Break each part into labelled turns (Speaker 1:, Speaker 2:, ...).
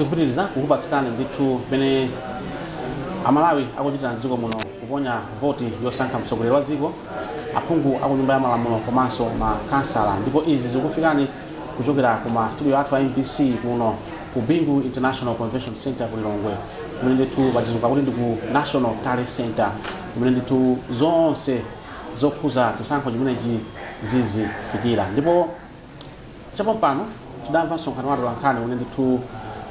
Speaker 1: Tikupitiriza kukupatsirani ndithu pamene Amalawi akuchitira mdziko muno kuponya voti yosankha mtsogoleri wa dziko, aphungu aku Nyumba ya Malamulo komanso makansala. Ndipo izi zikufikani kuchokera ku ma studio athu a MBC kuno ku Bingu International Convention Center ku Lilongwe, kumene ndithu pachizungu akuti ndi ku National Tally Center, kumene ndithu zonse zokhuza chisankho chimenechi zizifikira. Ndipo chapompano tidamva msonkhano wa atolankhani umene ndithu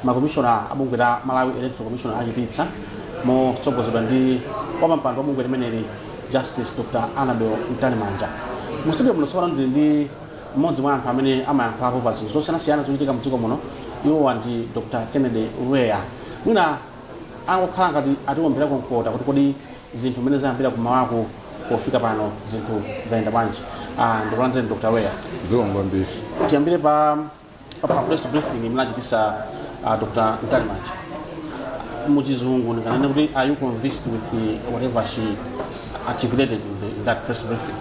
Speaker 1: makomishona a bungwe la Malawi Electoral Commission achititsa motsogozedwa ndi wapampando wa bungwe limeneli, Justice Dr Annabel Mtalimanja. Mu studio muno tsopano ndili ndi mmodzi mwa anthu amene amayankhulapo pa zinthu zosiyanasiyana zochitika mdziko muno. Iwowa ndi Dr Kennedy Lweya. Mwina angokhala ngati atiwombera mkota kuti kodi zinthu mmene zayambira kumawaku pofika pano zinthu zayenda bwanji? Ndikulandireni, Dr Lweya.
Speaker 2: Zikomo kwambiri.
Speaker 1: Tiyambire pa press briefing imene achitisa Dr Mtalimanja. Muchizungu ndinganene kuti, are you convinced with whatever she articulated in that press briefing?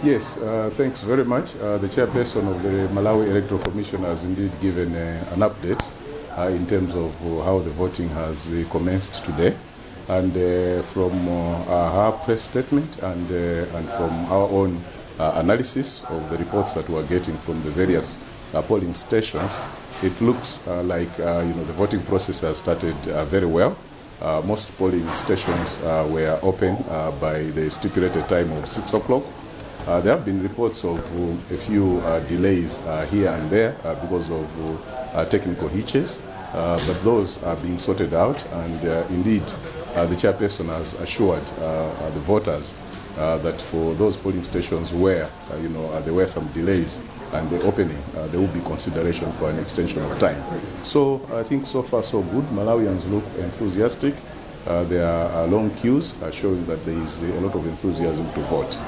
Speaker 2: Yes, thanks very much. The chairperson of the Malawi Electoral Commission has indeed given an update in terms of how the voting has commenced today. And from her press statement and from our own analysis of the reports that we are getting from the various polling stations, it looks like the voting process has started very well. Most polling stations were open by the stipulated time of 6 o'clock. There have been reports of a few delays here and there because of technical hitches, but those are being sorted out, and indeed the chairperson has assured the voters that for those polling stations where there were some delays and the opening, there will be consideration for an extension of time. So I think so far so good. Malawians look enthusiastic. There are long queues showing that there is a lot of enthusiasm to vote.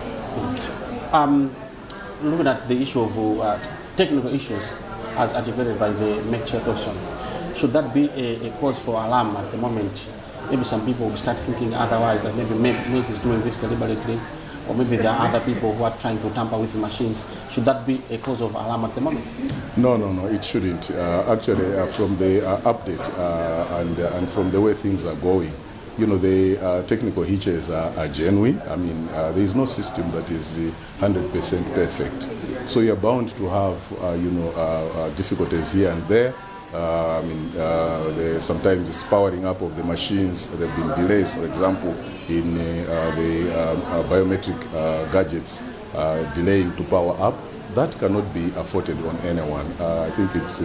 Speaker 1: Looking at the issue of technical issues as articulated by the MEC chairperson, should that be a cause for alarm at the moment? Maybe some people will start thinking otherwise, that maybe MEC is doing this deliberately, or maybe there are other people who are trying to tamper with the machines. Should that be a cause of alarm at the moment?
Speaker 2: No, it shouldn't. Actually, from the update and from the way things are going, the technical hitches are genuine. I mean, there is no system that is 100% perfect. So you're bound to have difficulties here and there. I mean, sometimes it's powering up of the machines. There have been delays, for example, in the biometric gadgets delaying to power up. That cannot be afforded on anyone. I think it's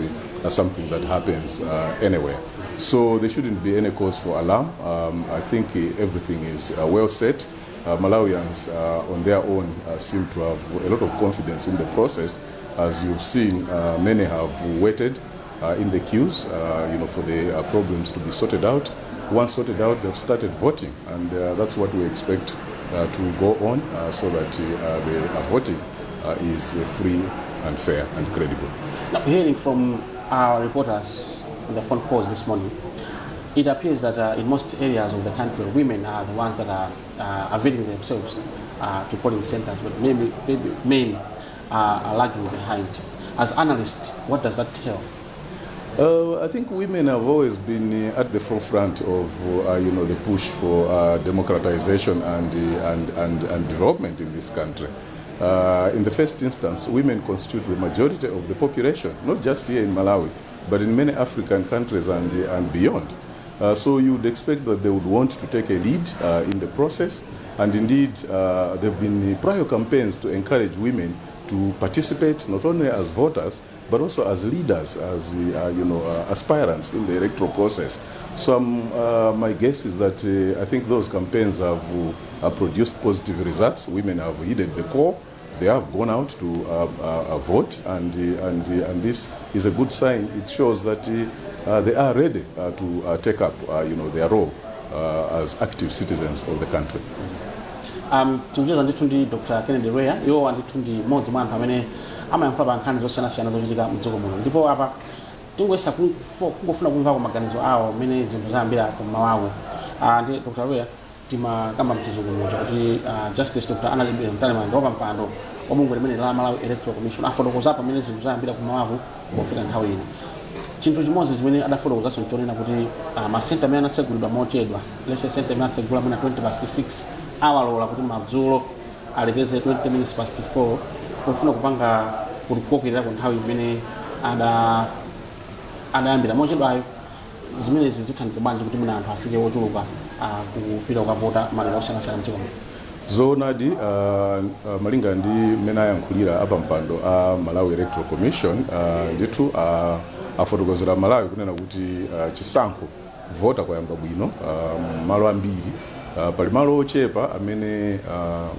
Speaker 2: something that happens anywhere. So there shouldn't be any cause for alarm. I think everything is well set. Malawians on their own seem to have a lot of confidence in the process. As you've seen, many have waited in the queues for the problems to be sorted out. Once sorted out, they've started voting, and that's what we expect to go on so that the voting is free and fair and credible.
Speaker 1: Now, hearing from our reporters on the phone calls this morning, it appears that in most areas of the country, women are the ones that are availing themselves to polling centers, but maybe men are lagging behind. As analysts, what does that tell?
Speaker 2: I think women have always been at the forefront of the push for democratization and development in this country. In the first instance, women constitute the majority of the population, not just here in Malawi, but in many African countries and beyond. So you would expect that they would want to take a lead in the process. And indeed, there have been prior campaigns to encourage women to participate not only as voters, but also as leaders, as aspirants in the electoral process. So my guess is that I think those campaigns have produced positive results. Women have heeded the call. They have gone out to vote, and this is a good sign. It shows that they are ready to take up their role as active citizens of the country.
Speaker 1: Tikucheza ndithu ndi Dr Kennedy Lweya. Iwowa ndithu ndi mmodzi mwa anthu amene amayankhula pa nkhani zosiyanasiyana zochitika mdziko muno. Ndipo apa tingoyesa kungofuna kumvako maganizo awo mmene zinthu zayambira kummawaku. Ndi Dr Lweya, timakamba mchizungu muja kuti Justice Dr Annabel Mtalimanja, wapampando wa bungwe limene la Malawi Electoral Commission, afotokoza pamene zinthu zayambira kummawaku pofika nthawi ino. Chinthu chimodzi chimene adafotokozanso nchonena kuti masenta amene anatsegulidwa mochedwa, lese senta imene anatsegula mwina 20 past 6, awalola kuti madzulo alekeze 20 minutes past 4, pofuna kupanga kukokerera ku nthawi imene adayambira mochedwayo. Zimenezi zithandiza bwanji kuti mwina anthu afike ochuluka kupita kukavota madera osiyanasiyana mdziko muno?
Speaker 2: Zoonadi, malinga ndi mmene ayankhulira apampando a Malawi Electoral Commission, ndithu afotokozera Malawi kunena kuti chisankho, kuvota kwayamba bwino malo ambiri. Pali malo ochepa amene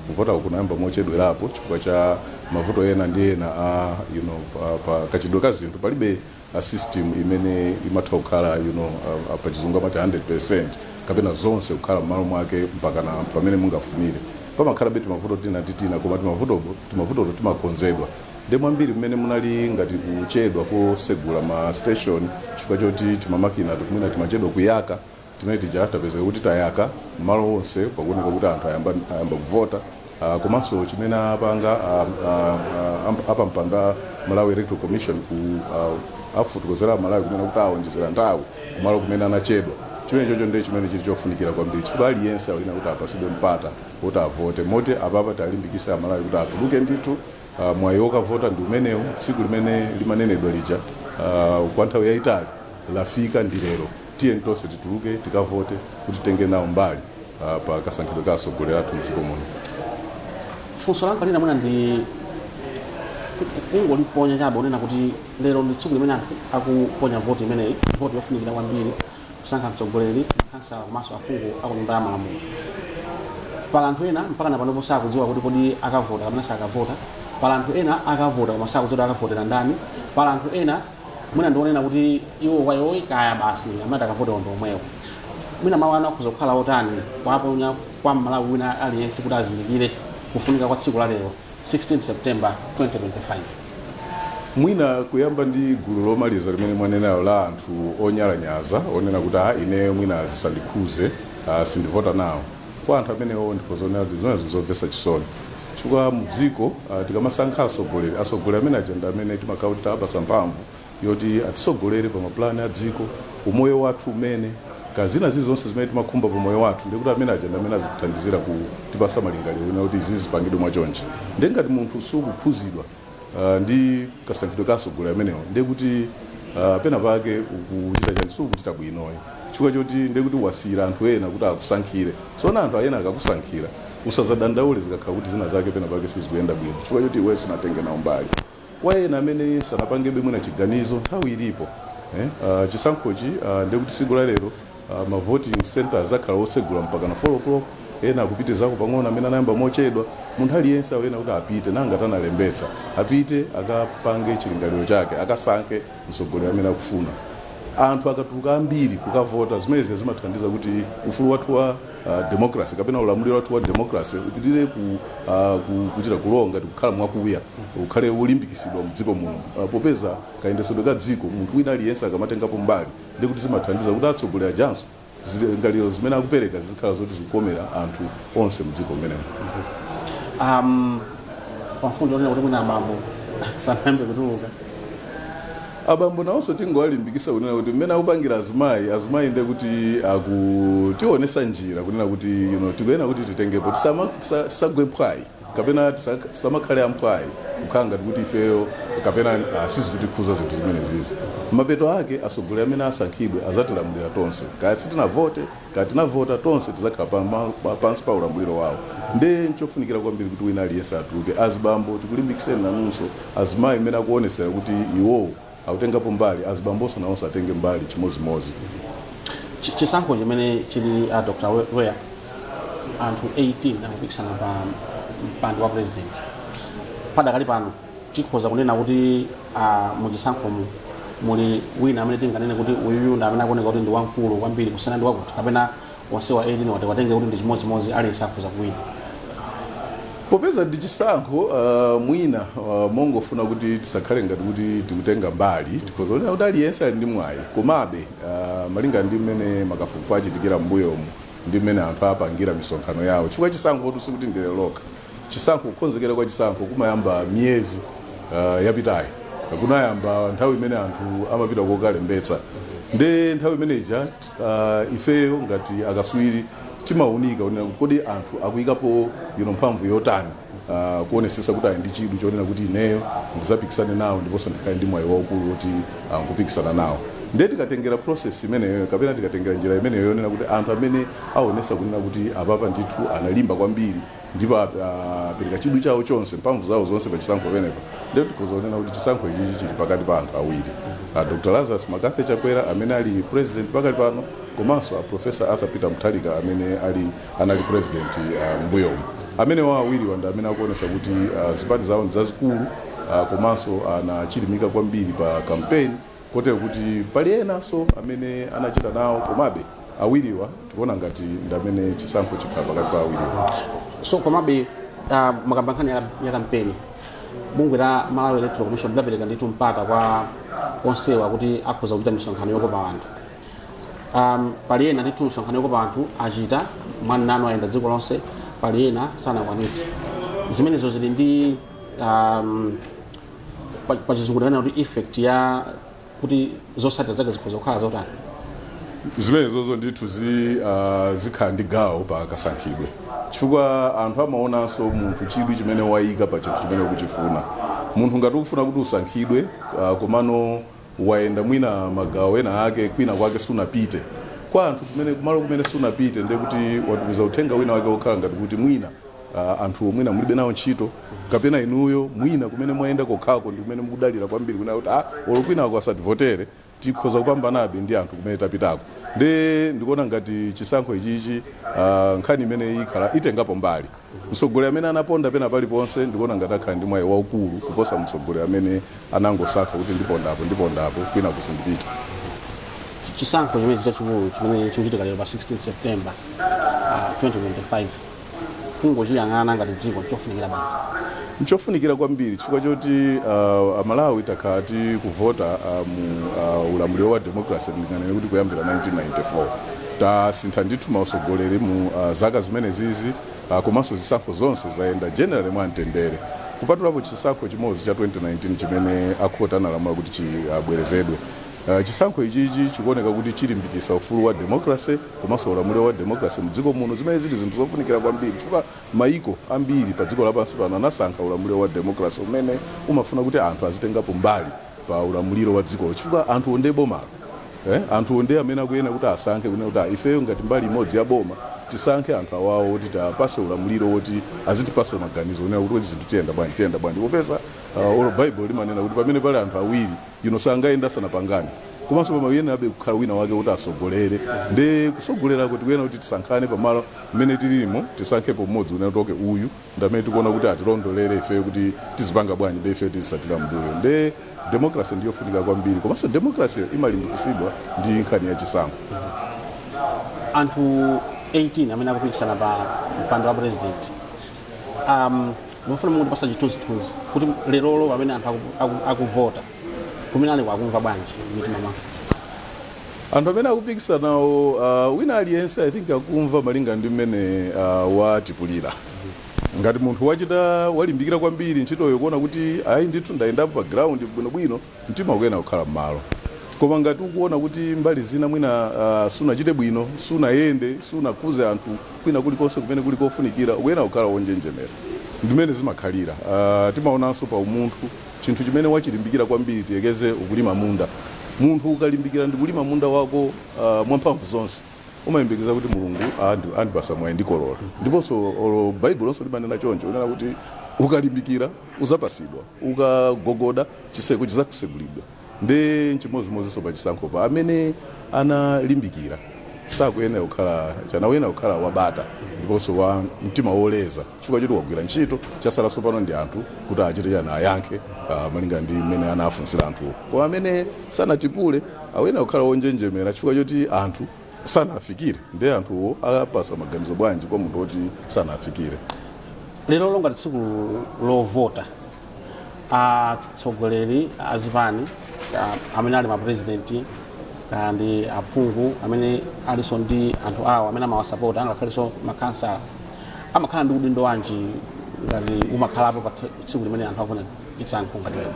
Speaker 2: kuvota kunayamba mochedwerapo chifukwa cha mavuto ena ndi ena a pa kachidwe ka zinthu. Palibe a system imene imatha kukhala pachizungu amati 100% kapena zonse kukhala m'malo mwake mpaka na pamene mungafunire. Pamakhala be timavuto tina ndi tina, koma timavutoto timakonzedwa. Ndi mwambiri mmene munali ngati kuchedwa kosegula ma station chifukwa choti timamakina mwina timachedwa kuyaka, timene tija tapezeka kuti tayaka malo onse, pakuoneka kuti anthu ayamba kuvota. Komanso chimene apanga apampando a Malawi Electoral Commission ku afotokozera Malawi kunena kuti awonjezera nthawi kumalo kumene anachedwa, chimene chocho ndiye chimene chili chofunikira kwambiri, chifukwa aliyense alina kuti apasidwe mpata woti avote. Moti apapa talimbikisa Amalawi kuti atuluke ndithu. Mwayi wokavota ndi umenewu. Tsiku limene limanenedwa lija kwa nthawi yayitali lafika, ndi lero. Tiye tonse tituluke tikavote kuti titenge nawo mbali pa kasankhidwe ka atsogoleri athu mdziko muno.
Speaker 1: Funso langa lina mwina ndi kungoliponya chabe, unena kuti lero ndi tsiku limene anthu akuponya voti imeneyi, voti yofunikira kwambiri kusankha mtsogoleri, makhansala komanso aphungu akunyumba ya malamulo. Pala anthu ena mpaka na panopo sakudziwa kuti kodi akavota kapena sakavota. Pala anthu ena akavota koma sakudziwa kuti akavotera ndani. Pala anthu ena mwina ndionena kuti iwo kwayo kaya basi, amene akavota ndi omwewo. Mwina mawu anu akhoza kukhala otani kwaponya kwa Mmalawi wina aliyense kuti azindikire kufunika kwa tsiku la lero, 16 September 2025?
Speaker 2: Mwina kuyamba ndi gulu lomaliza limene mwanenayo la anthu onyalanyaza, onena kuti a ine mwina zisandikhuze, sindivota nawo. Kwa anthu amenewo ndikhoza kuti zimenezo zomvetsa chisoni, chifukwa mdziko tikamasankha atsogoleri, atsogoleri amene aja ndi amene timakhala kuti tawapatsa mphamvu yoti atisogolere pa mapulani a dziko, umoyo wathu umene kazina zilizonse zimene timakhumba pa moyo wathu, ndikuti amene aja ndi amene azitithandizira kutipasa malingaliro ena kuti izi zipangidwe mwachonchi. Ndiye ngati munthu sukukhuzidwa ndi kasankhidwe ka atsogoleri amenewo, ndiye kuti pena pake ukuchita chani? Sukuchita bwinoyi, chifukwa choti ndiye kuti wasiyira anthu ena kuti akusankhire. Sona anthu ena akakusankhira, usazadandaule zikakhala kuti zina zake pena pake sizikuyenda bwino, chifukwa choti iwenso sunatenge nawo mbali. Kwa ena amene sanapangebe mwina chiganizo, nthawi ilipo, eh? Chisankhochi ndiye kuti tsiku la lero ma voting centers akhala otsegula mpaka na 4 o'clock. Ena akupitizako pang'ono amene anayamba mochedwa. Munthu aliyense awena kuti apite, nanga tanalembetsa, apite akapange chilingaliro chake, akasankhe mtsogoleri amene akufuna. Anthu akatuluka ambiri kukavota, zimenezi zimathandiza kuti ufulu wathu wa democracy kapena ulamuliro wathu wa democracy upitirire kuchita kulowa ngati kukhala mwakuya, ukhale ulimbikisidwa mdziko muno, popeza kayendesedwe ka dziko, munthu wina aliyense akamatengapo mbali, ndi kuti zimathandiza kuti atsogoleri ajanso zilingaliro zimene akupereka zizikhala zoti zikukomera anthu onse mdziko mmenemo.
Speaker 1: Pamfundo yonena kuti mwina abambo sanayambe kutuluka?
Speaker 2: Abambo nawonso tingowalimbikisa kunena kuti mmene akupangira azimayi, azimayi ndiye kuti akutionesa njira kunena kuti tikuyenera kuti titengepo, tisagwe mphwayi kapena tisamakhale amphwayi, kukhala ngati kuti ifeyo kapena sizikutikhuza zinthu zimene zizi. Mapeto ake atsogoleri amene asankhidwe azatilamulira tonse, kaya sitinavote, kaya tinavota, tonse tizakhala pansi pa ulamuliro wawo. Nde nchofunikira kwambiri kuti wina aliyense atuluke. Azibambo, tikulimbikiseni nanunso. Azimayi mmene akuonesera kuti iwowo akutengapo mbali, azibambonso nawonso atenge mbali chimozimozi.
Speaker 1: Chisankho chimene chili, Dr. Wea, anthu 18 akupikisana pa mpando wa president. Padakali pano tikhoza kunena kuti muchisankhomu muli wina amene tinganene kuti uyuyu ndi amene akuoneka kuti ndi wamkulu kwambiri kusiyana ndi wakuti, kapena onsewa 18 wati watenge kuti ndi chimodzimodzi, aliyense akhoza kuwina?
Speaker 2: Popeza ndi chisankho, mwina mongofuna kuti tisakhale ngati kuti tikutenga mbali, tikhoza kunena kuti aliyense ali ndi mwayi. Komabe malinga ndi mmene makafukufuku achitikira m'mbuyomu ndi mmene anthu apangira misonkhano yawo, chifukwa chisankho sikuti ndi lero lokha. Chisankho, kukonzekera kwa chisankho kumayamba miyezi yapitayi. Kunayamba nthawi imene anthu amapita kokalembetsa. Nde nthawi imeneja ifeyo ngati akaswiri timaunika kunena kuti kodi anthu akuyikapo mphamvu yotani kuonesesa kuti ali ndi chidwi chonena kuti ineyo ndizapikisane nawo ndiponso ndikhale ndi mwayi waukulu woti nkupikisana nawo. Ndiye tikatengera process imeneyo kapena tikatengera njira imeneyo yonena kuti anthu amene aonesa kunena kuti apapa ndithu analimba kwambiri ndipo apereka chidwi chawo chonse, mphamvu zawo zonse pa chisankho penepa, ndiye tikhoza kunena kuti chisankho ichichi chili pakati pa anthu awiri, Dr Lazarus McCarthy Chakwera amene ali president pakali pano, komanso a Professor Arthur Peter Mutharika amene anali president mbuyomu. Amene wa awiri wanda amene akuonesa kuti zipani zawo ndi zazikulu komanso anachilimika kwambiri pa campaign, kotero kuti pali enanso amene anachita nawo, komabe awiriwa tikuona ngati ndi amene chisankho chikhala pakati pa awiriwa.
Speaker 1: So komabe makamba nkhani ya kampeni, bungwe la Malawi Electoral Commission lidapereka ndithu mpata kwa onsewa kuti akhoza kuchita misonkhano yokopa anthu. Pali ena ndithu misonkhano yokopa anthu achita mwanano, ayenda dziko lonse, pali ena sanakwanitse. Zimenezo zili ndi pa Chizungu tikanena kuti effect ya kuti zotsatira zake zikhoza kukhala zotani?
Speaker 2: Zimenezozo ndithu zikhala ndi gawo pa kasankhidwe, chifukwa anthu amaonanso munthu chidwi chimene wayika pa chinthu chimene ukuchifuna. Munthu ngati ukufuna kuti usankhidwe, komano wayenda mwina magawo ena ake, kwina kwake sunapite kwa anthu kumene, kumalo kumene sunapite, ndiye kuti watumiza uthenga wina wake wokhala ngati kuti mwina anthu mwina mulibe nawo ntchito, kapena inuyo mwina kumene mwayenda kokhako ndi kumene mukudalira kwambiri, kunena kuti ah, olo kwinako asativotere, tikhoza kupambanabe ndi anthu kumene tapitako. Ndi ndikuona ngati chisankho ichichi, nkhani imene ikhala itengapo mbali, mtsogoleri amene anaponda pena paliponse ndikuona ngati akhala ndi mwayi waukulu kuposa mtsogoleri amene anangosankha kuti ndipondapo, ndipondapo, kwina kusindipita.
Speaker 1: Chisankho chimene chachikulu chimene chikuchitika lero pa 16 September 2025, kungochiyang'ana ngati dziko, chofunikira bwanji?
Speaker 2: Nchofunikira kwambiri, chifukwa choti Amalawi takhala tikuvota mu ulamuliro wa democracy, ndinganene kuti kuyambira 1994. Tasintha ndithu mautsogoleri mu zaka zimene zizi, komanso zisankho zonse zayenda generally mwa mtendere, kupatulapo chisankho chimodzi cha 2019 chimene akhoti analamula kuti chibwerezedwe. Chisankho ichichi chikuoneka kuti chilimbikitsa ufulu wa democracy komanso ulamuliro wa democracy mdziko muno, zimene zili zinthu zofunikira kwambiri, chifukwa maiko ambiri pa dziko lapansi pano anasankha ulamuliro wa democracy umene umafuna kuti anthu azitengapo mbali pa ulamuliro wa dzikolo, chifukwa anthu ndiye bomalo. Anthu ndiye amene akuyenera kuti asankhe kunena kuti ah, ifeyo ngati mbali imodzi ya boma tisankhe anthu awawo kuti tapase ulamuliro woti azitipasa maganizo kunena kuti zinthu tiyenda bwanji, tiyenda bwanji, popeza olo Bible limanena kuti pamene pali anthu awiri sangayenda asanapangane, komanso pamayenerabe kukhala wina wake kuti asogolere. Ndi kusogolerako tikuyenera kuti tisankhane pamalo mmene tilimo, tisankhepo mmodzi kunena kuti okay, uyu ndi amene tikuona kuti atilondolere ifeyo kuti tizipanga bwanji, ndi ifeyo tizisatira mbuyo. Ndi democracy ndiyofunika kwambiri, komanso democracy imalimbikisidwa ndi nkhani ya chisankho.
Speaker 1: Anthu 18 amene akupikisana pa mpando wa president, mufuna mukutipasa chithunzithunzi kuti lerolo pamene anthu akuvota, kumene ali akumva bwanji mitima mwawo?
Speaker 2: Anthu amene akupikisanawo, wina aliyense I think akumva malinga ndi mmene watipulira. Ngati munthu wachita walimbikira kwambiri ntchitoyo, kuona kuti ayi ndithu ndayendapo pa ground bwinobwino, mtima ukuyena kukhala m'malo. Koma ngati ukuona kuti mbali zina mwina sunachite bwino, sunayende, sunakhuze anthu kwina kulikonse kumene kuli kofunikira, ukuyena kukhala wonjenjemera. Ndimene zimakhalira. Timaonanso pa umunthu, chinthu chimene wachilimbikira kwambiri, tiyekeze ukulima munda, munthu ukalimbikira ndi kulima munda wako mwamphamvu zonse, umayembekeza kuti Mulungu andipasa mwayi, ndikolola. Ndiponso olo Baibulo lonso limanena choncho, kunena kuti ukalimbikira uzapasidwa, ukagogoda chiseko chizakusegulidwa. Ndi nchimodzimodzinso pa chisankhopa, amene analimbikira sakuyenera kukhala chanakuyenera kukhala wabata ndiponso wa mtima woleza, chifukwa choti wagwira ntchito. Chasalanso pano ndi anthu kuti achite chani, ayankhe malinga ndi mmene anafunsira anthuwo. Koma amene sanatipule akuyenera kukhala wonjenjemera, chifukwa choti anthu sanafikire. Ndiye anthuwo apasa maganizo bwanji kwa munthu woti sanafikire?
Speaker 1: Lero ngati tsiku lovota, atsogoleri azipani amene ali mapresidenti ndi aphungu amene alinso ndi anthu awo amene amawasapota, angakhalenso makhansala, amakhala ndi udindo wanji ngati umakhalapo pa tsiku limene anthu akufuna chisankho ngati lero?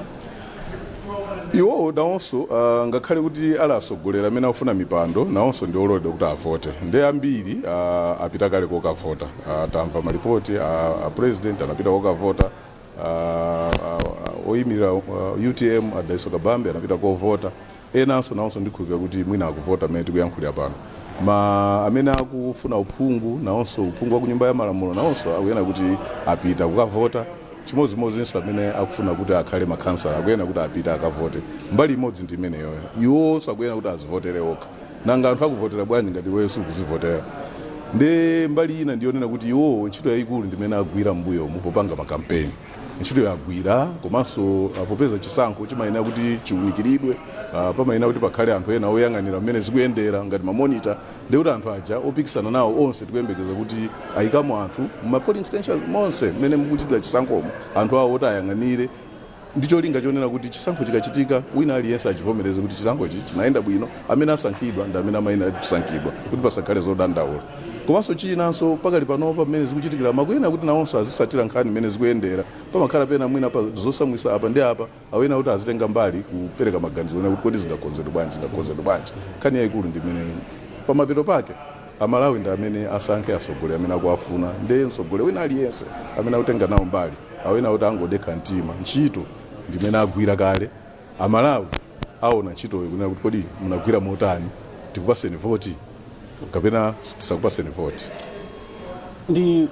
Speaker 2: Iwowo nawonso, ngakhale kuti ali atsogoleri amene akufuna mipando, nawonso ndi ololedwa kuti avote. Ndi ambiri apita kale kokavota. Tamva malipoti, a president anapita kokavota, oyimirira UTM a Dalitso Kabambe anapita kovota, enanso nawonso ndikhulupirira kuti mwina akuvota amene tikuyankhulira pano. Ma amene akufuna uphungu nawonso, uphungu wa ku Nyumba ya Malamulo, nawonso akuyenera kuti apita kukavota. Chimodzimodzinso amene akufuna kuti akhale makhansala akuyenera kuti apite akavote. Mbali imodzi ndi imeneyoyo, iwonso akuyenera kuti azivotere okha. Nanga anthu akuvotera bwanji ngati iweyo sukuzivotera? Ndi mbali ina ndiyonena kuti iwowo ntchito yayikulu ndimene agwira m'mbuyomu popanga makampeni, ntchito yagwira. Komanso popeza chisankho chimayenera kuti chiwunikiridwe, pamayenera kuti pakhale anthu ena oyang'anira mmene zikuyendera ngati ma monitor. Ndikuti anthu aja opikisana nawo onse tikuyembekeza kuti ayikamo anthu muma polling stations monse mmene mukuchitira chisankhomo, anthu awo oti ayang'anire, ndi cholinga chonena kuti chisankho chikachitika wina aliyense achivomereze kuti chisankhochi chinayenda bwino, amene asankhidwa ndi amene amayenera kusankhidwa, kuti pasakhale zodandaula. Komanso chinanso, pakali panopa mmene zikuchitikira, makuyenera kuti nawonso azisatira nkhani mmene zikuyendera. Pamakhala pena mwina pa zosamwisa apa ndi apa, awena kuti azitenga mbali kupereka maganizo onena kuti kodi zingakonzedwe bwanji, zingakonzedwe bwanji. Nkhani yayikulu ndi imene pamapeto pake Amalawi ndi amene asankhe atsogoleri amene akuwafuna. Ndiye mtsogoleri wina aliyense amene akutenga nawo mbali awena kuti angodekha mtima, ntchito ndimene agwira kale. Amalawi aona ntchitoyo kunena kuti kodi munagwira motani, tikupaseni voti kapena tisakupaseni voti.
Speaker 1: Ndi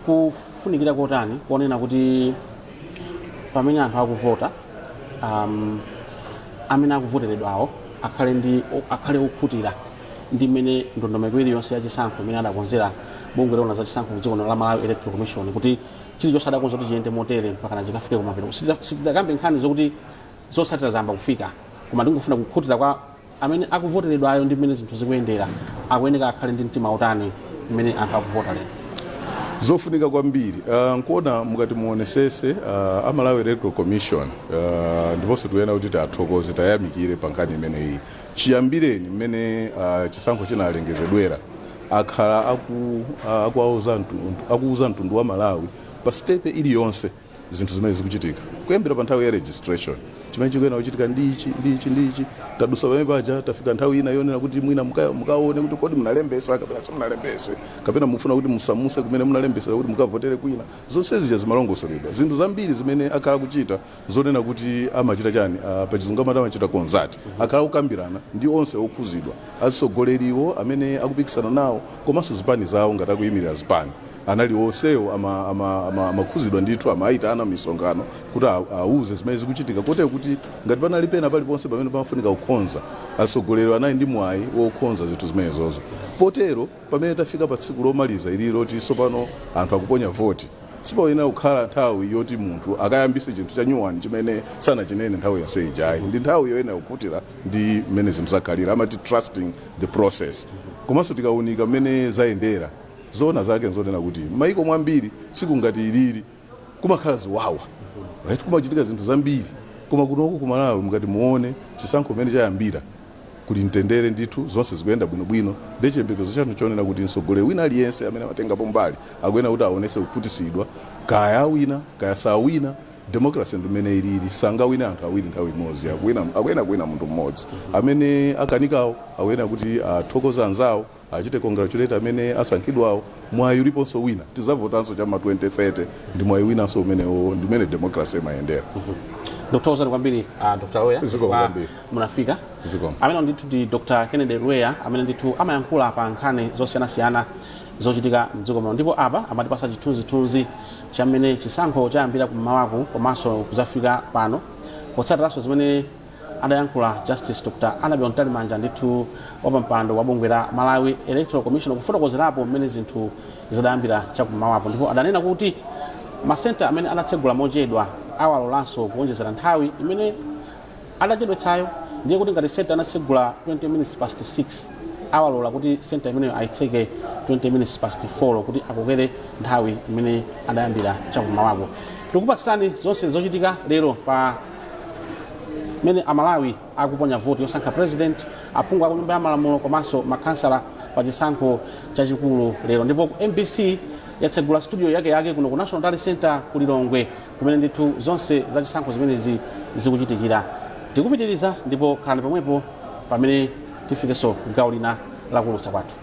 Speaker 1: kufunikira kotani kuonena kuti pamene anthu akuvota, amene akuvoteredwawo akhale okhutira ndi mmene ndondomeko iliyonse yachisankho imene adakonzera bungwe loona za chisankho kudziko la Malawi Electoral Commission, kuti chilichonse adakonza kuti chiyende motere mpaka chikafike kumapeto? Sitidakambe nkhani zokuti zotsatira zayamba kufika, koma ndingofuna kukhutira kwa amene akuvoteredwayo ndi mmene zinthu zikuyendera. Akuyeneka akhale ndi mtima utani mmene anthu akuvota lero?
Speaker 2: Zofunika kwambiri. Nkuona mukati muonesese, a Malawi Electoral Commission, ndiponso tikuyenera kuti tiathokoze, tayamikire pa nkhani imeneyi. Chiyambireni mmene chisankho chinalengezedwera, akhala akuuza mtundu wa Malawi pa step iliyonse zinthu zimene zikuchitika, kuyambira pa nthawi ya registration, chimene chikuyenera kuchitika ndi ichi, ndi ichi, ndi ichi. Tadusa pamene paja, tafika nthawi ina yonena kuti mwina mukaone kuti kodi munalembesa kapena simunalembese, kapena mufuna kuti musamuse kumene munalembesera kuti mukavotere kwina. Zonse zija zimalongosoledwa. Zinthu zambiri zimene akhala kuchita zonena kuti amachita chani, pachizungu amati amachita consult, akhala kukambirana ndi onse okhuzidwa, azitsogoleriwo amene akupikisana nawo komanso zipani zawo ngati akuyimirira zipani. Anali onsewo amakhuzidwa ndithu, amayitana misonkhano kuti auze zimene zikuchitika, kotero kuti ngati panali pena paliponse pamene pamafunika kukonza, atsogoleri anali ndi mwayi wokonza zinthu zimenezozo. Potero pamene tafika pa tsiku lomaliza ili loti tsopano anthu akuponya voti, sipayenera kukhala nthawi yoti munthu akayambise chinthu cha nyuwani chimene sanachinene nthawi yonse ijayi. Ndi nthawi yoyenera kukhutira ndi mmene zinthu zakhalira, amati trusting the process. Komanso tikaunika mmene zayendera, zoona zake nzonena kuti maiko mwambiri tsiku ngati ilili kumakhala ziwawa, right? Kumachitika zinthu zambiri, koma kunoku ku Malawi mukati muone chisankho mmene chayambira, kuli mtendere ndithu, zonse zikuyenda bwinobwino. Ndi chiyembekezo chathu chonena kuti mtsogoleri wina aliyense amene amatengapo mbali akuyenera kuti aonese kukhutisidwa, kaya awina kaya sawina. Democracy ndi mmene ilili, sangawine anthu awiri nthawi imodzi, akuyenera kuwina munthu mmodzi. Amene akanikawo akuyenera kuti athokoze anzawo, achite congratulate amene asankhidwawo. Mwayi uliponso wina, tizavotanso chama 2030, ndi mwayi winanso umenewo. Ndi mmene democracy imayendera.
Speaker 1: Ndikuthokozani kwambiri, Dr Lweya,
Speaker 2: Zikomo
Speaker 1: chifukwa
Speaker 2: kwambiri.
Speaker 1: munafika.
Speaker 2: Zikomo.
Speaker 1: Amene ndithu ndi Dr Kennedy Lweya, amene ndithu amayankhula pa nkhani zosiyanasiyana zochitika mdziko muno, ndipo apa amatipasa chithunzithunzi chamene chisankho chayambira kummawaku komanso kuzafika pano, potsatiranso zimene adayankhula Justice Dr Annabel Mtalimanja, ndithu wapampando wa bungwe la Malawi Electoral Commission, kufotokozerapo mmene zinthu zidayambira chakummawapo. Ndipo adanena kuti masenta amene adatsegula mochedwa awalolanso kuonjezera nthawi imene adachedwetsayo. Ndiye kuti ngati senta anatsegula 20 minutes past 6, awalola kuti senta imeneyo ayitseke 20 minutes past 4 kuti akokere nthawi imene adayambira chakumawako. Tikupatsirani zonse zochitika lero pa mene Amalawi akuponya voti yosankha president, aphungu aku Nyumba ya Malamulo komanso makhansala pa chisankho chachikulu lero. Ndipo ku MBC yatsegula studio yake yake kuno ku National Tally Center ku Lilongwe, kumene ndithu zonse za chisankho zimenezi zikuchitikira. Tikupitiriza ndipo khalani pomwepo pamene tifikenso gawo lina lakulutsa kwathu.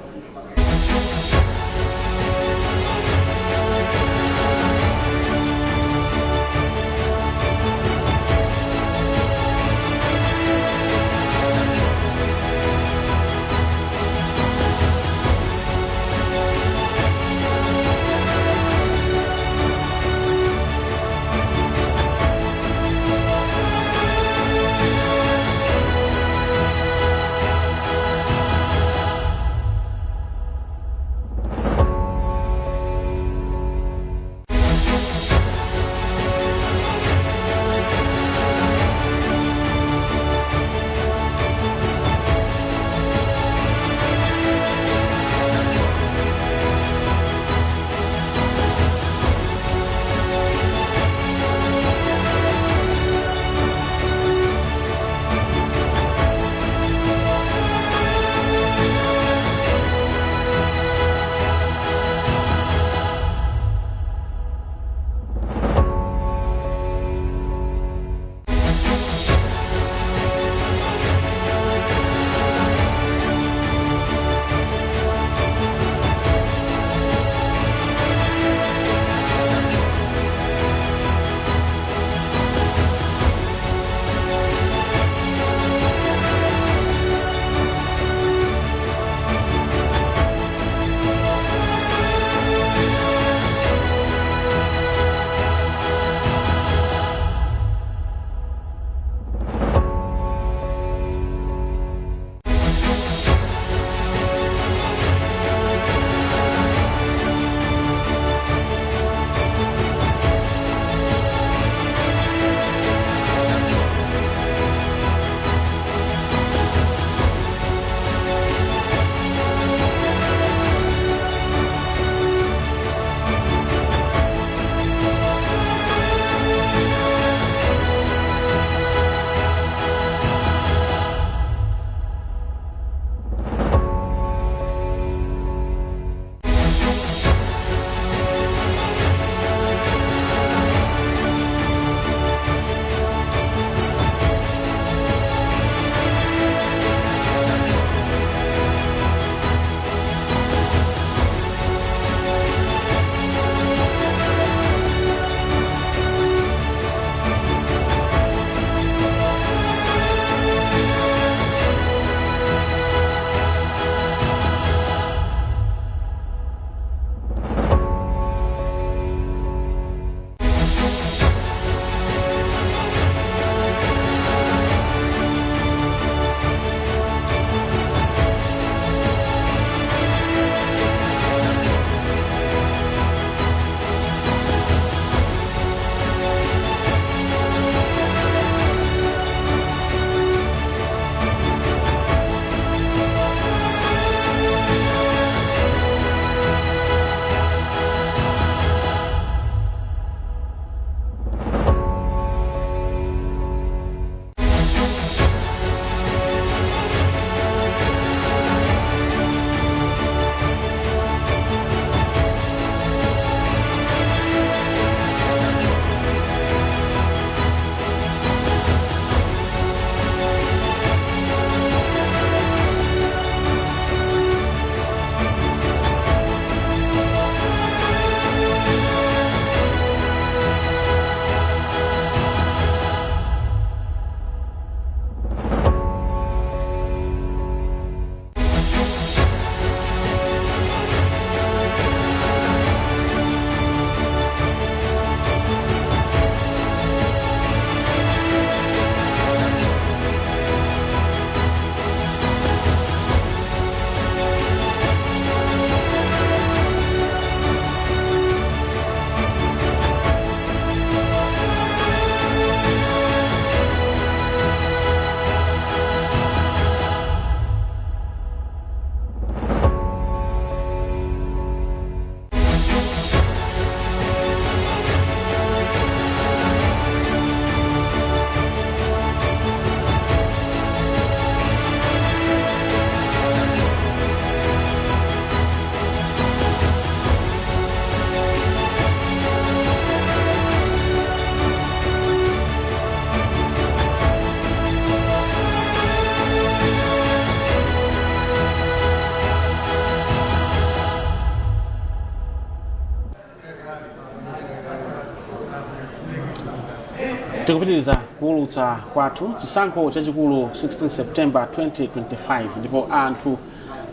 Speaker 1: Tikupitiriza kuwulutsa kwathu chisankho chachikulu 16 September 2025, ndipo anthu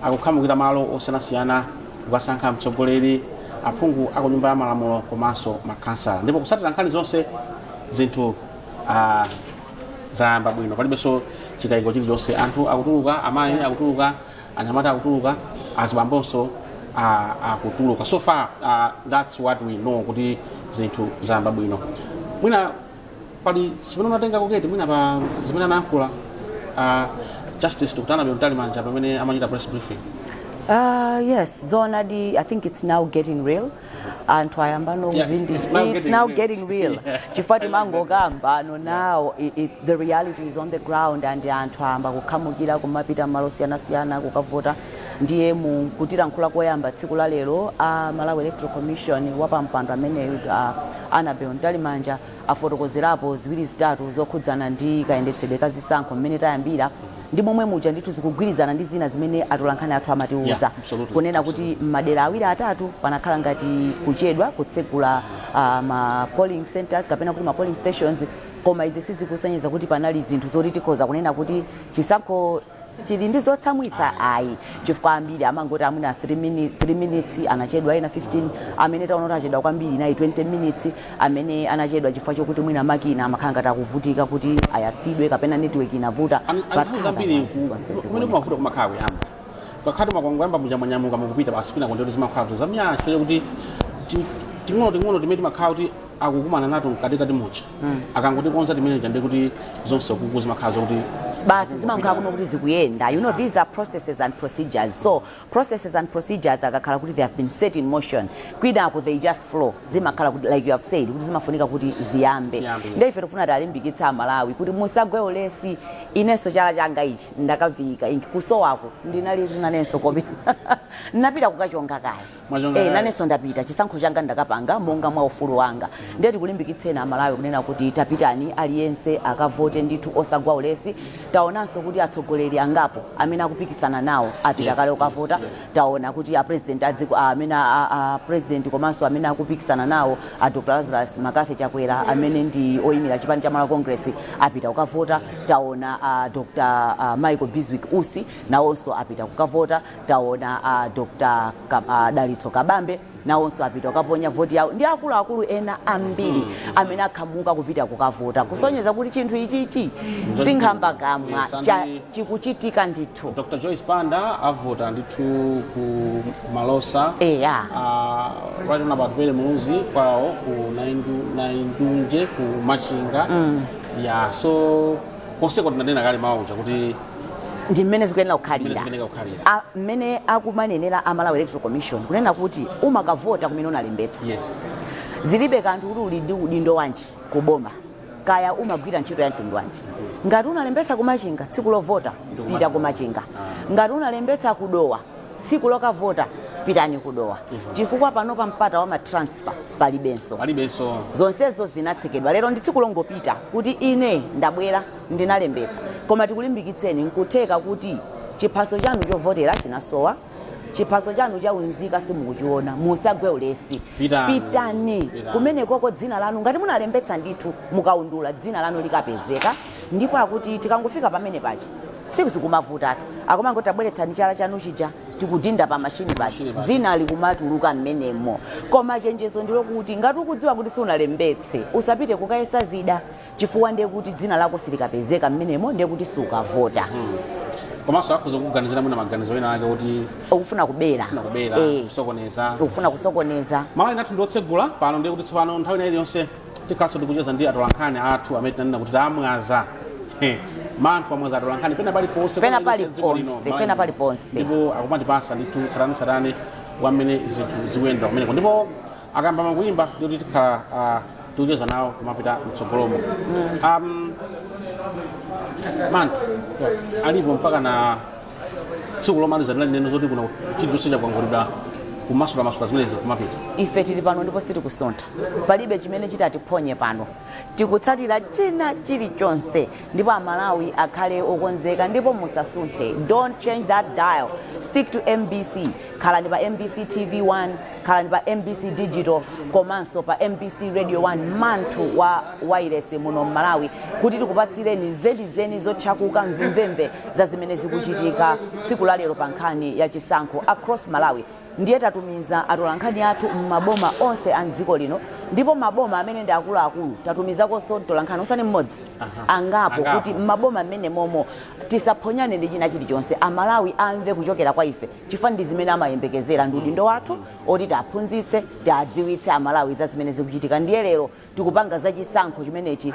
Speaker 1: akukhamukira malo osiyanasiyana kukasankha mtsogoleri, aphungu aku Nyumba ya Malamulo komanso makhansala. Ndipo kutsatira nkhani zonse, zinthu zayamba bwino, palibenso chikayiko chilichonse. Anthu akutuluka, amayi akutuluka, anyamata akutuluka, azibambonso akutuluka. So far that's what we know, kuti zinthu zayamba bwino. Mwina pali chimene unatenga koketi mwina pa zimene anayankhula Justice Dr. Annabel Mtalimanja pamene amachita press briefing?
Speaker 3: Yes, zoonadi, I think it's now getting real. Anthu ayamba
Speaker 1: Yeah, it's now
Speaker 3: it's
Speaker 1: getting
Speaker 3: now
Speaker 1: real.
Speaker 3: getting real. Chifukwa timangokamba, no, now the reality is on the ground and anthu ayamba kukhamukira kumapita malo osiyanasiyana kukavota. Ndiye mu kutilankhula koyamba tsiku la lero, a Malawi Electoral Commission wapampando ameneyu Annabel Mtalimanja afotokozerapo ziwiri zitatu zokhudzana ndi kayendetsedwe ka zisankho mmene tayambira, ndi momwe muja ndithu zikugwirizana ndi zina zimene atolankhani athu amatiuza kunena kuti m'madera awiri atatu panakhala ngati kuchedwa kutsegula ma polling centers kapena kuti ma polling stations, koma izi sizikusonyeza kuti panali zinthu zoti tikhoza kunena kuti chisankho chili ndi zotsamwitsa, ayi, chifukwa ambiri amangoti amwina 3 minutes anachedwa, ena 15, amene taona kuti achedwa kwambiri nayi 20 minutes, amene anachedwa chifukwa chokuti mwina makina amakhala ngati akuvutika kuti ayatsidwe kapena network inavuta. But
Speaker 1: Nthawi zambiri
Speaker 3: otherwise, zonse
Speaker 1: kumene
Speaker 3: zikuoneka.
Speaker 1: Kumavuta kumakhala kuyamba pakhati makongoyamba muchamwanyamuka mukupita basi, kwina kondoti zimakhala kuti zamya chifukwa chakuti ting'ono ting'ono timene timakhala kuti akukumana nato mkatikati mucha, akangotikonza timene ndi kuti zonse kuku zimakhala zokuti
Speaker 3: Basi, zimakhala kuno kuti zikuyenda. These are processes and procedures, so processes and procedures akakhala kuti they have been set in motion, kwinako they just flow. Zimakhala kuti, like you have said, kuti zimafunika kuti ziyambe.
Speaker 1: Ziyambe, yes.
Speaker 3: Ndiye ife tikufuna talimbikitsa Amalawi kuti musagwe ulesi. Inenso chala changa ichi ndakaviyika inki kusowako, ndinali zinanenso kopita, ndinapita kukachonga kaya.
Speaker 1: Mwachonga
Speaker 3: Eh,
Speaker 1: kaya.
Speaker 3: Nanenso ndapita, chisankho changa ndakapanga monga mwa ufulu wanga. Ndiye tikulimbikitseni Amalawi kunena kuti tapitani, aliyense akavote ndithu, osagwa ulesi. Taonanso kuti atsogoleri angapo amene akupikisana nawo apita kale kukavota. Taona kuti a president adziko amene a president komanso amene akupikisana nawo, a Dr Lazarus McCarthy Chakwera amene ndi oyimira chipani cha Malawi Congress, apita kukavota. Taona a Dr Michael Bizwick Usi nawonso apita kukavota. Taona a Dr Dalitso Kabambe nawonso apita kukaponya voti yawo, ndi akuluakulu ena ambiri amene akhamuka kupita kukavota, kusonyeza kuti chinthu ichichi sinkhambakamwa.
Speaker 1: Yes,
Speaker 3: Cha chikuchitika ndithu.
Speaker 1: Dr Joyce Banda avota ndithu ku Malosa. Right on about Pele Muluzi kwawo ku Naindunje ku Machinga. Yeah, so konseko tinanena kale mawuja kuti
Speaker 3: ndi mmene zikuyenera
Speaker 1: mmene
Speaker 3: kukhalira.
Speaker 1: Zikuyenera kukhalira.
Speaker 3: Mmene akumanenera a Malawi Electoral Commission kunena kuti umakavota kumene unalembetsa. Zilibe kanthu kuti uli ndi udindo wanji kuboma, kaya umagwira ntchito ya mtundu wanji, ngati unalembetsa kumachinga, tsiku lovota pita kumachinga. Ngati unalembetsa kudowa, tsiku lokavota pitani kudowa, chifukwa panopa mpata wa matransfer palibenso.
Speaker 1: Palibenso.
Speaker 3: Zonsezo zinatsekedwa. Lero ndi tsiku longopita kuti ine ndabwera, ndinalembetsa. Koma tikulimbikitseni, nkutheka kuti chiphaso chanu chovotera chinasowa, chiphaso chanu cha unzika simukuchiona, musagwe ulesi.
Speaker 1: Pitani.
Speaker 3: Pitani.
Speaker 1: Pitani.
Speaker 3: Kumenekoko dzina lanu, ngati munalembetsa ndithu mukaundula, dzina lanu likapezeka. Ndipo akuti tikangofika pamene paja sikuzikumavutatu, akomangoti tabweretsani chala chanu chija, tikudinda pa mashini paja,
Speaker 1: Mashini paja.
Speaker 3: Dzina likumatuluka mmenemo. Koma chenjezo ndilokuti ngati ukudziwa kuti sunalembetse, usapite kukayesa zida, chifukwa ndiye kuti dzina lako silikapezeka mmenemo, ndiye kuti sukavota.
Speaker 1: Komanso akhoza kukuganizira mwina maganizo ena ake kuti
Speaker 3: ukufuna kubera.
Speaker 1: Kufuna kubera, kusokoneza.
Speaker 3: Ukufuna kusokoneza.
Speaker 1: Malaini athu ndiotsegula pano, ndiye kuti tsopano nthawi ina iliyonse tikhalanso tikucheza ndi atolankhani athu amene tinanena kuti tamwaza. Manthu amwaza atolankhani pena paliponse.
Speaker 3: Pena
Speaker 1: kona iliyonse dziko lino,
Speaker 3: paliponse,
Speaker 1: Malawi
Speaker 3: pena
Speaker 1: lino.
Speaker 3: Paliponse.
Speaker 1: Ndipo akumatipasa ndithu tsatanetsatane wa mmene zinthu zikuyendera kumeneko, ndipo akamba makuyimba ndikuti tikhala tikucheza nawo kumapita mtsogolomo. Manthu alipo mpaka na tsiku lomaliza linali neno zoti kuno chilichonse chakwangulidwa Kumasulamasula zimenezi kumapita.
Speaker 3: Ife tili pano ndipo sitikusuntha, palibe chimene chitatiphonye pano. Tikutsatira china chilichonse, ndipo Amalawi akhale okonzeka ndipo musasunthe. Don't change that dial, stick to MBC. Khalani pa MBC TV 1, khalani pa MBC Digital komanso pa MBC Radio 1, manthu wa wireless muno mMalawi, kuti tikupatsireni zenizeni zotchakuka mvemvemve za zimene zikuchitika tsiku la lero pa nkhani ya chisankho across Malawi. Ndiye tatumiza atolankhani athu m'maboma onse a mdziko lino, ndipo maboma amene ndi akuluakulu tatumizakonso mtolankhani, osati mmodzi, angapo,
Speaker 1: Angapo.
Speaker 3: kuti m'maboma mmene momo tisaphonyane ndi china chilichonse. Amalawi amve kuchokera kwa ife, chifukwa ndi zimene amayembekezera. Ndi udindo wathu oti tiaphunzitse, tiadziwitse Amalawi za zimene zikuchitika. Ndiye lero tikupanga za chisankho chimenechi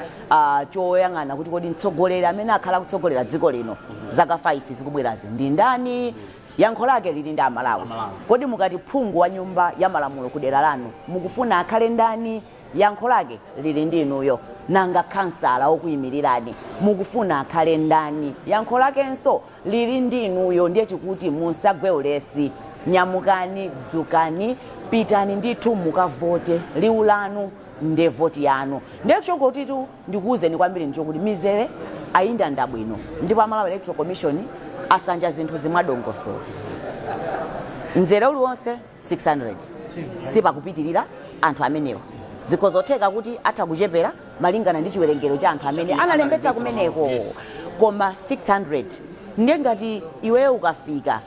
Speaker 3: choyang'ana kuti kodi mtsogoleri amene akhala kutsogolera dziko lino zaka 5 zikubwerazi ndi ndani? Yankho lake lili ndi Amalawi.
Speaker 1: Amalawi.
Speaker 3: Kodi mukati phungu wa nyumba ya malamulo kudera lanu mukufuna akhale ndani? Yankho lake lili ndi inuyo. Nanga khansala okuyimirirani mukufuna akhale ndani? Yankho lakenso lili ndi inuyo. Ndiye tikuti musagwe ulesi, nyamukani, dzukani, pitani ndithu mukavote. Liwu lanu nde voti yanu. Ndiye chokotitu ndikuwuzeni kwambiri ndichokuti mizere ayindanda bwino, ndipo Amalawi Electoral Commission asanja zinthu zimwadongosolo. Mzere uliwonse 600, sipakupitirira anthu amenewa. Zikhozotheka kuti atha kuchepera malingana ndi chiwerengero cha anthu amene analembetsa kumeneko, koma 600. Ndiye ngati iweyo ukafika,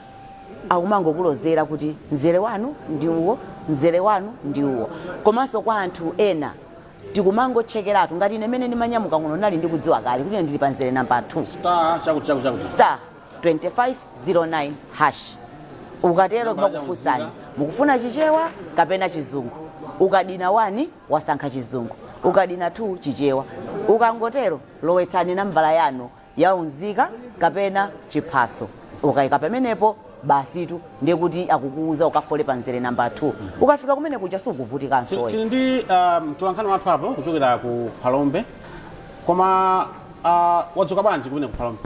Speaker 3: akumangokulozera kuti mzere wanu ndi uwo, mzere wanu ndi uwo. Komanso kwa anthu ena tikumangochekeratu. Ngati ine mene ndimanyamuka kuno, nali ndikudziwa kale kuti ine ndili pa mzere namba 2.
Speaker 1: Star chakuti chakuti chakuti.
Speaker 3: Star 2509 hash. Ukatero
Speaker 1: Nambala
Speaker 3: kumakufunsani
Speaker 1: ya
Speaker 3: mukufuna Chichewa kapena Chizungu. Ukadina 1 wasankha Chizungu, ukadina 2 Chichewa. Ukangotero, lowetsani nambala yanu ya unzika kapena chiphaso. Ukayika pamenepo, basitu, ndiye kuti akukuuza ukafole pa mzere namba 2. Ukafika kumene kuja sukuvutikanso.
Speaker 1: Tili ndi mtolankhani wathu apo kuchokera ku Phalombe. Koma wadzuka bwanji kumene ku Phalombe?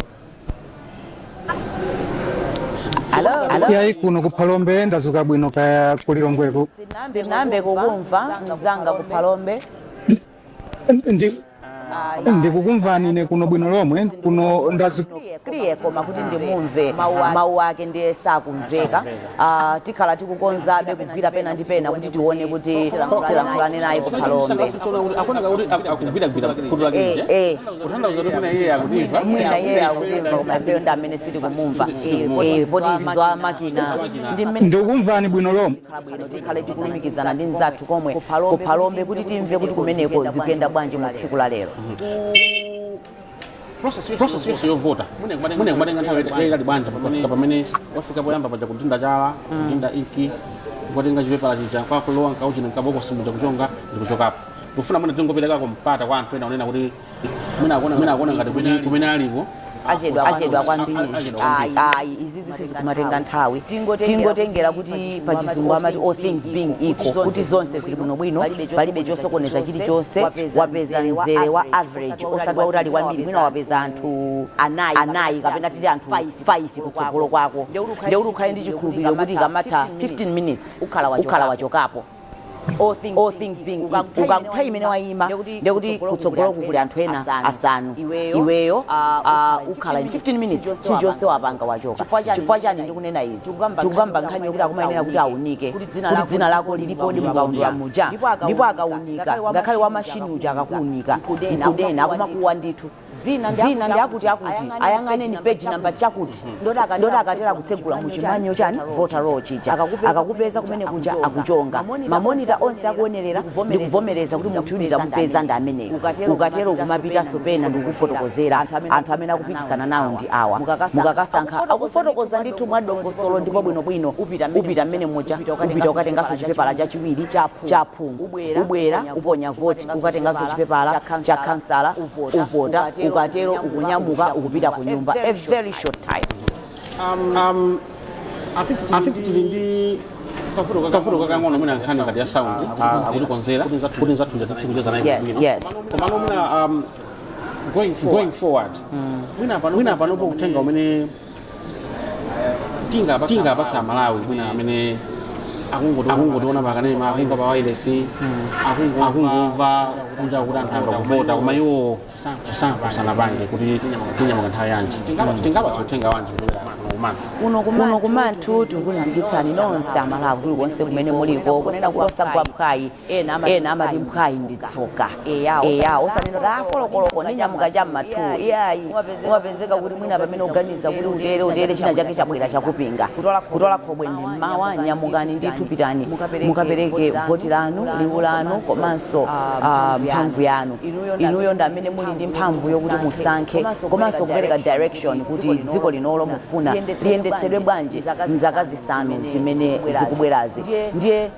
Speaker 3: Alo, alo.
Speaker 4: Yayi, kuno ku Phalombe ndazuka bwino. Kaya kulilongweko?
Speaker 3: Sinambe kukumva mzanga ku Phalombe.
Speaker 4: Ndikukumvani ine kuno bwino lomwe. Kuno ndazu
Speaker 3: Clear, koma kuti ndimumve mawu ake ndiye sakumveka. Tikhala tikukonzabe kugwira pena ndi pena kuti tione kuti tilankhulane naye ku Phalombe.
Speaker 1: Akuoneka kuti akugwiragwira khutu lake.
Speaker 3: Eh.
Speaker 1: Kutanthauza kuti mwina iye akutimva.
Speaker 3: Mwina iye akutimva, koma ifeyo ndi amene sitikumumva. Poti izi za makina ndi mmene
Speaker 4: Ndikukumvani bwino lomwe.
Speaker 3: Khala bwino. Tikhale tikulumikizana ndi mzathu komwe ku Phalombe kuti timve kuti kumeneko zikuyenda bwanji mu tsiku la lero.
Speaker 1: Process yonse yovota mwina kumatenga nthawi yayitali bwanji pakafika pamene wafika poyamba paja, kudinda chala, kudinda inki, kukatenga chipepala chija, kwakulowa nkauchina nkabokosi muja, kuchonga ndikuchokapo? Ndikufuna mwina tingoperekako mpata kwa anthu ena unena kuti mwina akuona ngati kuti kumene aliko
Speaker 3: Achedwa, achedwa kwambiri.
Speaker 1: Achedwa.
Speaker 3: Ayi, ayi, izizi sizikumatenga nthawi. Tingotengera kuti pachizungu amati all things being equal, kuti zonse zili bwinobwino, palibe chosokoneza chilichonse, wapeza mzere wa average, osati wautali kwambiri. Mwina wapeza anthu anayi kapena titi anthu 5 kutsogolo kwako, ndiye kuti ukhale ndi chikhulupiriro kuti ikamatha 15 minutes ukhala wachokapo, all things being equal. Nthawi imene wayima, ndiye kuti kutsogoloku kuli anthu ena asanu, iweyo ukhala in 15 minutes chilichonse wapanga, wachoka. Chifukwa chani ndikunena izi? Tikukamba nkhani yokuti akumayenera kuti aunike kuti dzina lako lilipodi mukaundula muja, ndipo akaunika, ngakhale wa mashini uja akakuunika nkudena, akumakuwa ndithu, "Dzina ndi akuti akuti, ayang'aneni page number chakuti." Ndoti akatera kutsegula muchimanyo chani, voter roll chija, akakupeza kumene kuja, akuchonga. Ma monitor onse akuonerera ndikuvomereza kuti munthu uyu ndamupeza, ndi ameneyo. Ukatero kumapitanso pena ndikufotokozera anthu amene akupikisana nawo ndi awa, mukakasankha. Akufotokoza ndithu mwadongosolo ndipo bwinobwino. Upita mmene muja, upita ukatenganso chipepala chachiwiri cha phungu, ubwera, uponya voti, ukatenganso chipepala cha kansala, uvota. Ukatero ukunyamuka, ukupita ku nyumba, a very short time.
Speaker 1: I think tili ndi kavuto kakang'ono, mwina nkhani ngati ya sound akutikonzera kuti nzathu tithe kucheza naye bwino. Komano mwina going forward, mwina panopo kutenga umene tingapatsa Amalawi mwina amene Akungotiona pakanema, akumva pa wireless, akungomva kunja kuti anthu ayamba kuvota, koma iwo chisankho sanapange kuti tinyamuka nthawi yanji. Tingapatsa uthenga wanji kuchokera kuno kumanthu?
Speaker 3: Kuno kumanthu tikulimbikitsani nonse Amalawi kulikonse kumene muliko kunena kuti osagwa mphwayi. Ena amati mphwayi ndi tsoka. Eya, osanena kuti afolokoloko ndinyamuka cham'ma 2, iyayi. Umapezeka kuti mwina pamene uganiza kuti utere utere, china chake chabwera chakupinga. Kutola khobwe ndi mmawa. Nyamukani ndithu, pitani mukapereke voti lanu, liwu lanu komanso mphamvu yanu. Inuyo ndi amene muli ndi mphamvu yokuti musankhe komanso kupereka direction kuti dziko linolo mukufuna liyendetsedwe bwanji mzaka 5 zimene zikubwerazi. Ndiye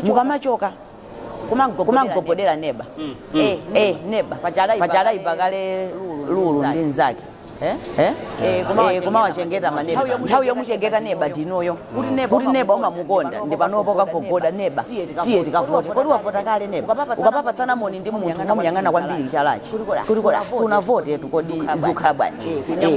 Speaker 3: mukamachoka kumagogodera neba, neba pachadayimba kale lulu ndi nzake. Eh? Kumawachengeta maneba. Nthawi yomuchengeta neba ndinoyo kuti neba umamukonda, ndi panopo kagogoda neba, tiye tikavote. Kodi wavota kale neba? Ukapapatsana moni ndi munthu umamuyang'ana kwambiri chalachi kuti kodi sunavote tu, kodi zikukhala bwanji?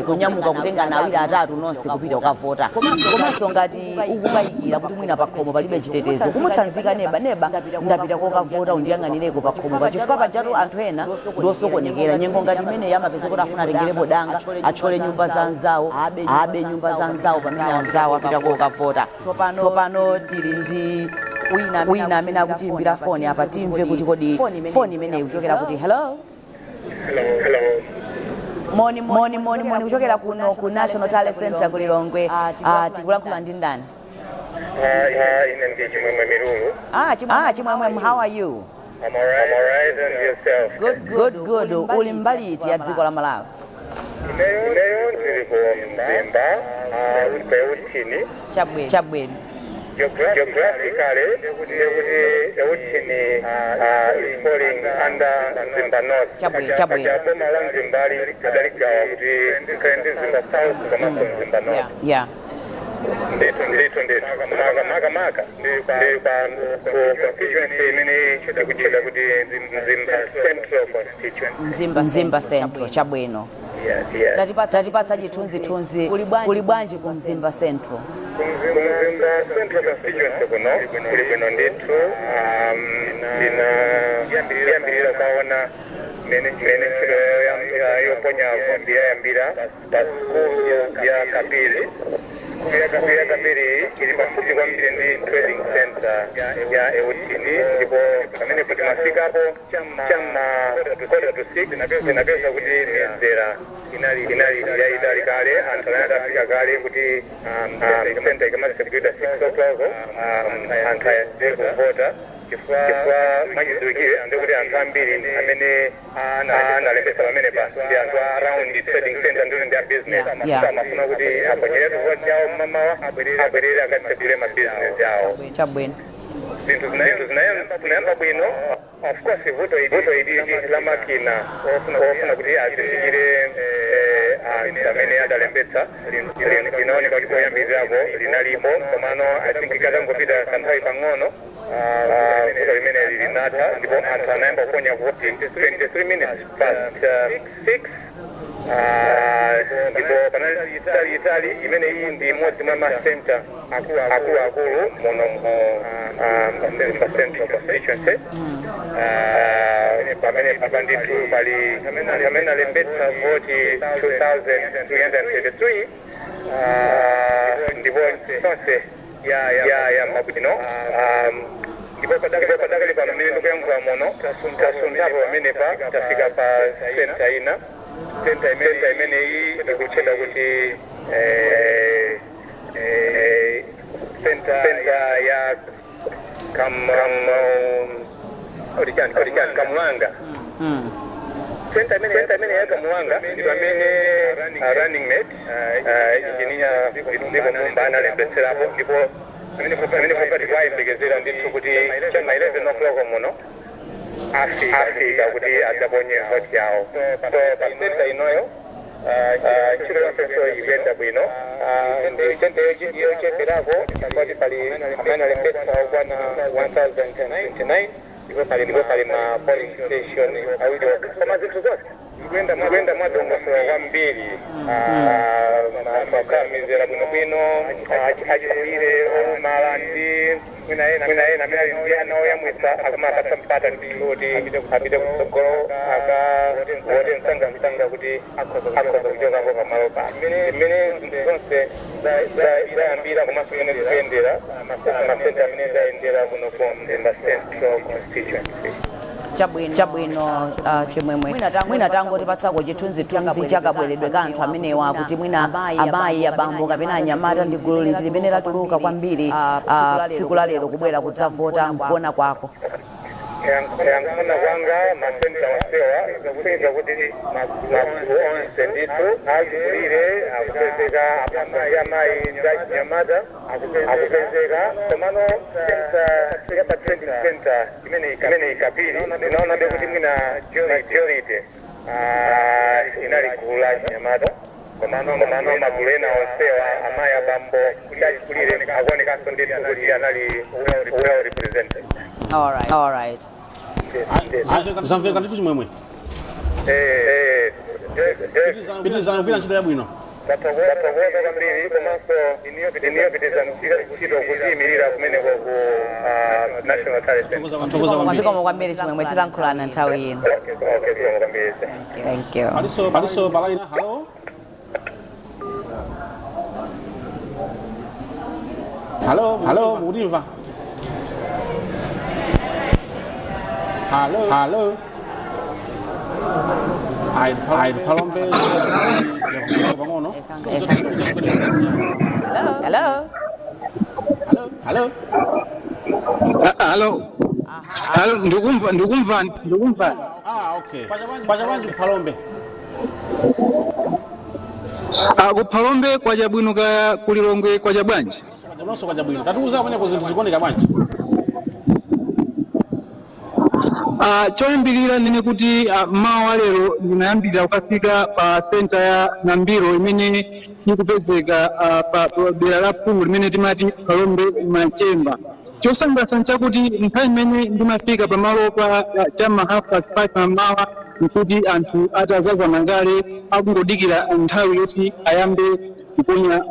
Speaker 3: Kunyamuka kutengana awiri atatu nonse kupita kukavota. Komanso ngati ukukayikira kuti mwina pakhomo palibe chitetezo, kumutsanzika neba, neba ndapita kokavota, undiyang'anireko pakhomo, pachifukwa pajatu anthu ena ndiosokonekera. Nyengo ngati imene amapeza kuti afuna atengerepo danga, atchole nyumba za anzawo, abe nyumba za anzawo pamene anzawo apita kokavota. Tsopano tili ndi wina amene akutiimbira foni apa, timve kuti kodi foni imeneyi kuchokera kuti. Hello?
Speaker 5: Hello.
Speaker 3: Moni moni moni moni kuchokera kuno ku National Tally Center ku Lilongwe. Tikulankhula ndi ndani?
Speaker 5: Ine ndi Chimwemwe Milulu.
Speaker 3: Ah, Chimwemwe, how are you?
Speaker 5: I'm alright. I'm alright, and yourself?
Speaker 3: Good, good, good. Uli mbali iti ya dziko la Malawi?
Speaker 5: Ineyo ndili ku Mzimba, ku Euthini.
Speaker 3: Chabwino, chabwino.
Speaker 5: Geographically, ndekuti Euthini is falling under Mzimba North.
Speaker 3: Chabwino, chabwino.
Speaker 5: Boma la Mzimbali adaligawa kuti likhale ndi Mzimba South komanso Mzimba North. Ndithu ndithu ndithu, maka maka maka ndi pa ku constituency imene ikutchedwa kuti Mzimba Central Constituency.
Speaker 3: Mzimba, Mzimba Central, chabwino.
Speaker 5: Yeah.
Speaker 3: Tatipatsa chithunzithunzi, kuli bwanji ku Mzimba Central?
Speaker 5: Kumzimba Central Constituency kuno kuli bwino ndithu. Tina yambirira ukaona mene ntchito yoponya voti yayambira pa skulu ya Kapiri. Skulu ya Kapiri ili pafupi kwambiri ndi trading center ya Euthini, ndipo pamene kuti mafikapo chamma 5:45, tinapeza kuti mizera inali yayitali kale. Anthu anali atafika kale kuti center ikamatsekulidwa 6 o'clock, anthu ayambe kuvota, chifukwa mwachidziwikire ndikuti anthu ambiri amene analembesa pamenepa ndi anthu a around trading center, ndikuti ndi a business. So amafuna kuti aponyeretu voti yawo mmamawa, abwerere akatsekule ma business yawo.
Speaker 3: Chabwino.
Speaker 5: Zinthu zinayamba bwino. Of course, vuto ili la makina ofuna kuti azindikire anthu amene adalembetsa linaoneka kuti poyambirirapo linalipo, komano I think katangopita kanthawi pang'ono, vuto limeneli linatha ndipo anthu anayamba kuponya voti 23 minutes past 6. Ndipo panali itali itali. Imene iyi ndi imodzi mwa masenta akuluakulu muno mu Mzimba Central Constituency. Pamene papa ndithu pali anthu amene alembetsa voti 2333, ndipo tonse yayamba bwino. Ndipo padakali pano mmene ndikuyankhula muno, tasunthapo pamenepa, tafika pa center ina. Center imeneyi ikutchedwa kuti center ya kam kam Otichani Kamulanga. Center imene ya Kamulanga ndi pamene running mate, Engineer Vitumbiko Mumba, analembetserapo, ndipo pamene popati kwayembekezera ndithu kuti chama 11 o'clock muno afika kuti adzaponye voti yawo. So pa center inoyo ntchito yonsenso ikuyenda bwino. Ndi center yocheperako poti pali amene alembetsa okwana 1029, ndipo pali ma polling station awiri okha, koma zinthu zonse Zikuyenda mwadongosolo kwambiri. Makhala mizera bwinobwino, achikulire, olumala ndi mwina ena amene ali ndi ana oyamwitsa akumapatsa mpata kuti apite kutsogolo akavote msangamsanga kuti akhoza kuchokapo pamalo pano. Mmene zinthu zonse zayambira komanso mmene zikuyendera, masenta amene zayendera kuno ku Mzimba Central Constituency.
Speaker 3: Chabwino, chabwino, Chimwemwe, mwina tangotipatsako chithunzithunzi chakabweredwe ka anthu amenewa, kuti mwina amayi, abambo kapena anyamata, ndi gulu liti limene latuluka kwambiri tsiku la lero kubwera kudzavota nkuona kwako?
Speaker 5: Kuona kwanga, masenta onsewa zikusonyeza kuti magulu onse ndithu, achikulire akupezeka, abambo ndi amayi ndi achinyamata akupezeka. Komano center ya pa trading center imene ikapiri, ndinaonabe kuti mwina majority inali gulu la achinyamata. Komano magulu ena onsewa, amayi, abambo ndi achikulire, akuonekanso ndithu kuti anali well represented.
Speaker 3: All right, all right.
Speaker 1: Zamveka ndithu, Chimwemwe. Pitirizani kugwira ntchito yabwino.
Speaker 5: Tathokoza kwambiri, komanso iniyo pitiriza ntchito kuziyimirira kumeneko ku National Tally Center.
Speaker 1: Tathokoza kwambiri.
Speaker 3: Zikomo kwambiri, Chimwemwe, tilankhulana nthawi ino.
Speaker 5: Okay, zikomo kwambiri.
Speaker 3: Thank you.
Speaker 1: Paliso pa line. Hello, hello, hello, mukutimva? Hello, hello. Ayi, ayi, Phalombe yavutika pang'ono.
Speaker 3: Hello.
Speaker 1: Hello, hello.
Speaker 4: Hello, hello, ndikumva, ndikumva, ndikumva.
Speaker 1: Ah, okay. Kwacha bwanji Phalombe?
Speaker 4: Kuphalombe kwacha bwino, kaya kulilongwe kwacha bwanji?
Speaker 1: Nonso kwacha bwino. Tatiuza kumeneko, zinthu zikuoneka bwanji?
Speaker 4: Choyambirira nene kuti mawa lero ndinayambirira kukafika pa senta ya Nambiro imene ikupezeka pa dera la phungu limene timati Phalombe Machemba. Chosangalatsa nchakuti nthawi imene ndimafika pamalo pa chama 5:30 mamawa, nkuti anthu atazaza kale, akungodikira nthawi yoti ayambe kuponya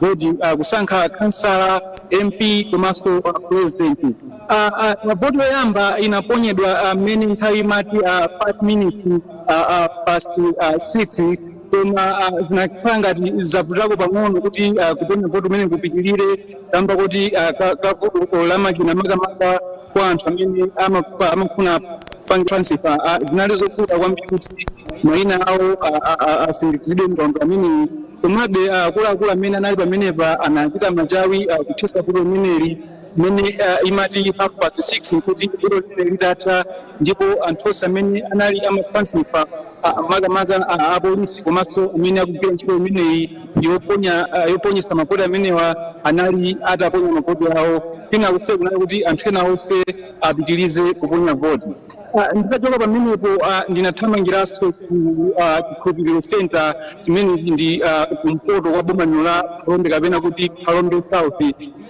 Speaker 4: voti, kusankha kansala, MP komanso president. Voti yoyamba inaponyedwa mmene nthawi imati 5 minutes past 6, koma zinakhala ngati zavutako pang'ono kuti kuponya voti umene kupitirire, kamba kuti kavuto la makina, makamaka kwa anthu amene amafuna panga transfer, zinali zovuta kwambiri kuti mayina awo asindikizidwe mkaundula ameneyi. Komabe akuluakulu amene anali pamenepa anachita machawi kuthetsa vuto limeneli. Mmene imati 6:30 nkuti vuto limene litatha, ndipo anthu onse amene anali amatransfer, makamaka apolisi komanso amene akugwira ntchito imeneyi yoponya, yoponyesa mavoti amenewa, anali ataponya mavoti awo. Kwina konse kunali kuti anthu ena onse apitirize kuponya voti. Nditachoka pamenepo, ndinathamangiranso ku Chikhulupiriro Center chimene ndi kumpoto kwa boma lino la Phalombe, kapena kuti Phalombe South.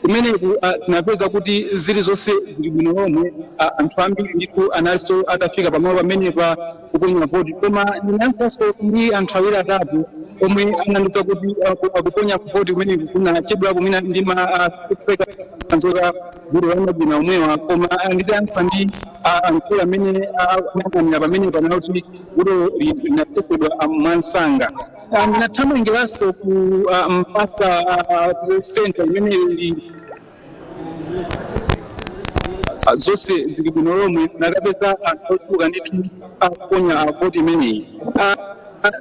Speaker 4: Kumeneku tinapeza kuti zilizonse zili bwino lomwe. Anthu ambiri ndithu analinso atafika pamalo pamenepa kuponya voti, koma ndinayankhanso ndi anthu awiri atatu omwe anandiuza kuti akuponya voti kumeneku kunachedwa kumene ndi ma 6 seconds ka vuto la makina omwewa. Koma nditayankha ndi mkulu amene amayang'anira pamenepa, kuti vuto linathetsedwa mwansanga. Ndinathamangiranso ku Mpasa Center imene ili, zonse zili bwino lomwe, nakapeza anthu ochuluka ndithu akuponya voti imeneyi.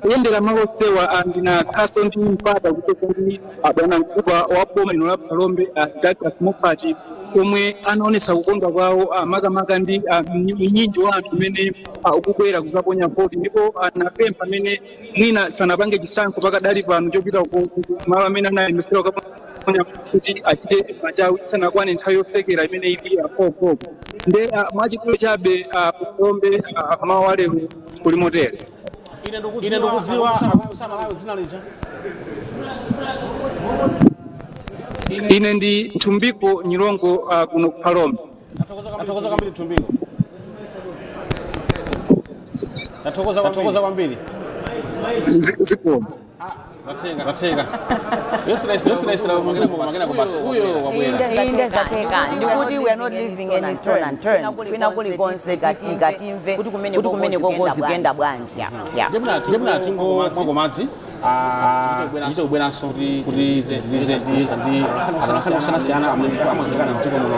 Speaker 4: Kuyendera malo onsewa, ndinakhaso ndi mpata kucheza ndi bwana mkubwa wa boma lino la Phalombe, Douglas Moffat, omwe anaonetsa kukondwa kwawo, makamaka ndi unyinji wa anthu umene ukubwera kuzaponya voti, ndipo anapempha amene mwina sanapange chisankho pakadali pano chopita ku malo amene analembesera kukaponya kuti achite machawi isanakwane nthawi yosekera imene ili 4 o'clock. Nde mwachidule chabe, Phalombe mawa lero kuli motere.
Speaker 1: Ine ndikudziwa Samalawi dzina lija.
Speaker 4: Ine ndi Nthumbiko Nyilongo, kuno ku Phalombe.
Speaker 1: Athokoza kwambiri, Thumbiko. Tathokoza kwambiri. Kwambiri.
Speaker 4: Zikomo.
Speaker 1: Tathenga, tathenga. Yosiraisira makena kubasi. Uyo wabwera.
Speaker 3: Inde, zateka. Ndikuti we are not leaving any stone unturned. Kwina kulikonse katika timve kuti kumene koko zikuyenda bwanji, yeah.
Speaker 1: Ndemuna tingo mwako madzi tichite kubweranso kuti titilize ndi anthu osiyanasiyana amene amazikana mdziko muno,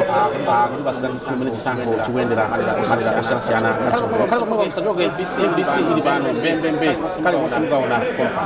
Speaker 1: kuti basi mmene chisankho chikuyendera madera osiyanasiyana mdziko muno. Khale pomwepo, musachoke. MBC ili pano mbembembe, kale konse mukaona kompa.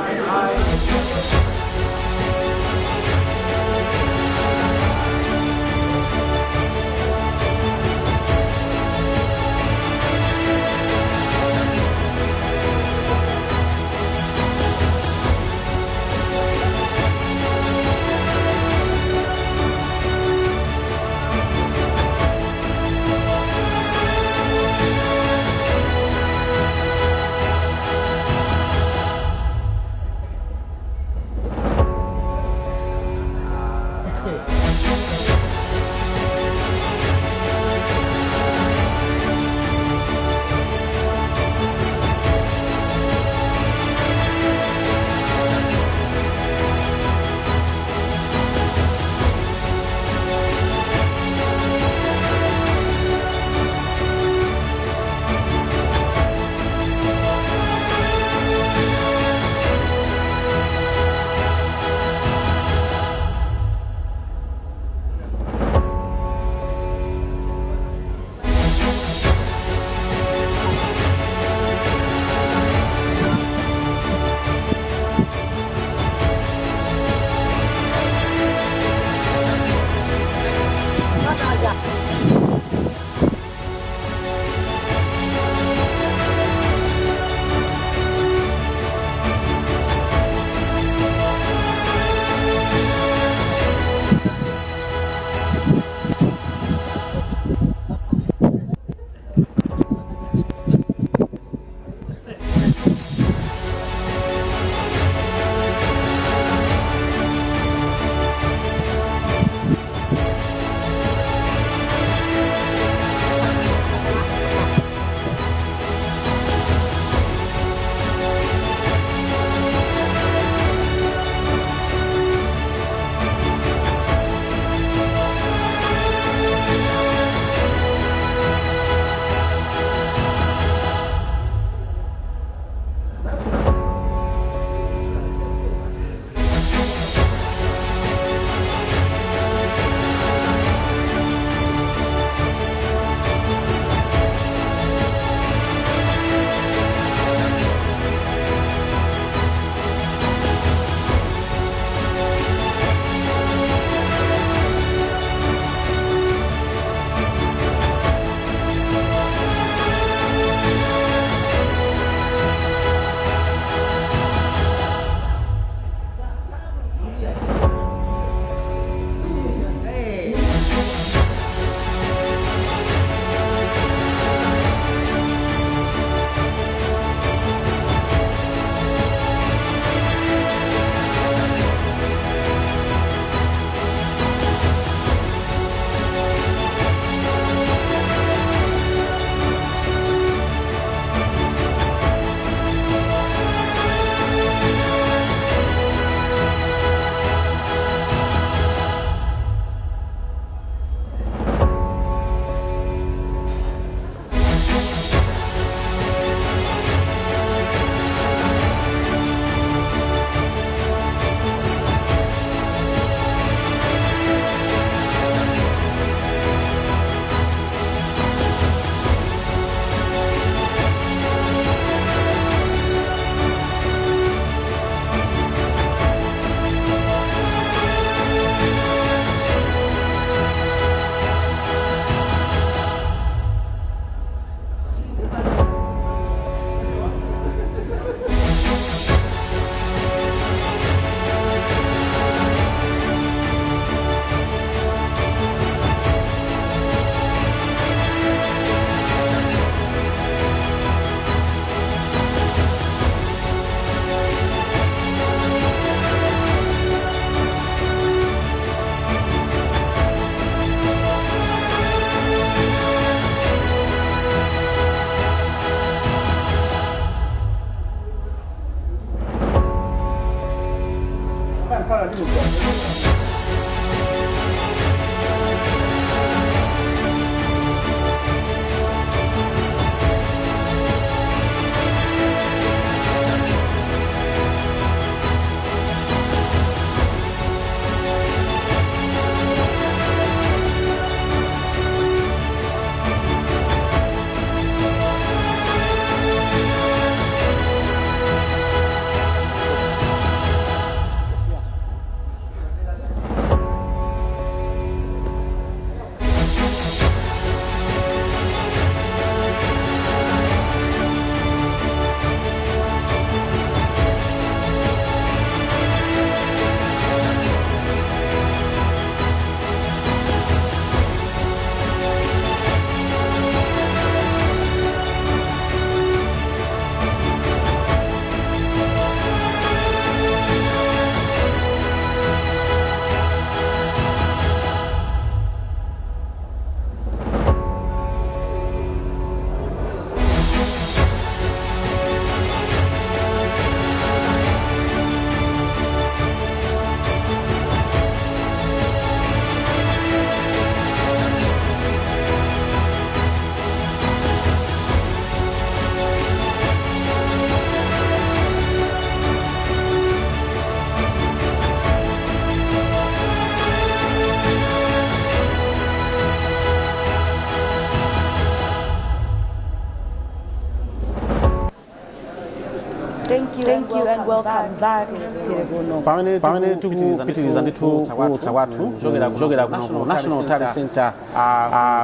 Speaker 3: Thank you, thank you and welcome back. Tili kuno.
Speaker 1: Pamene tikupitiriza ndithu kuulutsa kwathu kuchokera kuno ku National Tally Center,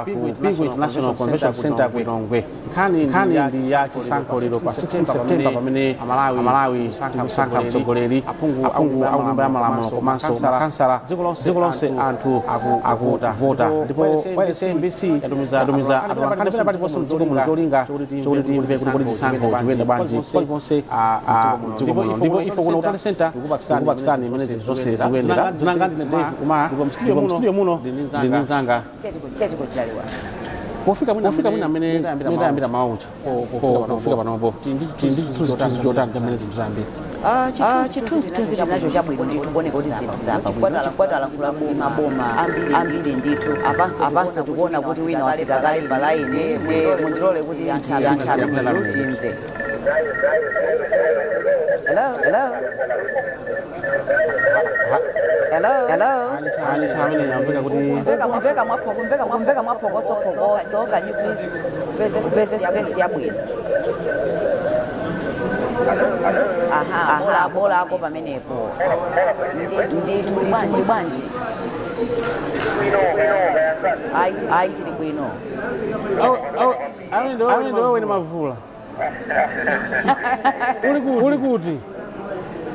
Speaker 1: ku Bingu International Convention Center ku Lilongwe. Nkhani ndi ya chisankho lero pa 16 September, pamene Amalawi tikusankha mtsogoleri, aphungu aku Nyumba ya Malamulo komanso makansala. Dziko lonse anthu akuvota, ndipo wireless MBC yatumiza atolankhani pena paliponse mdziko muno cholinga chokuti timve kuti kodi chisankho chikuyenda bwanji paliponse mdziko muno. Ndipo ife kuno ku Tally Center tikupatsirani imene zinthu zonse zikuyendera. Dzina langa ndine Dave Kumar, ndipo mstudio muno ndili mzanga
Speaker 3: Keti kujaliwa.
Speaker 1: Pofika mwina amene tayambira mawucha pofika panopo, ndi chithunzithunzi chotani chamene zinthu zayambira?
Speaker 3: Chithunzithunzi chinacho chabwino ndithu, kuoneka kuti zinthu zayamba bwino, chifukwa talankhula ndi maboma ambiri ndithu. Apanso tikuona kuti wina wafika kale palaini, nde mundilole kuti anthu ameneyo timve. Hello, hello, hello, hello.
Speaker 1: Ali amene yamveka kuti
Speaker 3: Kumveka mwaphoko, kumveka mwaphokoso phokoso. Can you please peze space yabwino? Aha, aha, bola ako pamenepo ndithu ndithu. Ndi bwanji? Ayi, tili bwino.
Speaker 1: Amene ndiwe mavula, uli kuti?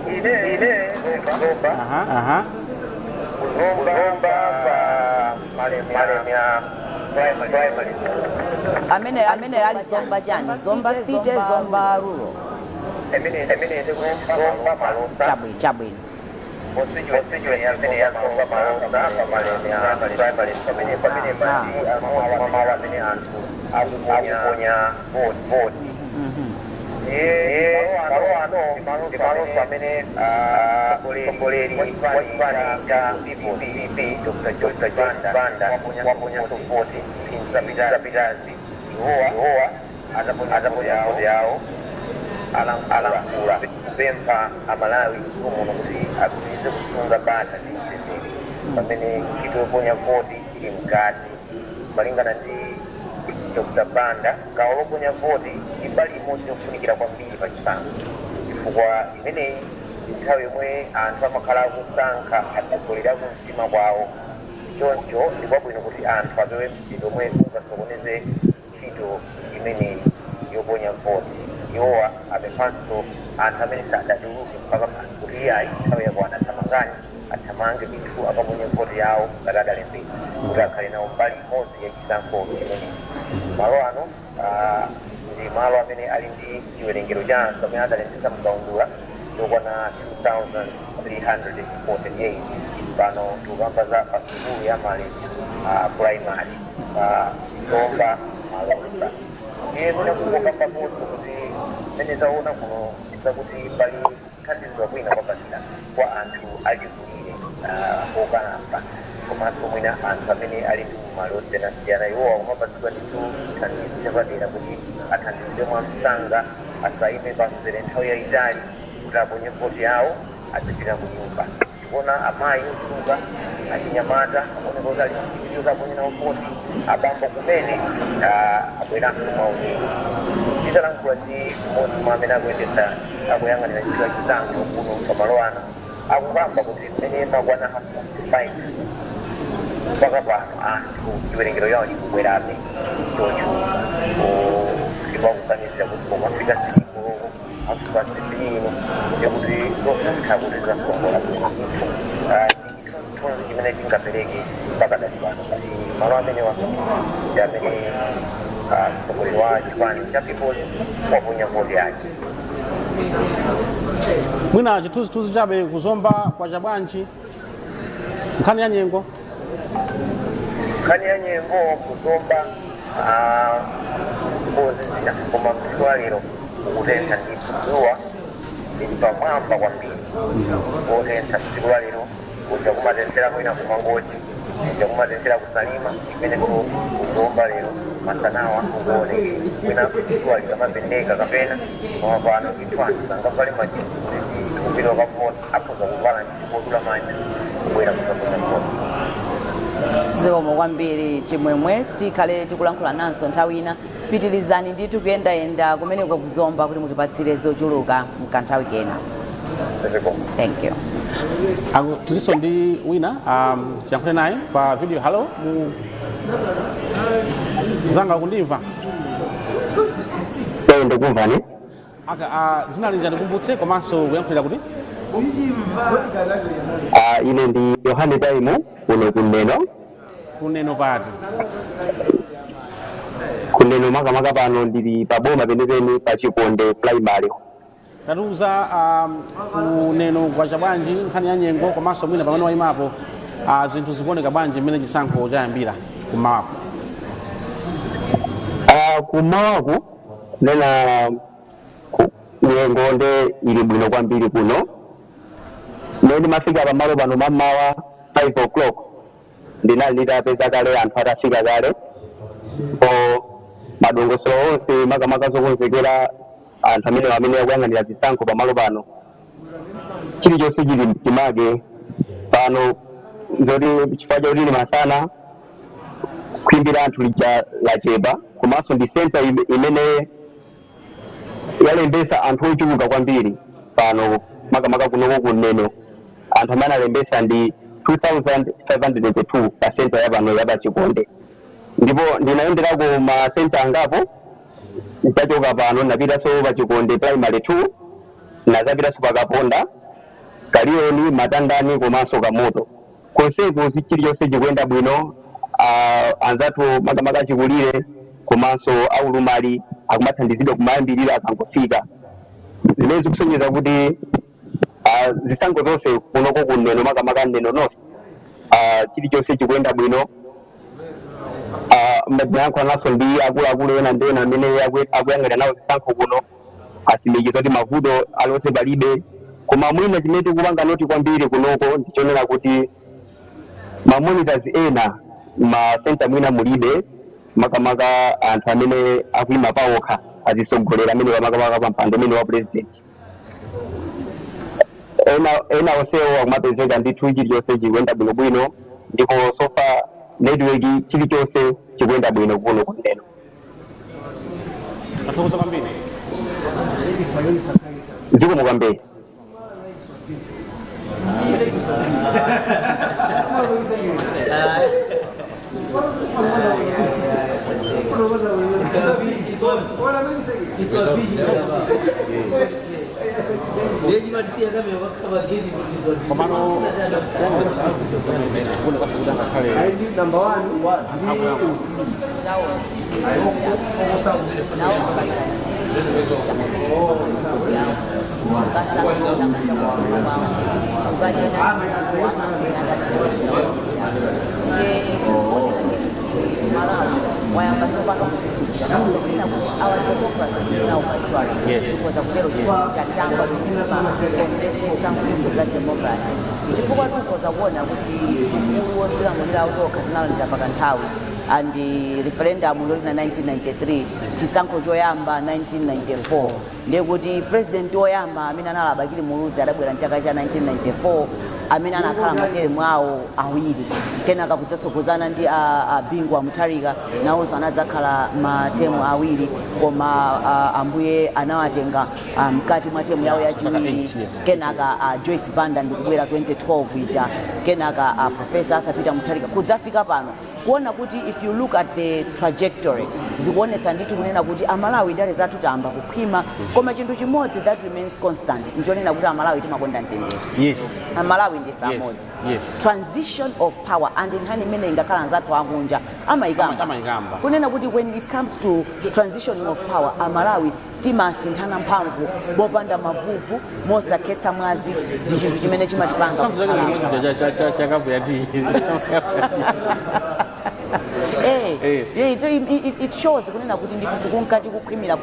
Speaker 5: Ine Zomba.
Speaker 1: Aha.
Speaker 5: Zomba pa Malemia Primary.
Speaker 3: Amene ali Zomba chani? Zomba City, Zomba Rural?
Speaker 5: Emene Zomba Malosa.
Speaker 3: Chabwino, chabwino.
Speaker 5: Constituency amene ya Zomba Malosa pa Malemia Primary, pamene pali amodzi mwa malo amene anthu akuponya voti. Malo ano ndi malo amene mtsogoleri wa chipani cha DPP, Dr. Joyce Banda, waponya voti zapitazi. Iwowa ataponya voti yawo, alankhula kupempha Amalawi dziko muno kuti apitirize kusunga bata ndi mtendere pamene ntchito yoponya voti ili mkati. Malingana ndi Dr. Banda, gawo loponya voti ndi mbali imodzi yofunikira kwambiri pa chisankho, chifukwa imeneyi ndi nthawi yomwe anthu amakhala akusankha atsogoleri akumtima kwawo. Choncho ndi kwabwino kuti anthu apewe mchitidwe omwe ungasokoneze ntchito imeneyi yoponya voti. Iwowa apemphanso anthu amene sadatuluke mpaka pano kuti iyayi, nthawi yakwana, athamangani, athamange ndithu akaponye voti yawo ngati adalembetsa, kuti akhale nawo mbali imodzi ya chisankho chimenechi. Malo ano ndi malo amene ali ndi chiwerengero cha anthu amene adalembetsa mkaundula chokwana 2348. Pano tikukamba za pa sukulu ya Malemia Primary pa Zomba Malosa. Ndiye mwina kungokambaponso kuti mmene zaona kuno zakuti pali kuthandizidwa kwina kwapatira kwa anthu achikulire. Okalamba komanso mwina anthu amene ali ndi ulumali osiyanasiyana, iwowa kumapatsidwa ndithu chithandizo chapadera kuti athandizidwe mwamsanga, asayime pamzere nthawi yayitali kuti aponye voti yawo, azipita ku nyumba. Tikuona amayi ochuluka, achinyamata akuoneka kuti ali mchipiriyo kaponye nawo voti, abambo kumene abweranso mwaulemu. Titalankhula ndi mmodzi mwa amene akuyendetsa, akuyang'anira ntchito ya chisankho kuno pamalo ano, akukamba kuti mmene makwana 5:30 mpaka pano anthu chiwerengero yawo chikubwerabe chochuluka, ndipo akuganizira kuti pomafika 3 koloko, 3:30 ino, ndikuti zosatha kuti zasongola bwino ndithu. Ndi chithunzithunzi chimene chingapereke pakadali pano kuti malo amenewa ndi amene mtsogoleri wa chipani cha Peoples waponya voti yake.
Speaker 1: Mwina chithunzithunzi chabe, kuzomba kwacha bwanji, nkhani ya nyengo?
Speaker 5: Nkhani ya nyengo kuzomba kozizira, koma mtsiku la lero ukutentha ndithu. Dzuwa lili pamwamba kwambiri, kotentha tsiku la lero. Kuja kumatenthera mwina kumangochi, kuja kumatenthera kusalima, imeneko kuzomba lero masanawa ukuoneke mwina dzuwa likamapendeka kapena, koma pano ndithu anthu sangavale majinsi kuti tikupita kukavota, akhoza kuvala ndithu kodula manja kubwera kuzaponya voti.
Speaker 3: Zikomo kwambiri, Chimwemwe. Tikhale tikulankhula nanso nthawi ina. Pitirizani ndithu kuyendayenda kumeneko kuzomba kuti mutipatsire zochuluka mkanthawi kena.
Speaker 5: Zikomo.
Speaker 3: Thank you.
Speaker 1: Tilinso ndi wina, tiyankhule naye pa video. Hello, mu zanga, kundimva?
Speaker 6: Eyo, ndikumvani.
Speaker 1: Aka dzina lija ndikumbutse, komanso kuyankhulira kuti?
Speaker 6: Ine ndi Yohane Taimu kuno kuneno.
Speaker 1: Kuneno pati?
Speaker 6: Kuneno makamaka pano ndili pa boma penipeni pa Chikonde Primary.
Speaker 1: Tatiuza, kuneno kwacha bwanji, nkhani ya nyengo, komanso mwina pamene wayimapo zinthu zikuoneka bwanji mmene chisankho chayambira kummawapo?
Speaker 6: Kummawaku nena nyengo nde ili bwino kwambiri kuno. Mmene ndimafika pamalo pano mammawa 5 o'clock, ndinali nditapeza kale anthu atafika kale, po madongosolo onse makamaka zokonzekera anthu amene akuyang'anira zisankho pamalo pano, chilichonse chili mchimake pano. Zoti chifukwa chakuti ndi masana, khwimbi la anthu lija lachepa, komanso ndi center imene yalembesa anthu ochuluka kwambiri pano. Makamaka kunoko kuneno anthu amene alembesa ndi 2582 pa center yapano yapachikonde, ndipo ndinayenderako ma center angapo. Ntachoka pano napitanso pachikonde Primary 2, nazapitanso pakaponda, Kaliyoni, Matandani komanso Kamoto. Konseku chilichonse chikuyenda bwino. Anzathu makamaka achikulire komanso aulumali akumathandizidwa kumayambirira akangofika, zimene zikusonyeza kuti zisankho zonse kunoko kuneno, makamaka Neno North, chilichonse chikuyenda bwino. Ndinayankhulanso ndi akuluakulu ena ndi ena amene akuyang'anira nawo zisankho kuno, asimikiza kuti mavuto alonse palibe. Koma mwina chimene tikupanga note kwambiri kunoko ndichonena kuti ma monitors ena ma center mwina mulibe, makamaka anthu amene akuyima pawokha, azisogolera amene makamaka pa mpando umene wa president. Ena onsewo akumapezeka ndithu, chilichonse chikuyenda bwinobwino, ndipo so far network, chilichonse chikuyenda bwino kuno kuneno.
Speaker 1: Tathokoza kwambiri.
Speaker 6: Zikomo kwambiri.
Speaker 1: Komano kuno kwasikuti angakhale
Speaker 3: Wayamba tsopano kuzindikira kunena kuti our democracy is now maturing. Because akutero tatamba kuima kumvetsetsa mfundo za democracy, chifukwa tikhoza kuona kuti ufulu wodzilamulira utokha tinalandira pakanthawi and referendum lolina 1993, chisankho choyamba 1994. Ndiye kuti president woyamba amene anali a Bakili Muluzi adabwera mchaka cha 1994, amene anakhala materemu awo awiri, kenaka kudzatsogozana ndi a Bingu wa Mutharika, nawonso anadzakhala matemu awiri, koma ambuye anawatenga mkati mwa temu yawo yachiwiri.
Speaker 1: 8, yes.
Speaker 3: Kenaka Joyce Banda ndikubwera 2012 ija, kenaka Professor Arthur Peter Mutharika, kudzafika pano. Kuona kuti if you look at the trajectory, zikuonetsa ndithu kunena kuti Amalawi ndale zathu tayamba kukhwima. Koma chinthu chimodzi that remains constant nchonena kuti Amalawi timakonda mtendere. Amalawi ndife amodzi. Transition of power and nkhani imene ingakhala anzathu akunja amayikamba
Speaker 1: Amayikamba.
Speaker 3: kunena kuti when it comes to transitioning of power, Amalawi timasinthana mphamvu mopanda mavuvu, mosakhetsa mwazi. Ndi chinthu chimene chimatipanga
Speaker 1: Sanzo chake
Speaker 3: kukhala.
Speaker 1: chimene chakapu yati.
Speaker 3: Eh, it shows kunena kuti ndithu tikunkati kukhwimira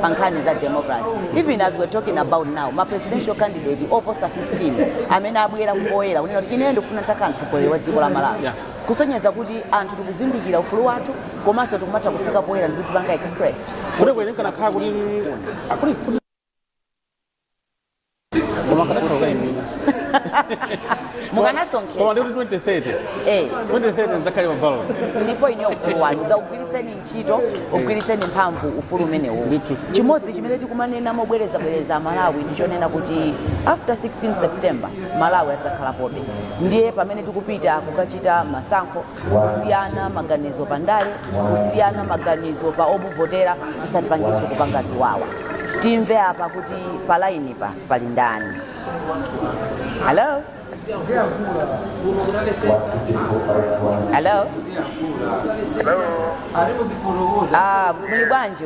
Speaker 3: pa nkhani za democracy. Even as we're talking about now, ma presidential candidate oposa 15 amene abwera kupoyera kunena kuti ineyo ndikufuna ntakhala mtsogoleri wa dziko la Malawi, kusonyeza kuti anthu tikuzindikira ufulu wathu, komanso tikumatha kufika poyera ndikudzipanga express.
Speaker 1: Kuti kwene kanakhala kuti akuli kuti koma kanakhala kukayimira. Koma
Speaker 3: Mukanasonkheza.
Speaker 1: Ndikuti 2030, 2030 nzakhale pa ballot.
Speaker 3: Ndipo ine ufulu wanu zaugwiritseni ntchito, ugwiritseni mphamvu ufulu umenewo.
Speaker 1: Ndithu.
Speaker 3: Chimodzi chimene tikumanena mobwerezabwereza Malawi ndichonena kuti after 16 September Malawi adzakhalapobe. Ndiye pamene tikupita kukachita masankho, kusiyana maganizo pa ndale, kusiyana maganizo pa omuvotera tisatipangitse kupanga ziwawa. Timve apa kuti pa line pa pali ndani. Hello, hello.
Speaker 5: Hello.
Speaker 3: Ah, muli bwanji?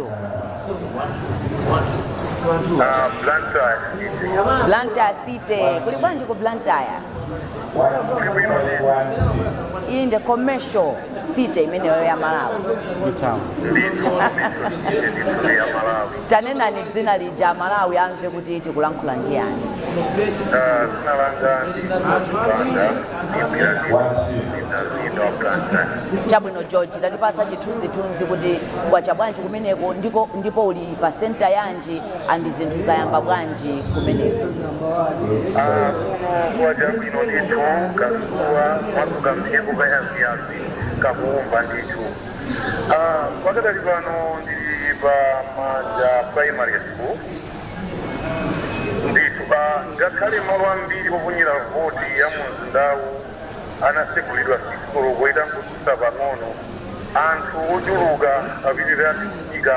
Speaker 5: Blantyre.
Speaker 3: Blantyre City. Kuli bwanji ku Blantyre?
Speaker 5: Kuli bwino ndithu.
Speaker 3: Iyi ndi commercial city imeneyo ya Malawi.
Speaker 1: New town.
Speaker 5: Ndithu, ndithu, ndithu ya Malawi.
Speaker 3: Tanenani dzina lija, Malawi amve kuti tikulankhula ndi yani.
Speaker 5: Dzina langa ndi George Banda, ndimbira ndithu mzinda wa Blantyre.
Speaker 3: Chabwino George, tatipatsa chithunzithunzi kuti kwacha bwanji kumeneko, ndiko ndipo uli pa center yanji and zinthu zayamba bwanji kumeneko?
Speaker 5: Kuno kwacha bwino ndithu, kasuwa mwasuka, mphepo kayaziyazi kakuwumba ndithu. Pakadali pano ndili pa Manja Primary School ndithu. Ngakhale malo ambiri oponyera voti ya mumzindawu anasegulidwa 6 koloko itangodutsa pang'ono, anthu ochuluka apitirira kufika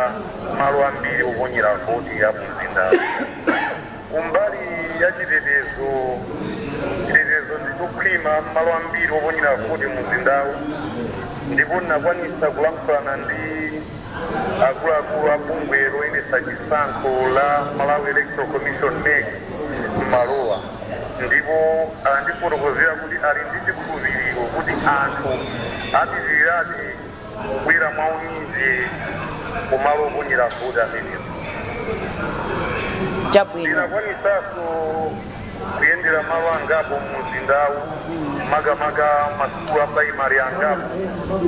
Speaker 5: malo ambiri oponyera voti ya mumzindawu. Kumbali ya chitetezo, chitetezo ndichokhwima malo ambiri oponyera voti mumzindawu, ndipo ndinakwanisa kulankhulana ndi akuluakulu a bungwe loyendetsa chisankho la Malawi Electoral Commission, MEC, m'malowa, ndipo andifotokozera kuti ali ndi chikhulupiriro kuti anthu apitirirabe kubwera mwaunyinji kumalo oponyera voti amenewo. Ndinakwanisanso kuyendera malo angapo mumzindawu, makamaka masukulu a primary angapo,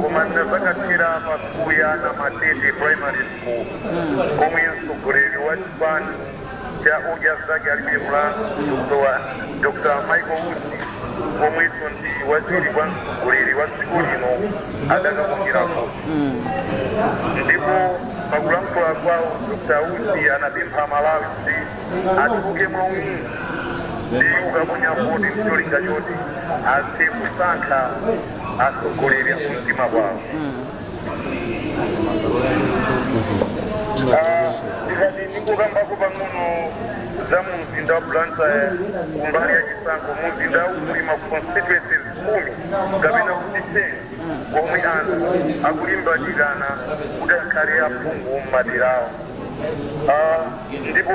Speaker 5: koma ndinazakathera pa sukulu ya Namatete Primary School, komwe mtsogoleri wa chipani cha Odya Zake Alibe Mlandu, Dr Michael Usi, komwenso ndi wachiwiri kwa mtsogoleri wa dziko lino, adakaponyera voti. Ndipo pakulankhula kwawo Dr Usi anapempha Malawi kuti atuluke mwaunyinji ndi kukaponya voti mcholinga choti athe kusankha atsogoleri akumtima kwawo. Ndikati ndingokambako pang'ono za mu mzinda wa Blantyre kumbali ya chisankho, mumzindawu muli ma constituencies 10 kapena kuti 10 komwe anthu akulimbatirana kuti akhale aphungu m'maderawo. Ndipo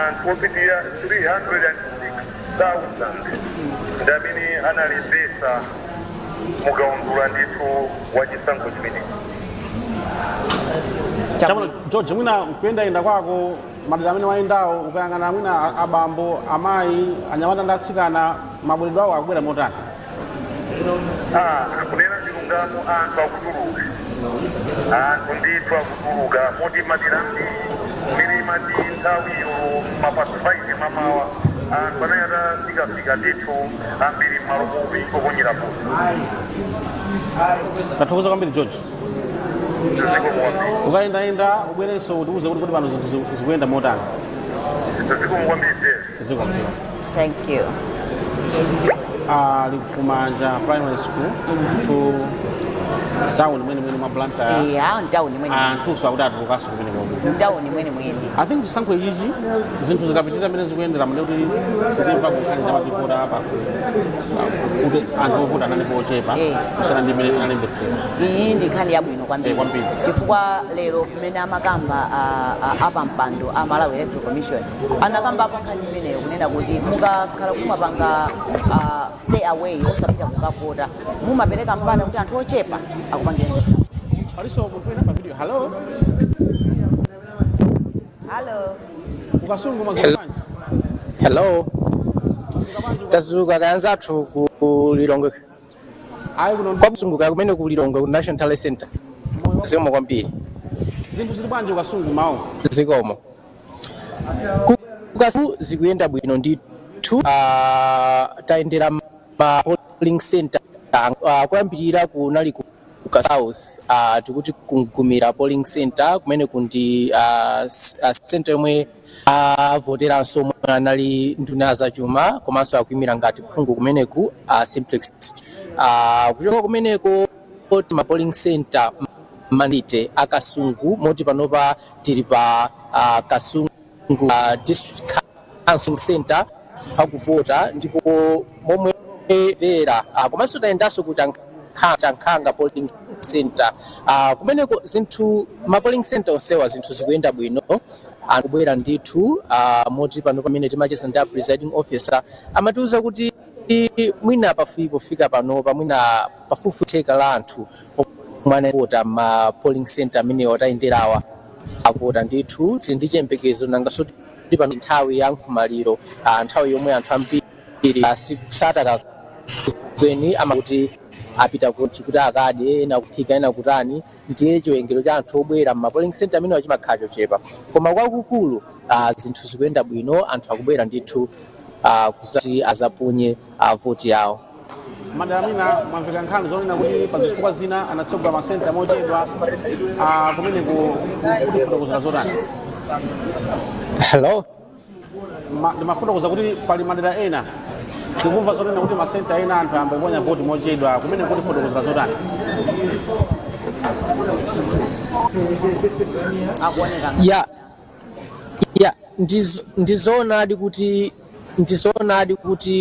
Speaker 5: anthu opitirira 306,000 ndi amene analembesa mukaundula ndithu wa chisankho chimenechi.
Speaker 1: Chabwino George, mwina kuyendayenda kwako madera amene wayendawo, ukayang'ana mwina abambo, amayi, anyamata ndi atsikana, mabweredwe awo akubwera motani?
Speaker 5: Ah, kunena chilungamo, anthu akutuluka, anthu ndithu akutuluka, moti madera ambiri mmene imati nthawiyo ma past 5 mamawa, anthu anali atafikafika ndithu ambiri m'malo mopi oponyera voti.
Speaker 1: Tathokoza kwambiri, George.
Speaker 5: Zikomo kwambiri.
Speaker 1: Ukayendayenda ubwerenso utiuze kuti pano zinthu zikuyenda motani.
Speaker 5: Zikomo kwambiri.
Speaker 1: Zikomo, zikomo.
Speaker 3: Thank you.
Speaker 1: Ali Kumanja Primary School to town mwene mwene mwa Blantyre.
Speaker 3: Iya, mtawuni mwene.
Speaker 1: Anthuso akuti atulukanso kumeneko.
Speaker 3: Mtawuni mwene mwene.
Speaker 1: I think chisankho ichichi, zinthu zikapitirira mmene zikuyendera, mene kuti sitimva kunkhani zamativota apa kuti anthu ovota analipo ochepa kusiyana ndi mmene analembetsera.
Speaker 3: Iyi ndi nkhani yabwino kwambiri.
Speaker 1: Eh, kwambiri.
Speaker 3: Chifukwa lero kumene amakamba apampando a Malawi Electoral Commission anakambapo nkhani imeneyo, kunena kuti mukakhala kumapanga stay away, osapita kukavota, mumapereka mpata kuti anthu ochepa akupangire.
Speaker 1: Palinso munthu wina pa video. Hello.
Speaker 3: Hello.
Speaker 1: Ku Kasungu mwadzuka bwanji?
Speaker 7: Hello. Tadzuka kaya anzathu ku Lilongwe?
Speaker 1: Ayi, kuno.
Speaker 7: Kwa kumene ku Lilongwe ku National Talent Center. Zikomo kwambiri.
Speaker 1: Zinthu zili bwanji ku Kasungu mawu?
Speaker 7: Zikomo. Ku Kasungu zikuyenda bwino ndithu. Tayendera ma polling center, kuyambirira kunali ku ku South, tikuti Kugumira polling center, kumene kundi center yomwe avoteranso omwe anali nduna zachuma komanso akuyimira ngati phungu kumeneku, Simplex. Kuchoka kumeneko ma polling center mandite a Kasungu, moti panopa tili pa Kasungu District Council Center akuvota, ndipo momwe vera komanso tayendanso ku Chankhanga polling center. Kumeneko zinthu, ma polling center onsewa zinthu zikuyenda bwino, akubwera ndithu, moti pano pamene timacheza ndi a presiding officer amatiuza kuti mwina pafupi pofika panopa mwina pafupifupi theka la anthu omwe anavota ma polling center amenewa tayenderawa avota ndithu. Tili ndi chiyembekezo, nanganso ndi pano nthawi ya nkhomaliro, nthawi yomwe anthu ambiri sataka kweni amakuti apita kuti akadye, ena kuphika, ena kutani, ndiye chiwerengero cha anthu obwera ma polling center amenewa chimakhala chochepa. Koma kwakukulu zinthu zikuyenda bwino, anthu akubwera ndithu kuzati azaponye voti yawo.
Speaker 1: Madera mwina mwamveka nkhani zonena kuti pa zifukwa zina anatsegula masenta mochedwa, kumeneko kuti fotokozera zotani?
Speaker 7: Hello?
Speaker 1: Ndimafotokoza kuti pali madera ena tikumva zonena kuti masenta ena anthu ayamba kuponya voti mochedwa, kumene kuti fotokozera zotani?
Speaker 3: Akuoneka.
Speaker 7: Ya, ndizoonadi kuti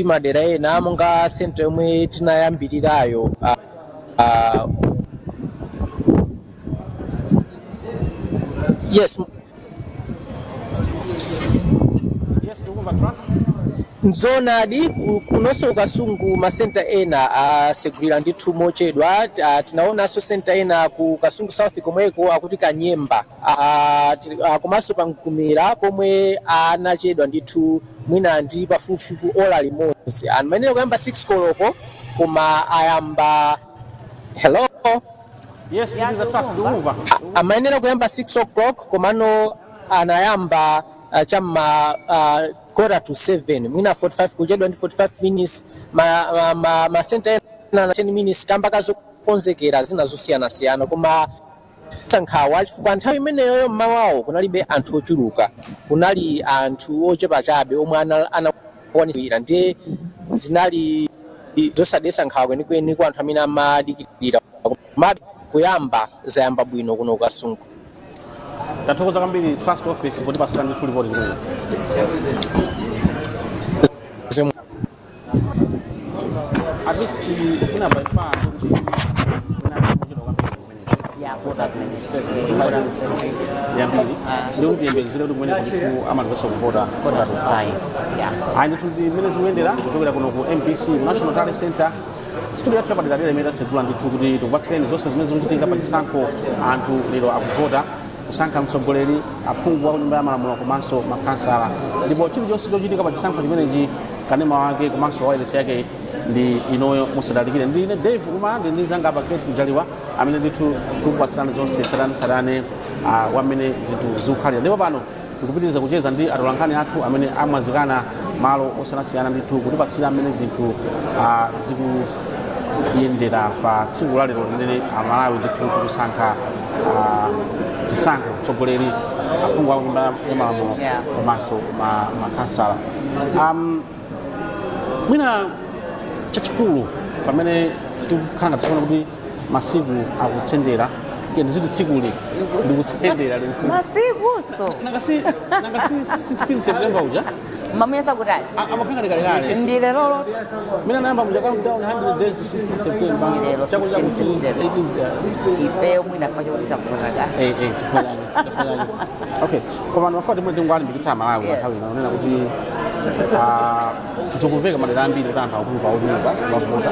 Speaker 7: madera ena monga center yomwe tinayambirirayo, yes.
Speaker 1: Yes, tikumva, Trust.
Speaker 7: Nzoonadi, kunonso Kasungu masenta ena asegulira ndithu mochedwa. Tinaonanso senta ena ku Kasungu South komweko, akuti Kanyemba, komanso pa Mgumira pomwe anachedwa ndithu mwina ndi pafupifupi ola limodzi. Amayenera kuyamba 6 koloko koma ayamba, hello?
Speaker 1: Yes, tikuza, Trust, tikumva.
Speaker 7: Amayenera kuyamba 6 o'clock komano anayamba chamma 6:45, mwina 45, kuchedwa ndi 45 minutes. Ma center ena na 10 minutes kamba kazokonzekera zina zosiyanasiyana. Koma sankhawa chifukwa nthawi imeneyoyo mmawawo kunalibe anthu ochuluka, kunali anthu ochepa chabe omwe anakwanira, ndiye zinali zosadetsa nkhawa kwenikweni kwa anthu amene amadikirira. Komabe kuyamba zayamba bwino kuno Kasungu.
Speaker 1: Tathokoza kwambiri, Trust Office, kuti pasira ndithu ripoti zimene.
Speaker 7: Zimwe.
Speaker 1: At least ina by far kuti ina mochedwa kwambiri kumene.
Speaker 3: Yeah, 45 minutes.
Speaker 1: Yambiri ndi kuti tiyembekezere kuti kumene ndithu amaliza kuvota
Speaker 3: 4:45, yeah.
Speaker 1: Ayi ndithu, zimene zikuyendera kuchokera kuno ku MBC National Tally Center. Studio yathu yapaderadera imene tatsegula ndithu kuti tikupatsireni zonse zimene zikuchitika pa chisankho. Anthu lero akuvota kusankha mtsogoleri, aphungu wa Nyumba ya Malamulo komanso makhansala, ndipo chilichonse chochitika pa chisankho chimenechi, kanema wake komanso wailesi yake ndi inoyo. Musadalikire. Ndine Dave Uma, ndi mnzanga apa Kate Mjaliwa, amene ndithu tikupatsirani zonse tsatanetsatane wamene zinthu zikukhalira. Ndipo pano tikupitiriza kucheza ndi atolankhani athu amene amwazikana malo osiyanasiyana ndithu kutipatsira amene zinthu zikuyendera pa tsiku la lero limene Amalawi ndithu tikusankha chisankho mtsogoleri, aphungu a Nyumba ya Malamulo komanso makhansala. Mwina chachikulu pamene tikukhala ngati tikuona kuti masiku akutsendera, iye ndiziti tsikuli ndikutsendera.
Speaker 3: Masikuso.
Speaker 1: Nanga si 16 September uja?
Speaker 3: Mamuyesa kutali.
Speaker 1: Amakhala kalekale.
Speaker 3: Ndi lerolo.
Speaker 1: Mina nayamba muja countdown 100 days to 16 September.
Speaker 3: Ndi lero.
Speaker 1: Chako
Speaker 3: 16 September.
Speaker 1: 18.
Speaker 3: Ifeyo mwina fa choti tavuta ka.
Speaker 1: Eh, chifukwa chake, chifukwa chake. Okay, koma ndimafuna timwe tingwalimbikitsa Amalawi nthawi ino nena kuti zikumveka madera ambiri kuti anthu akutuluka, otuluka kukavota.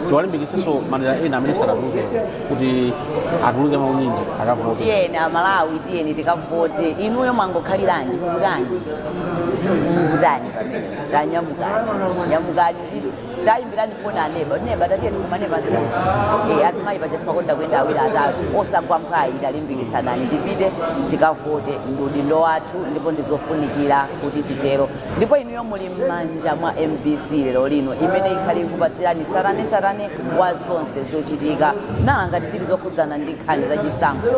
Speaker 1: Tiwalimbikitsenso madera ena amene sanatuluke kuti atuluke maunyinji akavote.
Speaker 3: Tiyeni Amalawi, tiyeni tikavote. Inuyo mwangokhaliranji? Mukutani? Mukutani pamene? Tanyamukani, nyamukani ndithu. Tayimbirani foni aneba, neba tatiyeni kumane pansi. Azimayi paja timakonda kuyenda awiri, atatu, osagwa mphwayi. Talimbikitsanani, tipite tikavote. Ndi udindo wathu ndipo ndizofunikira kuti titero. Ndipo inuyo muli m'manja mwa MBC lero lino, imene ikhale ikupatsirani tsatanetsatane wa zonse zochitika na ngati zili zokhudzana ndi nkhani zachisankho,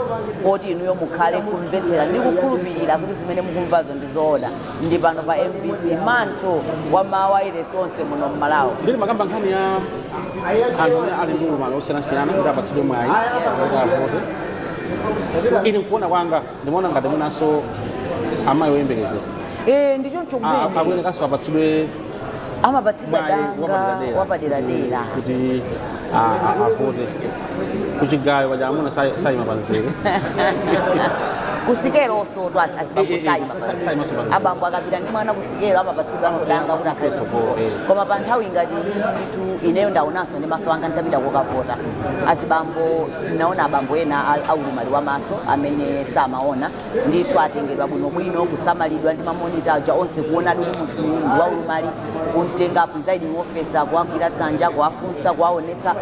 Speaker 3: poti inuyo mukhale kumvetsera ndi kukhulupirira kuti zimene mukumvazo ndi zoona. Ndi pano pa MBC, manthu wa mawayilesi onse muno mMalawi.
Speaker 1: Ndili makamba nkhani ya anthu amene ali ndi ulumali osiyanasiyana kuti apatsidwe mwayi kuti avote. Ine nkuona kwanga ndimaona ngati mwinanso amayi oyembekezera
Speaker 3: Ndichoncho kumene.
Speaker 1: Akuyenekanso apatsidwe
Speaker 3: amapatsidwa
Speaker 1: mwayi
Speaker 3: danga
Speaker 1: wapaderadera
Speaker 3: wapaderadera
Speaker 1: kuti avote. Kuchigayo paja amuna sayima panzere.
Speaker 3: Kusikelo so azibambo sayima.
Speaker 1: Sayima so panzere.
Speaker 3: Abambo akapita ndi mwana kusikelo amapatsidwa danga kuti akhale
Speaker 1: Tsogolo,
Speaker 3: tsogolo. Koma pa nthawi ngati iyi ndithu ineyo ndaonanso ndi maso anga nditapita kokavota, azibambo tinaona abambo ena aulumali wa maso amene samaona ndithu atengedwa bwinobwino, kusamalidwa ndi ma monitor aja onse, kuonadi kuti munthu uyu ndi waulumali, kumtenga presiding officer, kuwagwira dzanja, kuwafunsa, kuwaonetsa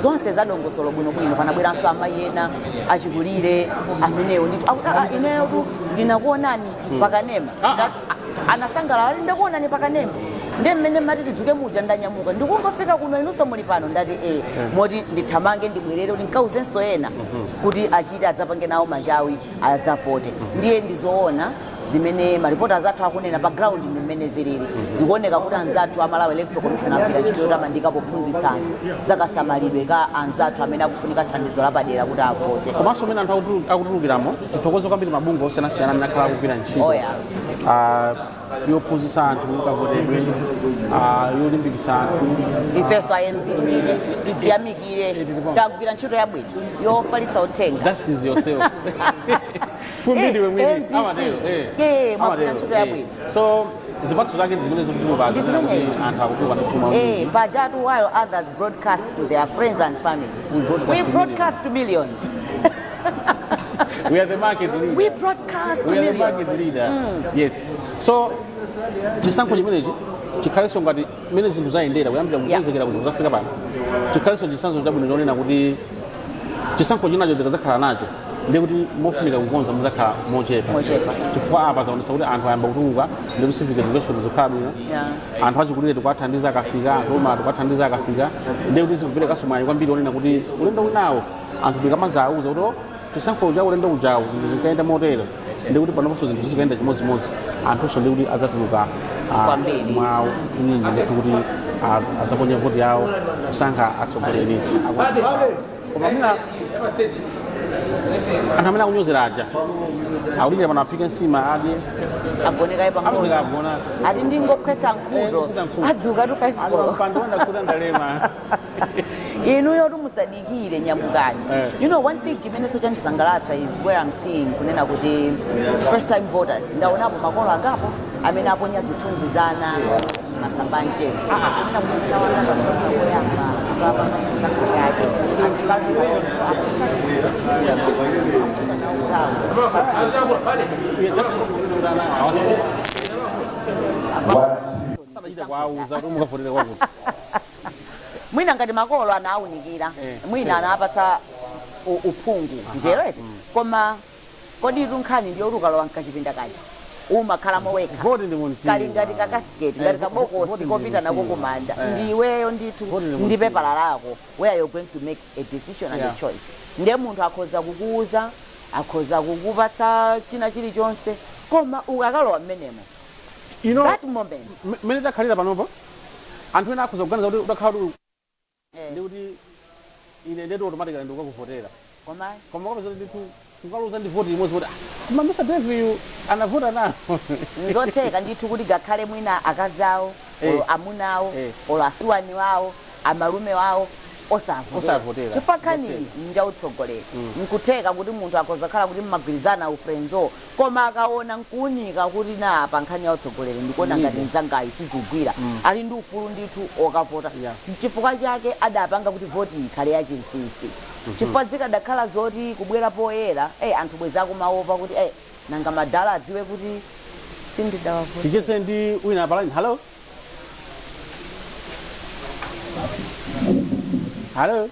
Speaker 3: zonse zadongosolo bwinobwino. Panabweranso amayi ena achikulire amenewo ndithu akuti, "Ah, ah, ineyo tu ndinakuonani pakanema." Anasangalala ali, "Ndakuonani pakanema, ndi mmene mati tidzuke muja ndanyamuka, ndikungofika kuno inunso muli pano." Ndati e, moti ndithamange ndibwerere kuti nkauzenso ena kuti achite adzapange nawo machawi adzavote. Ndiye ndizoona zimene ma reporters athu akunena pa ground ndi mmene zilili. Zikuoneka kuti anzathu a Malawi Electoral Commission agwira ntchito yotamandika pophunzitsa anthu zakasamalidwe ka anzathu amene akufunika thandizo lapadera kuti avote.
Speaker 1: Komanso mmene anthu akutulukiramo, tithokoze kwambiri mabungwe osiyanasiyana amene akhala akugwira ntchito yophunzitsa anthu kavotedwe, yolimbikitsa anthu.
Speaker 3: Ifenso a MBC tidziyamikire, tagwira ntchito yabwino yofalitsa uthenga.
Speaker 1: Justice yourself, fumbi ndiwe mwini.
Speaker 3: MBC.
Speaker 1: Amatero.
Speaker 3: Mwagwira
Speaker 1: Amatero,
Speaker 3: ntchito yabwino.
Speaker 1: So zipatso zake ndi zimene zikutuluka
Speaker 3: Ndi
Speaker 1: zimene kuti
Speaker 3: zimenezi.
Speaker 1: anthu akutuluka ndithu.
Speaker 3: Pajatu while others broadcast to their friends and families,
Speaker 1: We broadcast
Speaker 3: we
Speaker 1: to
Speaker 3: broadcast to millions.
Speaker 1: We are the market leader.
Speaker 3: We broadcast to
Speaker 1: We are the
Speaker 3: millions.
Speaker 1: market leader, yes. So chisankho chimenechi chikhalenso ngati mmene zinthu zayendera kuyambira kukonzekera kuti kuzafika pano, chikhalenso chisankho chabwino chonena kuti chisankho chinacho tikadzakhala nacho ndiye kuti mofunika kukonza muzakhala mochepa.
Speaker 3: Mochepa.
Speaker 1: Chifukwa apa zaonetsa kuti anthu ayamba kutuluka ndi ku civic education zikhala bwino. Anthu achikulire tikuwathandiza akafika, anthu olumala tikuwathandiza akafika, ndiye kuti zikuperekanso mwayi kwambiri onena kuti ulendo winawo anthu tikamazawuza kuti, "Oh, chisankho cha ulendo ujawu zinthu zinkayenda motere," ndi kuti panoponso zinthu zizikayenda chimodzimodzi, anthunso ndi kuti adzatuluka
Speaker 3: Kwambiri.
Speaker 1: mwa unyinji ndithu kuti adzaponye voti yawo kusankha atsogoleri. Koma mwina anthu amene akunyozera aja akudikira pano aphike nsima adye.
Speaker 3: Agonekaye pang'ono.
Speaker 1: Amazika agona.
Speaker 3: Ati ndingokhwetsa nkhuto.
Speaker 1: Kukhwetsa nkhuto.
Speaker 3: Adzuka tu 5 koloko.
Speaker 1: Mpando wenda kuda ndalema.
Speaker 3: Inuyo musadikire, nyamukani. One thing chimene so chandisangalatsa is where I'm seeing kunena kuti first time voters, ndaonapo makolo angapo amene aponya zithunzi zana masamba mchezo, kunena kuti mwana wanga koyamba. Munthu apanga chisankho chake
Speaker 1: Sadachita kuwauza kuti mukavotere kwakuti.
Speaker 3: Mwina ngati makolo anawunikira, mwina anapatsa uphungu, titero eti? Koma kodi nkhani ndiyo kuti ukalowa mkachipinda kaja umakhalamo wekha.
Speaker 1: Voti ndi mumtima.
Speaker 3: Kali ngati kakasiketi, ngati kabokosi
Speaker 1: voti ndi
Speaker 3: kopita nako
Speaker 1: mumtima.
Speaker 3: kumanda. Ndiweyo ndithu
Speaker 1: Voti ndi
Speaker 3: ndi
Speaker 1: mumtima.
Speaker 3: pepala lako where you're going to make a decision and a choice. Ndiye munthu akhoza kukuuza, akhoza kukupatsa china chilichonse, koma ukakalowa mmenemo, that moment.
Speaker 1: Mmene takhalira panopo, anthu ena akhoza kuganiza kuti utakhala kuti ndi kuti ine ndetu automatically ndikukakuvotera.
Speaker 3: Koma
Speaker 1: Koma kapeza kuti ndithu kukaluza ndi voti imodzi, kuti ah, koma Mr Dave anavota nawo.
Speaker 3: Nzotheka ndithu kuti gakhale mwina akazi awo olo amuna awo olo asuwani wawo, amalume wawo osavotera.
Speaker 1: Osavotera.
Speaker 3: Chifukwa nkhani njautsogoleri. Nkutheka kuti munthu akhoza khala kuti mmagwirizana ufriendzo, koma akaona nkuunika kuti na pa nkhani ya utsogoleri ndikuona ngati mzangayi sizigwira, ali ndi ufulu ndithu okavota. Chifukwa chake adapanga kuti voti ikhale yachinsinsi, chifukwa zikadakhala zoti kubwera poyera, anthu bweza kumaopa kuti nanga madala adziwe kuti sindidawavota.
Speaker 1: Ticheze ndi wina pa line. Hello, hello,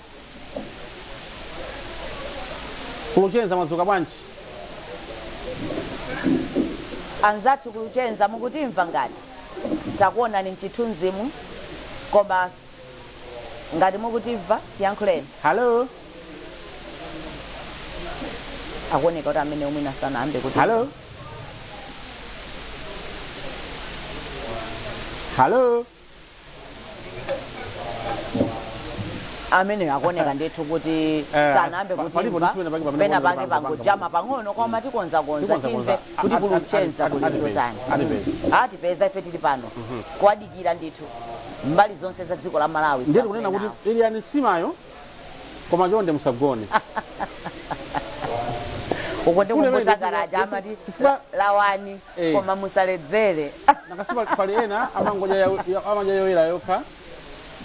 Speaker 1: Kuluchenza, mwadzuka bwanji?
Speaker 3: Anzathu Kuluchenza, mukutimva? Ngati takuonani mchithunzimu, koma ngati mukutimva, tiyankhuleni.
Speaker 1: Hello.
Speaker 3: Akuoneka kuti amene mwina sanayambe kuti.
Speaker 1: Hello, hello.
Speaker 3: Amene akuoneka ndithu kuti sanayambe
Speaker 1: palipo
Speaker 3: kutimva.
Speaker 1: ndithu pena pake pamene
Speaker 3: Pena
Speaker 1: kuoneka
Speaker 3: pake pangojama pang'ono, koma tikonzakonza.
Speaker 1: Tikonzakonza.
Speaker 3: Timve kuti Kuluchenza kuli
Speaker 1: atipeza,
Speaker 3: zotani.
Speaker 1: Atipeza.
Speaker 3: Atipeza. Ife tili pano kuwadikira ndithu mbali zonse za dziko la Malawi.
Speaker 1: Ndiye tikunena kuti idyani nsimayo, koma chonde musagone.
Speaker 3: Uko ndi
Speaker 1: Kule
Speaker 3: kumbutsa
Speaker 1: pene
Speaker 3: karaja amati lawani koma musaledzere.
Speaker 1: Nakasi pali ena amangodya amadya yoyera yokha,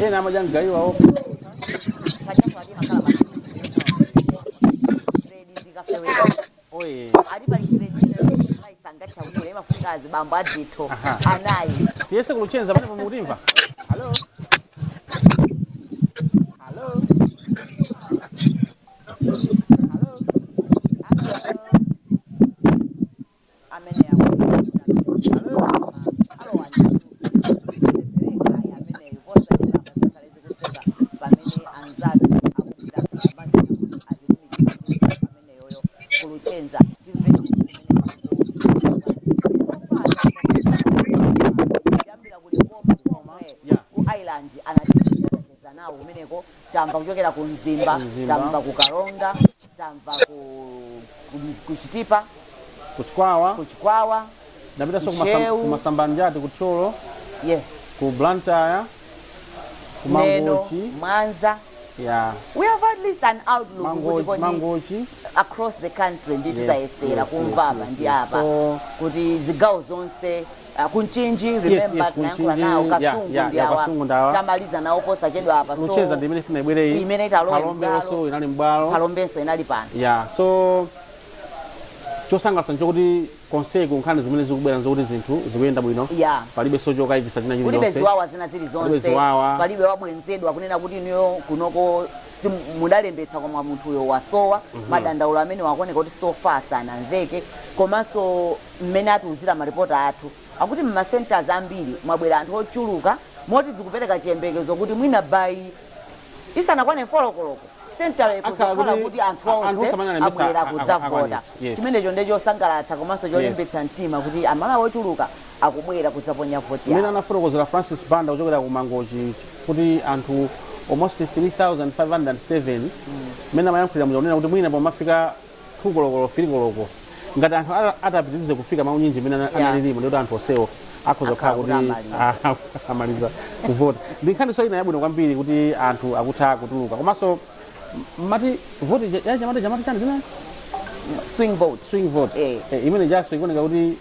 Speaker 1: ena amadya mgayiwa okha.
Speaker 3: Pachaso ati makhala pa grade zikafewera.
Speaker 1: Oye.
Speaker 3: Ati pali grade maisanga chakula imafunika azibambo adzitho anayi.
Speaker 1: Tiyese Kuluchenza, pamene mukutimva? Hello, hello, hello.
Speaker 3: Amene alowa ameneyo posachedwa zikutheka pamene anzathu akupita atitumikire ameneyoyo Kuluchenza. Timve kuyambira kuli koma komwe ku Island anaticheza nawo kumeneko. Tamva kuchokera ku Mzimba.
Speaker 1: Mzimba.
Speaker 3: Tamva ku Karonga, tamva ku Chitipa.
Speaker 1: Kuchikwawa.
Speaker 3: Ku Chikwawa.
Speaker 1: Ndapitanso
Speaker 3: Ntcheu.
Speaker 1: Kumasambanjati ku Thyolo, ku Blantyre, ku
Speaker 3: Neno.
Speaker 1: Mangochi.
Speaker 3: Mwanza. We have at least an outlook kuti
Speaker 1: Mangochi.
Speaker 3: kodi
Speaker 1: Mangochi.
Speaker 3: Across the country ndithu tayesera kumva apa ndi apa kuti zigawo zonse, kunchinji, remember, tinayankhula
Speaker 1: Kunchinji,
Speaker 3: nawo Kasungu ndi awa.
Speaker 1: Kasungu ndawa.
Speaker 3: Tamaliza nawo posachedwa apa, so
Speaker 1: Luchenza ndi imene ifuna ibwereyi.
Speaker 3: Imene italowe
Speaker 1: Phalombe
Speaker 3: m'bwalo.
Speaker 1: also inali m'bwalo.
Speaker 3: Phalombenso inali pano.
Speaker 1: Yeah, so chosangalatsa nchokuti konseku nkhani zimene zikubwera nzokuti zinthu zikuyenda bwino. Palibe sochokayikitsa china
Speaker 3: Kulibe
Speaker 1: chilichonse.
Speaker 3: ziwawa zina
Speaker 1: Palibe
Speaker 3: zilizonse.
Speaker 1: ziwawa.
Speaker 3: Palibe wabwenzedwa kunena kuti inuyo kunoko mudalembetsa koma munthuyo wasowa. Madandaulo amene wakuoneka kuti so far sanamveke. Komanso mmene atiuzira maripota athu, akuti mma centers ambiri mwabwera anthu ochuluka moti zikupereka chiyembekezo kuti mwina by isanakwane 4 koloko center
Speaker 1: Akhala
Speaker 3: ikuzakhala
Speaker 1: kuti
Speaker 3: kuti anthu
Speaker 1: anthu
Speaker 3: onse
Speaker 1: onse amene alembetsa
Speaker 3: abwera kudzavota.
Speaker 1: akwanitsa. Yes.
Speaker 3: Chimenecho ndi chosangalatsa komanso cholimbitsa mtima kuti Amalawi ochuluka akubwera kudzaponya voti
Speaker 1: Mmene
Speaker 3: yawo.
Speaker 1: anafotokozera Francis Banda kuchokera ku Mangochi kuti anthu almost 3507, mmene amayankhulira muja kunena kuti mwina pomafika 2 koloko, 3 koloko, ngati anthu atapitirize kufika maunyinji mmene analilimo, ndikuti anthu onsewo akhoza kukhala
Speaker 3: Akhala
Speaker 1: kuti
Speaker 3: kuti amaliza.
Speaker 1: Amaliza kuvota. Ndi nkhaniso ina yabwino kwambiri kuti anthu akutha kutuluka. Komanso mati voti ya chamati chamati chani zina
Speaker 3: Swing vote.
Speaker 1: Swing vote. Imene jaso ikuoneka kuti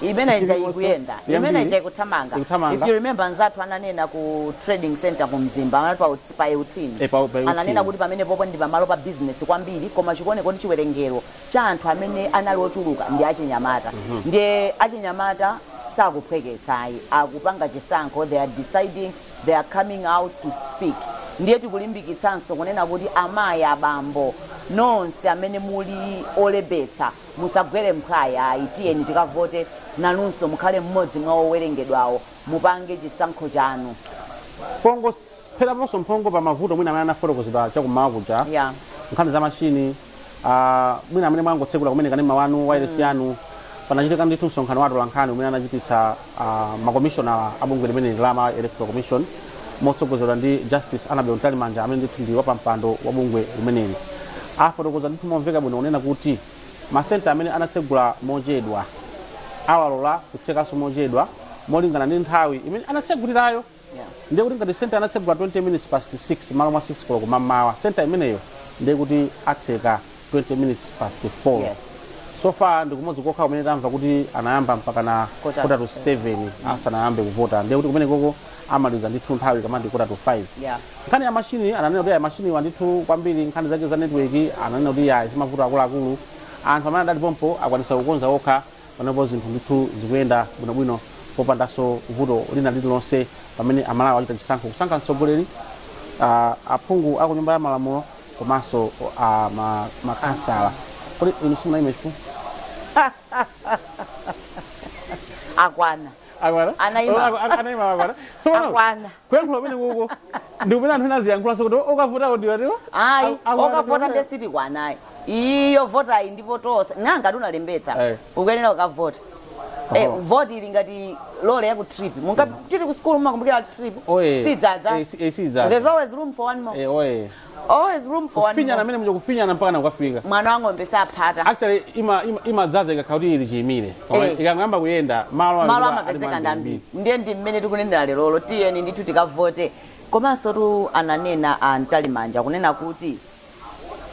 Speaker 3: Imene ija ikuyenda, imene ija ikuthamanga.
Speaker 1: Ikuthamanga.
Speaker 3: If you remember, nzathu ananena ku trading center ku Mzimba, anati pa Euthini.
Speaker 1: Pa Euthini.
Speaker 3: Ananena kuti pamene popo ndi pamalo pa business kwambiri, koma chikuoneka kuti chiwerengero cha anthu amene anali ochuluka ndi achinyamata. Ndiye achinyamata sakuphweketsayi, akupanga chisankho. They are deciding, they are coming out to speak. Ndiye tikulimbikitsanso kunena kuti amayi, abambo, nonse amene muli olembetsa, musagwere mphwayi ayi. Tiyeni tikavote, nanunso mukhale mmodzi mwa owerengedwawo, mupange chisankho chanu.
Speaker 1: Pongo pheraponso mphongo pa mavuto mwina amene anafotokozedwa chakummawa kuja, nkhani za mashini, mwina amene mwangotsekula kumene kanema wanu, wireless yanu, panachitika ndithu msonkhano wa atolankhani umene anachititsa makomishonala a bungwe limene la ma Electoral Commission, motsogozedwa ndi Justice Annabel Mtalimanja, amene ndithu ndi wapampando wa bungwe limeneli. Afotokoza ndithu momveka bwino kunena kuti masenta amene anatsegula mochedwa awalola kutsekanso mochedwa molingana ndi nthawi imene anatsegulirayo. Ndiye kuti ngati center anatsegula 20 minutes past 6 malo mwa 6 koloko mammawa, center imeneyo ndiye kuti atseka 20 minutes past 4. So far ndi kumodzi kokha kumene tamva kuti anayamba mpaka na
Speaker 3: Quarter
Speaker 1: quarter to 7 asanayambe kuvota. Ndiye kuti kumene koko amaliza ndithu nthawi kamandi quarter to 5. Nkhani ya mashini, ananena kuti aya mashini ndithu kwambiri nkhani zake za network, ananena kuti ya zimavuto akuluakulu, anthu amene adali pompo akwanisa kukonza okha. Panopo zinthu ndithu zikuyenda bwinobwino popandanso vuto lina lililonse, pamene Amalawi achita chisankho kusankha mtsogoleri, aphungu aku Nyumba ya Malamulo komanso makansala. Kodi inu simunayime chifu?
Speaker 3: Akwana.
Speaker 1: Akwana.
Speaker 3: Anayima.
Speaker 1: Oh, anayima, akwana. Tsopano
Speaker 3: Akwana.
Speaker 1: kuyankhula kumene kuko ndi kumene anthu ena aziyankhulanso kuti okavota ndiwatero.
Speaker 3: Ayi, okavota ndesiti kwanayi, iyo votayi ndipo tonse nanga unalembetsa, ukuyenera ukavota. Voti ili ngati lole ya ku trip. Munga tili ku school, mumakumbukira trip?
Speaker 1: Oh, eh.
Speaker 3: Sidzadza.
Speaker 1: Sidzadza.
Speaker 3: There's always room for one more.
Speaker 1: Oye.
Speaker 3: Always room for one
Speaker 1: Kufinyana
Speaker 3: more.
Speaker 1: amene muja, kufinyana mpaka nakukafika.
Speaker 3: Mwana wa ng'ombe saphata.
Speaker 1: Actually imadzaza ikakhala kuti ili chiyimire, koma ikangoyamba kuyenda malo
Speaker 3: malo
Speaker 1: ali
Speaker 3: amapezeka
Speaker 1: ndi
Speaker 3: ndambiri. Ndiye ndi mmene tikunenera lerolo, tiyeni ndithu tikavote. Komanso tu ananena a Mtalimanja kunena kuti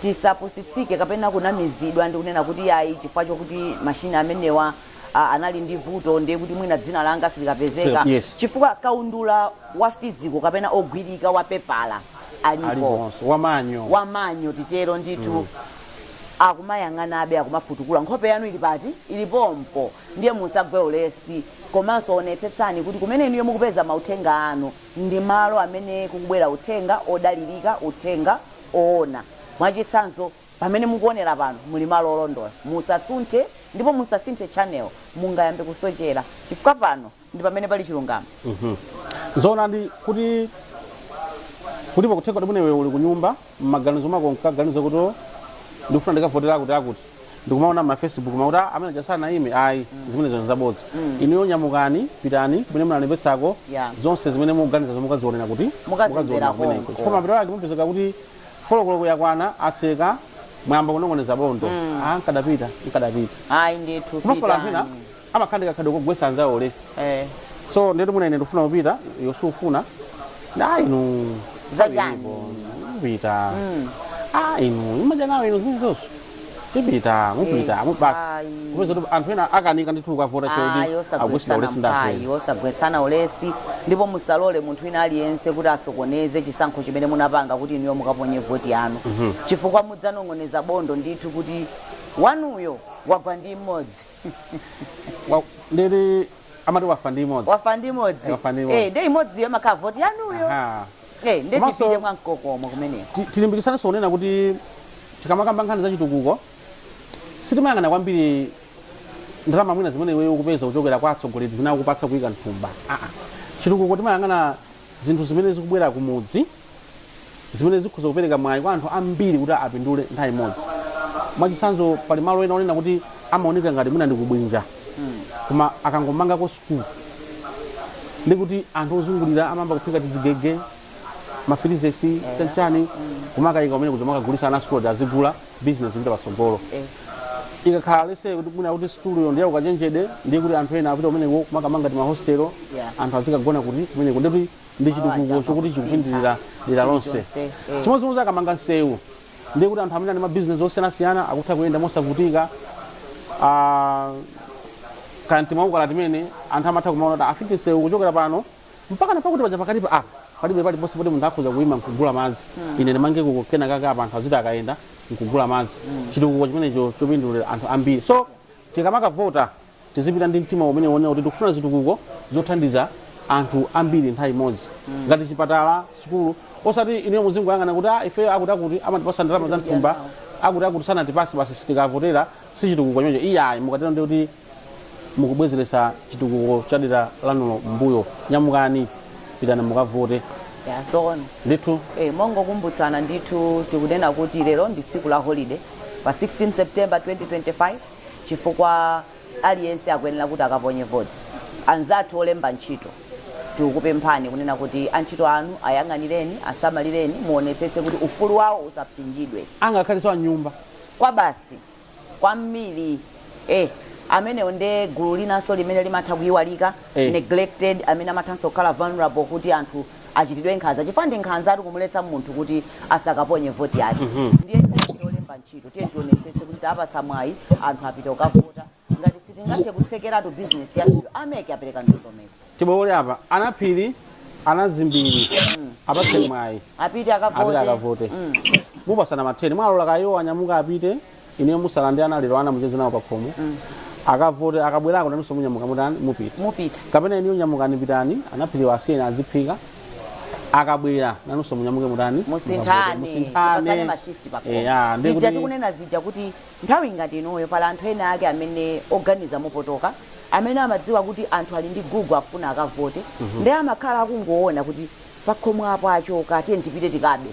Speaker 3: tisapusitsike kapena kunamizidwa ndi kunena kuti yayi, chifukwa chokuti mashini amenewa anali ndi vuto, ndiye kuti mwina dzina langa silikapezeka, chifukwa kaundula wa physical kapena ogwirika wa pepala alipo.
Speaker 1: Aliponso wamanyo.
Speaker 3: Wamanyo titero ndithu. Akumayang'anabe, akumafutukula nkhope yanu ili pati, ili pompo. Ndiye musagwe ulesi, komanso onetsetsani kuti kumene inuyo mukupeza mauthenga anu ndi malo amene kukubwera uthenga odalirika, uthenga oona. Mwachitsanzo, pamene mukuonera pano muli malo olondola. Musasunthe ndipo musasinthe channel, mungayambe kusochera, chifukwa pano ndi pamene pali chilungamo.
Speaker 1: Zoona ndi kuti kulipo kutheka kuti munewe uli kunyumba, mmaganizo mwako nkaganiza kuti, "Oh, ndikufuna ndikavotera akuti akuti," ndikumaona ma Facebook makuti, "Ah, amene jasana ime." Ayi, zimenezo nzabodza. Inuyo nyamukani, pitani kumene munalembetsako. Zonse zimene mukuganiza mukazionera kuti
Speaker 3: Mukazimvera
Speaker 1: mukazionera kumeneko.
Speaker 3: konko.
Speaker 1: Chifukwa mapeto ake mupezeka kuti 4 koloko yakwana, atseka, mwayamba kunong'oneza bondo, "Ah, nkadapita, nkadapita."
Speaker 3: Ayi ndithu.
Speaker 1: Komanso pala anthu ena
Speaker 3: Pitani.
Speaker 1: amakhala ndi kakhadwe kogwetsa anzawo ulesi. So ndetu mwina ine ndikufuna kupita, iwe sufuna, na inu
Speaker 3: Zachani?
Speaker 1: Mupita, ah, inu imadya nawo inu zimenezonso, tipita, mupita, basi.
Speaker 3: Ayi.
Speaker 1: Kupeza kuti anthu ena akanika ndithu kukavota
Speaker 3: Ayi,
Speaker 1: choti agwetsedwa
Speaker 3: osagwetsana
Speaker 1: ulesi ndi anthu
Speaker 3: mphayi,
Speaker 1: ena.
Speaker 3: osagwetsana ulesi, ndipo musalole munthu wina aliyense kuti asokoneze chisankho chimene munapanga kuti inuyo mukaponye voti yanu, chifukwa mudzanong'oneza bondo ndithu kuti wanuyo wagwa ndi mmodzi.
Speaker 1: Nditi amati wafa ndi imodzi.
Speaker 3: Wafa ndi imodzi.
Speaker 1: Wafa ndi imodzi.
Speaker 3: Ndi imodziyo imakhala voti yanuyo. Ndi tipite mwamkokomo kumeneko.
Speaker 1: Tilimbikitsanenso kunena kuti tikamakamba nkhani za chitukuko, sitimayang'ana kwambiri ndalama mwina zimene iweyo ukupeza kuchokera kwa atsogoleri, zimene akupatsa kuyika mthumba. Aa, chitukuko timayang'ana zinthu zimene zikubwera kumudzi, zimene zikhoza kupereka mwayi kwa anthu ambiri kuti apindule nthawi imodzi. Mwachitsanzo, pali malo ena onena kuti amaoneka ngati mwina ndi kubwinja, koma akangomangako sukulu ndi kuti anthu ozungulira amayamba kuphika tizigege, mafirizesi, chanchani, kumakayika kumene kuja, makagulisa ana sukulu azigula, business ipita patsogolo. Ikakhala lese kuti mwina kuti sukuluyo ndiye ukachenjede, ndiye kuti anthu ena apita kumeneko kumakamanga ti mahostelo, anthu azikagona kuti kumeneko, ndikuti ndi chitukuko chokuti chikupindulira dera lonse.
Speaker 3: Chilichonse.
Speaker 1: Chimodzimodzi akamanga msewu, ndiye kuti anthu amene ali mabizinesi osiyanasiyana akutha kuyenda mosavutika. Ah, Kanti mwaukala timene anthu amatha kumaona kuti afike msewu kuchokera pano mpaka napakuti paja pakati pa apa palibe paliponse poti munthu akhoza kuyima nkugula madzi. Ine ndimange kena kake apa, anthu aziti akayenda nkugula madzi. Chitukuko chimenecho chopindulira anthu ambiri. So tikamakavota tizipita ndi mtima umene wonena kuti tikufuna zitukuko zothandiza anthu ambiri nthawi imodzi, ngati chipatala, sukulu, osati ineyo muzingoyang'ana kuti ah, ife akuti akuti amatipasa ndalama za mthumba, akuti akuti sanatipase, basi sitikavotera. Si chitukuko chimenecho, iyayi. Mukatero ndi kuti mukubwezeretsa chitukuko cha dera lanulo mbuyo. Nyamukani, pitani mukavote.
Speaker 3: Ya, zoona.
Speaker 1: Ndithu.
Speaker 3: Mongokumbutsana ndithu, tikunena kuti lero ndi tsiku la holiday pa 16 September 2025, chifukwa aliyense akuyenera kuti akaponye voti. Anzathu olemba ntchito, tikukupemphani kunena kuti antchito anu ayang'anireni, asamalireni, muonetsetse kuti ufulu wawo usapsinjidwe.
Speaker 1: Angakhalenso anyumba.
Speaker 3: Kwa basi kwambiri. Amenewo nde gulu linanso limene limatha kuyiwalika, neglected, amene amathanso kukhala vulnerable kuti anthu achitidwe nkhanza, chifukwa ndi nkhanzatu kumuletsa munthu kuti asakaponye voti yake. Ndiye onse olemba ntchito, tiye tionetsetse kuti tapatsa mwayi anthu apite kukavota. Ngati sitingathe kutsekeratu bizinesi yathuyo, a MEC apereka ndondomeko.
Speaker 1: Tibowole apa anaphiri anazimbiri, apatseni mwayi.
Speaker 3: Apite akavote.
Speaker 1: Apite akavote. Mupasana matheni, mwalola kayo anyamuka apite, ineyo musala ndi ana lero, ana mucheze nawo pakhomo. Akavote, akabwerako nanunso munyamuka, mutani, mupita.
Speaker 3: Mupita.
Speaker 1: Kapena iniyo nyamukani, pitani, anaphiriwa asiyeni aziphika, akabwera nanunso munyamuke, mutani?
Speaker 3: Musinthane.
Speaker 1: Musinthane.
Speaker 3: Tipatsane ma shift pakhomo.
Speaker 1: Eya, ndiye
Speaker 3: Zija
Speaker 1: kuti
Speaker 3: tikunena zija kuti nthawi ngati inoyo pali anthu ena ake amene oganiza mopotoka, amene amadziwa kuti anthu ali ndi gugu, akufuna akavote, ndiye amakhala akungoona kuti pakhomo apo achoka, tiye tipite tikabe.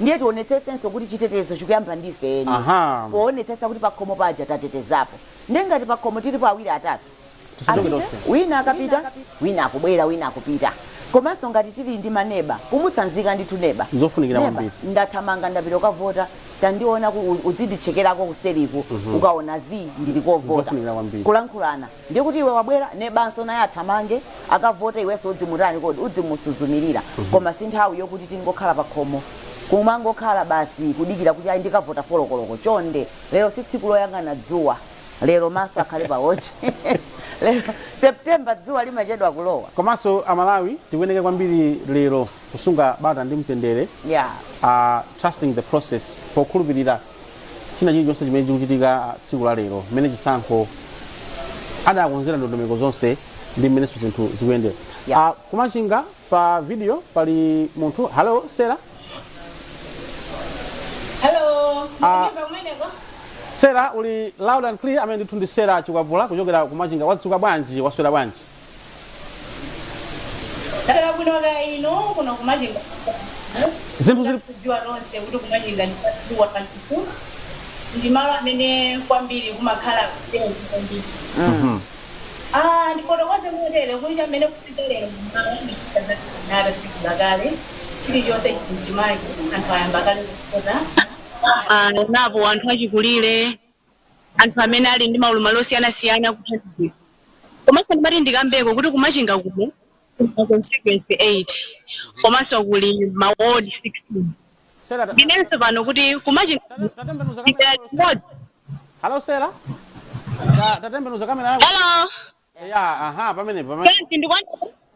Speaker 3: Ndiye tionetsetsenso kuti chitetezo chikuyamba ndife eni, poonetsetsa kuti pakhomo paja tatetezapo. Ndiye ngati pakhomo tilipo awiri, atatu,
Speaker 1: Tisachoke
Speaker 3: apite,
Speaker 1: tonse.
Speaker 3: Wina akapita, wina akubwera, wina akupita. Komanso ngati tili ndi maneba, kumutsanzika ndithu neba.
Speaker 1: Zofunikira
Speaker 3: "Neba,
Speaker 1: kwambiri.
Speaker 3: ndathamanga, ndapita kukavota, tandiona udzinditchekerako kuseriku, ukaona zi ndili kovota."
Speaker 1: Zofunikira kwambiri.
Speaker 3: Kulankhulana, ndiye kuti iwe wabwera, nebanso naye athamange akavote, iwenso udzimutani kodi, udzimusuzumirira. Koma si nthawi yokuti tingokhala pakhomo, kumangokhala basi kudikira kuti ayi, ndikavota folokoloko. Chonde, lero si tsiku loyang'ana dzuwa. Lero maso akhale pawochi. Lero September dzuwa limachedwa kulowa.
Speaker 1: Komanso Amalawi tikuyeneka kwambiri lero kusunga bata ndi mtendere, trusting the process, pokhulupirira china chilichonse chimene chikuchitika tsiku la lero, mmene chisankho adakonzera ndondomeko zonse ndi mmenenso zinthu zikuyendera. Kumachinga pa video pali munthu. Hello, Sera.
Speaker 8: Hello, mukundimva kumeneko?
Speaker 1: Sera, uli loud and clear. Amene ndithu ndi Sera Chikwapula kuchokera kumachinga. Wadzuka bwanji? Waswera bwanji?
Speaker 8: Taswera bwino, ka inu kuno kumachinga?
Speaker 1: Zinthu zili
Speaker 8: Kudziwa nonse kuti kumachinga ndi padzuwa ndithu, ndi malo amene kwambiri kumakhala kutenzi kwambiri. Ah, ndifotokoze motere kuti chamene kufika lero mmawa ndikuta zatinata tsiku lakale, chilichonse chili mchimake, anthu ayamba kale kuvota. Ah, napo anthu achikulire, anthu amene ali ndi maulumali osiyanasiyana kuthandizidwa. Komanso ndimati ndikambeko kuti kumachinga kuno kuli ma constituency 8 komanso kuli ma ward 16.
Speaker 1: Sera,
Speaker 8: Ndinenso pano kuti kumachinga
Speaker 1: tatembenuza
Speaker 8: ndi
Speaker 1: kamera yako.
Speaker 8: limodzi.
Speaker 1: Hello, Sera. Tatembenuza kamera yako.
Speaker 8: Hello.
Speaker 1: Ya, aha, pamenepo, pamene
Speaker 8: Kanti ndikuona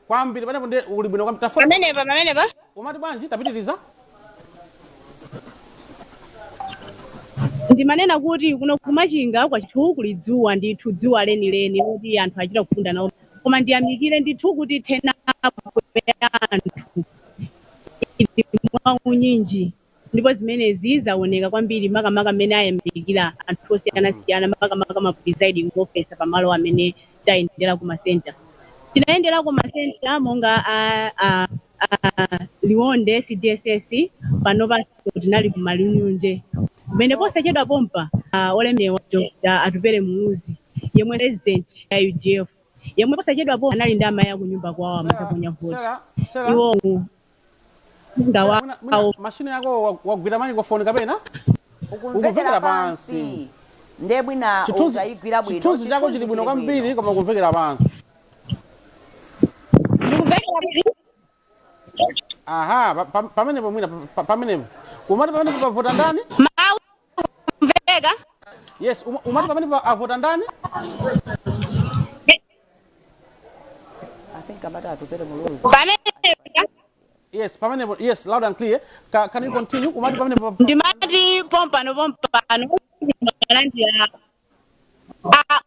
Speaker 1: kwambiri pamenepo, ndi uli bwino kwambiri. Tafuna
Speaker 8: pamenepa.
Speaker 1: Umati bwanji? Tapitiriza.
Speaker 8: Ndimanena kuti kuno kumachinga kwathu kuli dzuwa ndithu, dzuwa lenileni loti anthu achita kufunda nawo, koma ndiyamikire ndithu kuti turnout ya anthu ili mwaunyinji, ndipo zimenezi zaoneka kwambiri makamaka mmene ayamikira anthu osiyanasiyana, makamaka ma presiding officer pamalo amene tayendera ku masenta. Tinayendera ku masenta monga a Liwonde CDSS, panopa tinali ku Malingunje kumene posachedwa pompa olemewa Dr. Atupele Muluzi, yemwe president ya UDF, yemwe posachedwa pompa anali ndi amayi akunyumba kwawo amazaponya voti.
Speaker 1: Sera, Sera.
Speaker 8: Iwo munda
Speaker 1: Sera, mwina
Speaker 8: wawo.
Speaker 1: Mashini yako wagwira microphone kapena
Speaker 3: ukumvekera
Speaker 1: ukumvekera
Speaker 3: pansi.
Speaker 1: Pansi.
Speaker 3: Ndiye mwina
Speaker 1: Chithunzi
Speaker 3: utayigwira bwino.
Speaker 1: Chithunzi chako chili bwino kwambiri, koma ukumvekera pansi.
Speaker 8: Ndikumvekera bwino.
Speaker 1: Aha, pamenepo mwina pamenepo umati pamenepo pavota ndani?
Speaker 8: Mawu kumveka.
Speaker 1: Yes, umati pamenepo avota ndani?
Speaker 3: Think amati Atupele Muluzi.
Speaker 8: Pamene
Speaker 1: Yes, pamenepo, yes, loud and clear. Can you continue? Umati pamenepo?
Speaker 8: Ndimati pompano pompano malandira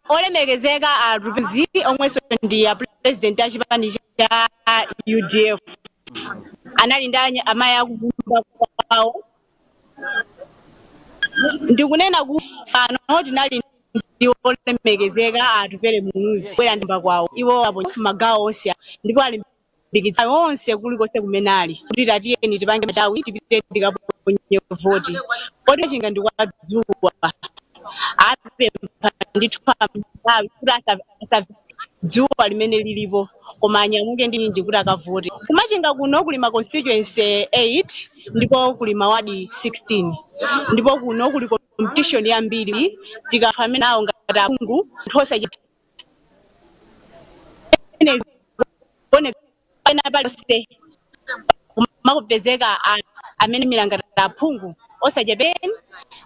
Speaker 8: olemekezeka a Rupizi, omwenso ndi a president a chipani cha UDF, anali ndi amayi akunyumba kwawo. Ndikunena kuti pano tinali ndi olemekezeka Atupele Muluzi bwera ndimba kwawo iwo apo magawo onse, ndipo alimbikitsa onse kulikonse kumene ali kuti tatiyeni tipange machawi, tipite tikaponye voti. Poti chinga ndi kwa dzuwa, apempha ndithu Amalawi kuti dzuwa limene lilipo, koma anyamuke ndi nyinji kuti akavote. Kumachinga kuno kuli ma constituency 8 ndipo kuli mawadi 16, ndipo kuno kuli competition yambiri. Tikapha amene awo ngati aphungu, anthu osachita pena palonse kumakupezeka amene milangati aphungu osachepa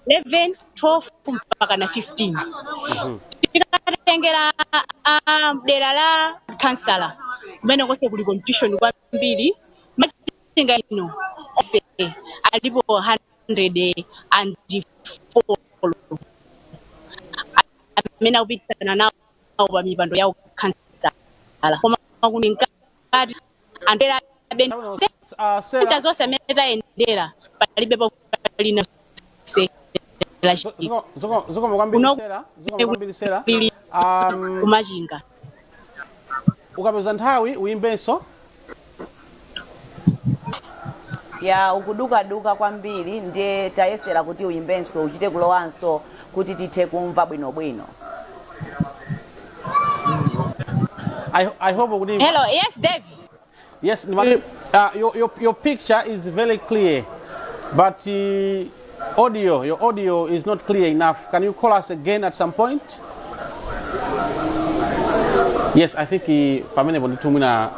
Speaker 8: 11, 12 mpaka na 15. Tikatengera dera la kansala, kumene konse kuli competition kwambiri. Machinga ino onse alipo 104 amene akupikisana nawo pa mipando yawo kansala, koma kuni mkati anthu
Speaker 1: Sarah,
Speaker 8: senta zonse amene tayendera palibe palina
Speaker 1: Zikomo kwambiri.
Speaker 8: Kuno
Speaker 1: Sarah, zikomo kwambiri, Sarah.
Speaker 8: lili kumachinga.
Speaker 1: Ukapeza nthawi uyimbenso.
Speaker 3: Ya, ukudukaduka kwambiri, ndiye tayesera kuti uyimbenso, uchite kulowanso kuti tithe kumva bwinobwino.
Speaker 1: I hope kuti
Speaker 8: Hello, yes, Dave.
Speaker 1: Yes, your picture is very clear, but audio, your audio is not clear enough. Can you call us again at some point? Yes, I think pamenepo ndithu mwina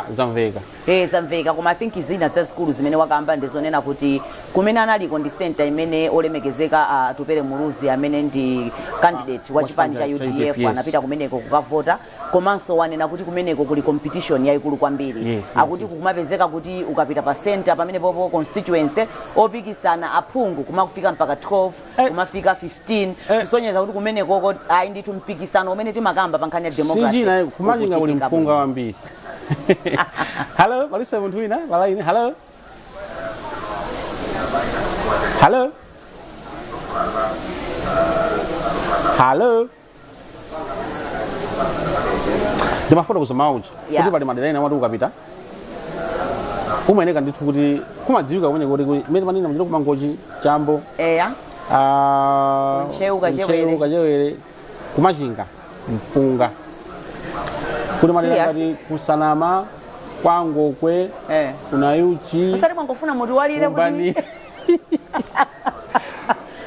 Speaker 1: zamveka.
Speaker 3: Eh, zamveka, koma I think zina zazikulu zimene wakamba ndizonena kuti kumene analiko ndi center imene olemekezeka Atupele Muluzi, amene ndi candidate wa chipani cha
Speaker 1: cha
Speaker 3: UDF,
Speaker 1: UDF, yes.
Speaker 3: anapita kumeneko kukavota. Komanso wanena kuti kumeneko kuli competition yayikulu kwambiri. Akuti kumapezeka kuti ukapita pa center pamene popo constituency, opikisana aphungu kumakufika mpaka 12, kumafika 15, kusonyeza kuti kumenekoko ayi ndithu mpikisano umene timakamba pa nkhani ya democracy
Speaker 1: Sinjina kumachinga kuli
Speaker 3: ukuchitika
Speaker 1: mpunga
Speaker 3: bwino.
Speaker 1: Wambiri. Hello, palise munthu wina pa line? Hello, hello, hello. Ndimafuna kuzamauja kuti pali madera ena amati ukapita umayeneka ndithu kuti kumadziwika kumene kuti imene manena mchito kumangochi chambo.
Speaker 3: Eya.
Speaker 1: Ah,
Speaker 3: Ntcheu, Kachewere.
Speaker 1: Ntcheu, Kachewere, kumachinga mpunga kuti madera
Speaker 3: Serious?
Speaker 1: ngati kusanama kwangokwe, kunayuchi.
Speaker 3: Usati mwangofuna mutiwalire kuti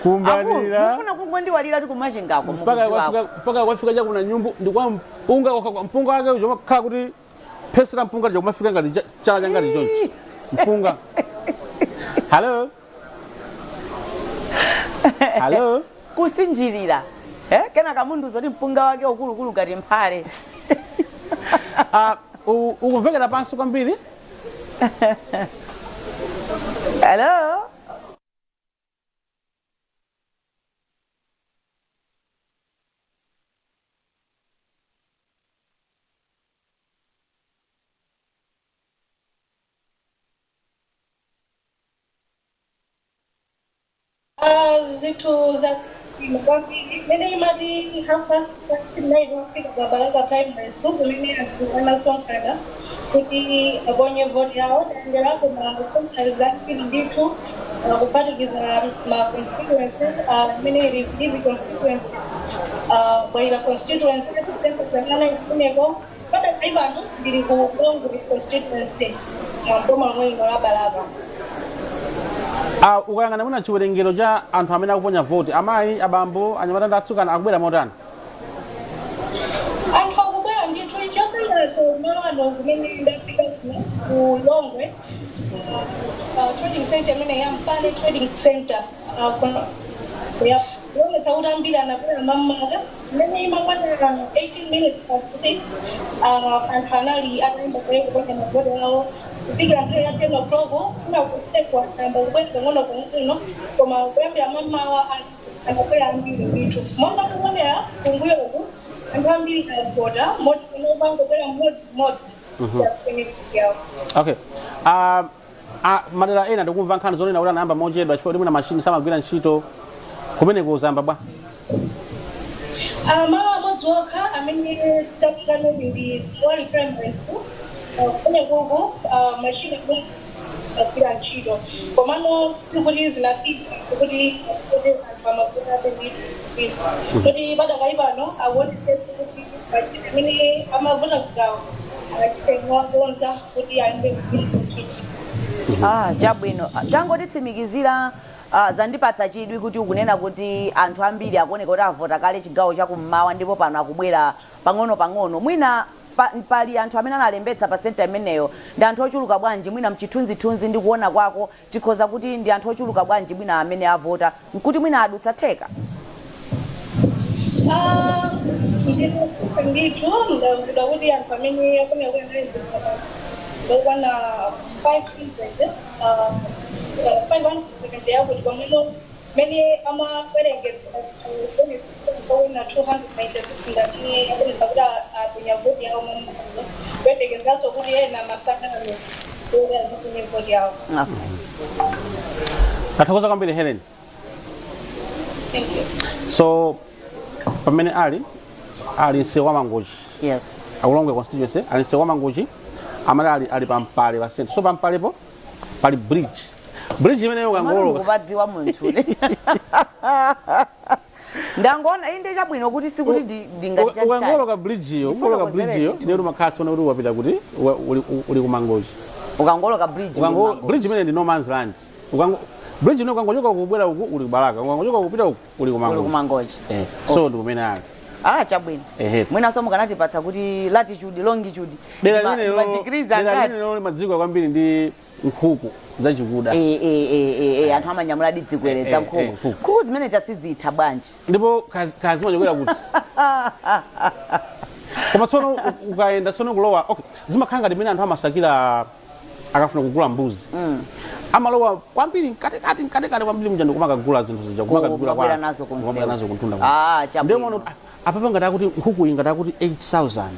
Speaker 1: kumbanira.
Speaker 3: Mufuna kungondiwalira ti kumachingako
Speaker 1: mpaka
Speaker 3: mukudziwako.
Speaker 1: Mpaka kwafika chakuna nyumbu ndikwa mpunga mpunga wake ujo makhala kuti phesi la mpunga lija kumafika ngati chala changati chonchi mpunga. Hello, hello.
Speaker 3: Kusinjirira, eh? Kenaka mundu zoti mpunga wake ukulukulu ngati mphale.
Speaker 1: Ah, ukumvekera pansi kwambiri.
Speaker 3: Hello.
Speaker 9: Zinthu za bwino kwambiri. Imene imati 9:30 kufika pa Balaka Primary School kumene anthu anasonkhana kuti aponye voti yawo. Tayenderako ma centers ambiri ndithu, kuphatikiza ma constituencies, imene ili Vivi constituency, Bwaila constituency, centers amene kumeneko. Padakali pano ndili ku Longwe constituency, boma lomwe lino la Balaka.
Speaker 1: Ah, ukayang'ana mwina chiwerengero cha anthu amene akuponya voti, amayi, abambo, anyamata ndi atsikana, akubwera motani?
Speaker 9: Anthu akubwera ndithu. Chosangalatsa, malo ano kumene ndafika kuno ku Longwe, trading center imene ya Mpane Trading Center, kuonetsa kuti ambiri anabwera mam'maka. Mmene imakwana 18 minutes past 6, anthu anali atayamba kale kuponya mavoti awo. Kufikira nthawi ya 10 o'clock kuna kusekwa, ayamba kubwera pang'ono pang'ono, koma kuyambira mamawa anthu anabwera ambiri ndithu. Monga mukuonera kumbuyo uku, anthu ambiri avota, moti pano pangobwera mmodzi mmodzi yawo.
Speaker 1: Okay, madera ena ndikumva nkhani zonena kuti anayamba mochedwa chifukwa kuti mwina machine samagwira ntchito. Kumeneko zayamba bwa?
Speaker 9: Malo amodzi okha amene tafika nodi ndi Wali Primary School. Kumenekuku machine agwira ntchito, komano sikuti zinasintha kuti anthu amavotabe ndithu, kuti padakali pano akuonetsetsa kuti machine amene amavota kugawo achite kuwakonza kuti ayambe kugwira ntchito.
Speaker 3: Ah, chabwino. Tangotitsimikizira, zandipatsa chidwi kuti ukunena kuti anthu ambiri akuoneka kuti avota kale chigawo chakummawa, ndipo pano akubwera pang'ono pang'ono. Mwina pali anthu amene analembetsa pa center imeneyo ndi anthu ochuluka bwanji? Mwina mchithunzithunzi ndi kuona kwako, tikhoza kuti ndi anthu ochuluka bwanji mwina amene avota, nkuti mwina adutsa theka?
Speaker 9: Ah, ndithu ndauzidwa kuti anthu amene akunena kuti analembetsa ndokwana 500, 570 yakuti, pamene mene amawerengetsa okwana 296 ndamene akunena kuti aponya voti yawo momwe, kuyerekezanso kuti ena masana ano kuti aziponye voti yawo.
Speaker 1: Tathokoza kwambiri, Helen.
Speaker 9: Thank you.
Speaker 1: So pamene ali msewu wa Mangochi, Ulongwe constituency, ali msewu wa Mangochi, amene ali pampale pa center. So pampalepo pali bridge. Bridge imeneyo ukangoloka
Speaker 3: Mukupadziwa munthu. Ndangoona inde, chabwino, kuti sikuti ndingati.
Speaker 1: Ukangoloka bridge iyo, ukangoloka bridge iyo, ndiye umakhala tsiona kuti wapita kuti, uli ku Mangochi.
Speaker 3: Ukangoloka bridge.
Speaker 1: Bridge imene ndi no man's land. Bridge ino, ukangochoka kubwera uku uli kubalaka, ukangochoka kupita uku uli
Speaker 3: uli
Speaker 1: kumangochi.
Speaker 3: Kumangochi.
Speaker 1: Eh, so ndi kumene ali.
Speaker 3: Ah, chabwino.
Speaker 1: Ehe.
Speaker 3: Mwinanso mukanatipatsa kuti latitude, longitude,
Speaker 1: Dera limene
Speaker 3: ma degrees
Speaker 1: dera
Speaker 3: angati.
Speaker 1: limene limadziwika kwambiri ndi nkhuku zachikuda.
Speaker 3: Eh, anthu amanyamula dzikwere za nkhuku.
Speaker 1: Nkhuku.
Speaker 3: Nkhuku zimene zasizitha bwanji?
Speaker 1: Ndipo kazi machokera kuti, koma tsono ukayenda tsono kulowa, okay, zimakhala ngati mmene anthu amasakira akafuna kugula mbuzi, amalowa kwambiri mkatikati mkatikati kwambiri muja ndikumakagula zinthu zija, kumakagula.
Speaker 3: Kumabwera nazo kunsewu.
Speaker 1: Kumabwera nazo kuntunda.
Speaker 3: Ah, chabwino.
Speaker 1: Ndiye umaona kuti, apapa ngati akuti nkhuku iyi, ngati akuti 8000,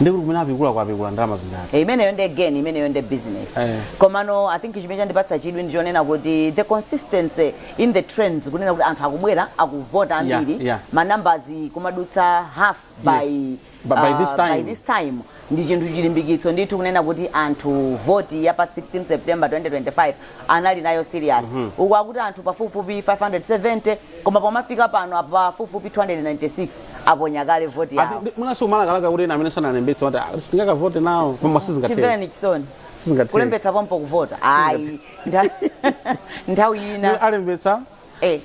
Speaker 1: ndikuti kumene apikula kwapikula ndalama zingati?
Speaker 3: Eh, imeneyo ndi again, imeneyo ndi business. Komano I think chimene chandipatsa chidwi ndichonena kuti the consistency in the trends, kunena kuti anthu akubwera, akuvota ambiri, ma numbers kumadutsa half by
Speaker 1: By this time.
Speaker 3: By this time ndi chinthu chilimbikitso ndithu, kunena kuti anthu voti ya pa 16 September 2025 anali nayo serious. Uku akuti anthu pafupifupi 570, koma pomafika pano pafupifupi 296 aponya kale voti yawo.
Speaker 1: Mwinanso umalakalaka kuti ena amene sanalembetse wati, "Ah, sindingakavote nawo," koma sizingatheke.
Speaker 3: Timvereni chisoni.
Speaker 1: Sizingatheke.
Speaker 3: Kulembetsa pompo kuvota, ayi, nthawi ina.
Speaker 1: Alembetsa,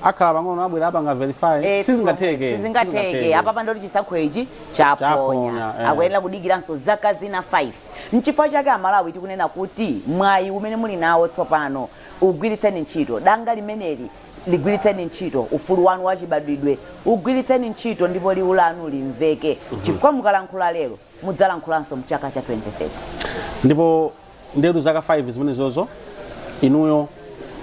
Speaker 1: akhala pang'ono, abwera, apanga verify. Sizingatheke.
Speaker 3: Sizingatheke. Apapa ndoti chisankho ichi chaponya.
Speaker 1: Chaponya.
Speaker 3: Akuyenera kudikiranso zaka zina 5. Nchifukwa chake Amalawi tikunena kuti mwayi umene muli nawo tsopano ugwiritseni ntchito, danga limeneli ligwiritseni ntchito, ufulu wanu wachibadwidwe ugwiritseni ntchito, ndipo liwu lanu limveke, chifukwa mukalankhula lero mudzalankhulanso mchaka cha 2030.
Speaker 1: Ndipo ndetu zaka 5 zimenezozo inuyo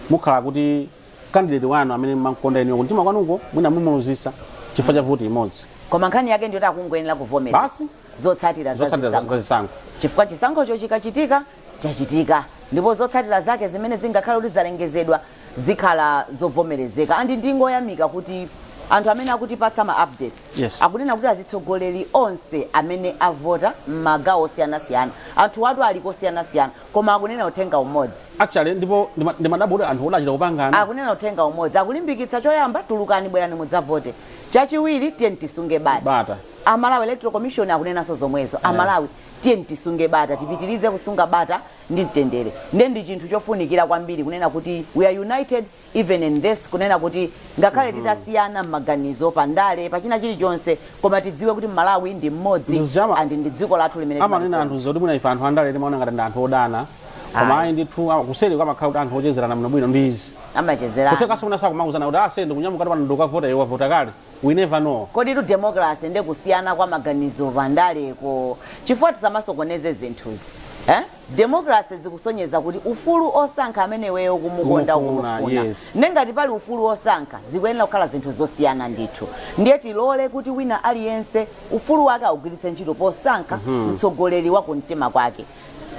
Speaker 1: mukhala kuti candidate wanu amene mmankonda inuyo kumtima kwanuko mwina mumuluzisa chifukwa cha voti imodzi.
Speaker 3: Koma nkhani yake ndiyoti akungoyenera kuvomera
Speaker 1: basi
Speaker 3: zotsatira za
Speaker 1: zotsatira
Speaker 3: zisankho.
Speaker 1: Za zisankho.
Speaker 3: Chifukwa chisankhocho chikachitika, chachitika, ndipo zotsatira zake zimene zingakhale kuti zalengezedwa zikhala zovomerezeka. And ndingoyamika kuti anthu amene akutipatsa ma updates akunena kuti azitsogoleri onse amene avota m'magawo osiyanasiyana, anthu watu ali kosiyanasiyana, koma akunena uthenga umodzi.
Speaker 1: Actually, ndipo ndimadabwa kuti anthu odachita kupangana.
Speaker 3: Akunena uthenga umodzi, akulimbikitsa choyamba, tulukani, bwerani mudzavote. Chachiwiri, tiyeni tisunge bata.
Speaker 1: Bata.
Speaker 3: Amalawi Electoral Commission akunenanso zomwezo, Amalawi tiyeni tisunge bata, tipitirize kusunga bata ndi mtendere. Nde ndi chinthu chofunikira kwambiri kunena kuti we are united even in this, kunena kuti ngakhale titasiyana m'maganizo pandale, pachina chilichonse, koma tidziwe kuti Malawi ndi mmodzi and ndi dziko lathu limene
Speaker 1: amanena
Speaker 3: timalikonda.
Speaker 1: Anthu zoti mwina ife anthu andale timaona ngati ndi anthu odana, koma ayi ndithu, kuseri amakhala kuti anthu ochezerana bwinobwino ndi izi.
Speaker 3: Amachezerana.
Speaker 1: Kuthekaso mwina sakumauzana kuti ase ndikunyamuka pano ndikukavota, iwe wavota kale. We never know.
Speaker 3: Kodi tu democracy nde kusiyana kwa maganizo pandaleko, chifukwa tisamasokoneze zinthuzi, eh? Democracy zikusonyeza kuti ufulu osankha amene iweyo kumukonda,
Speaker 1: Kumufuna,
Speaker 3: ukumufuna. Nde ngati pali ufulu osankha, zikuyenera kukhala zinthu zosiyana ndithu. Ndiye tilole kuti wina aliyense ufulu wake augwiritse ntchito posankha mtsogoleri wa kumtima kwake.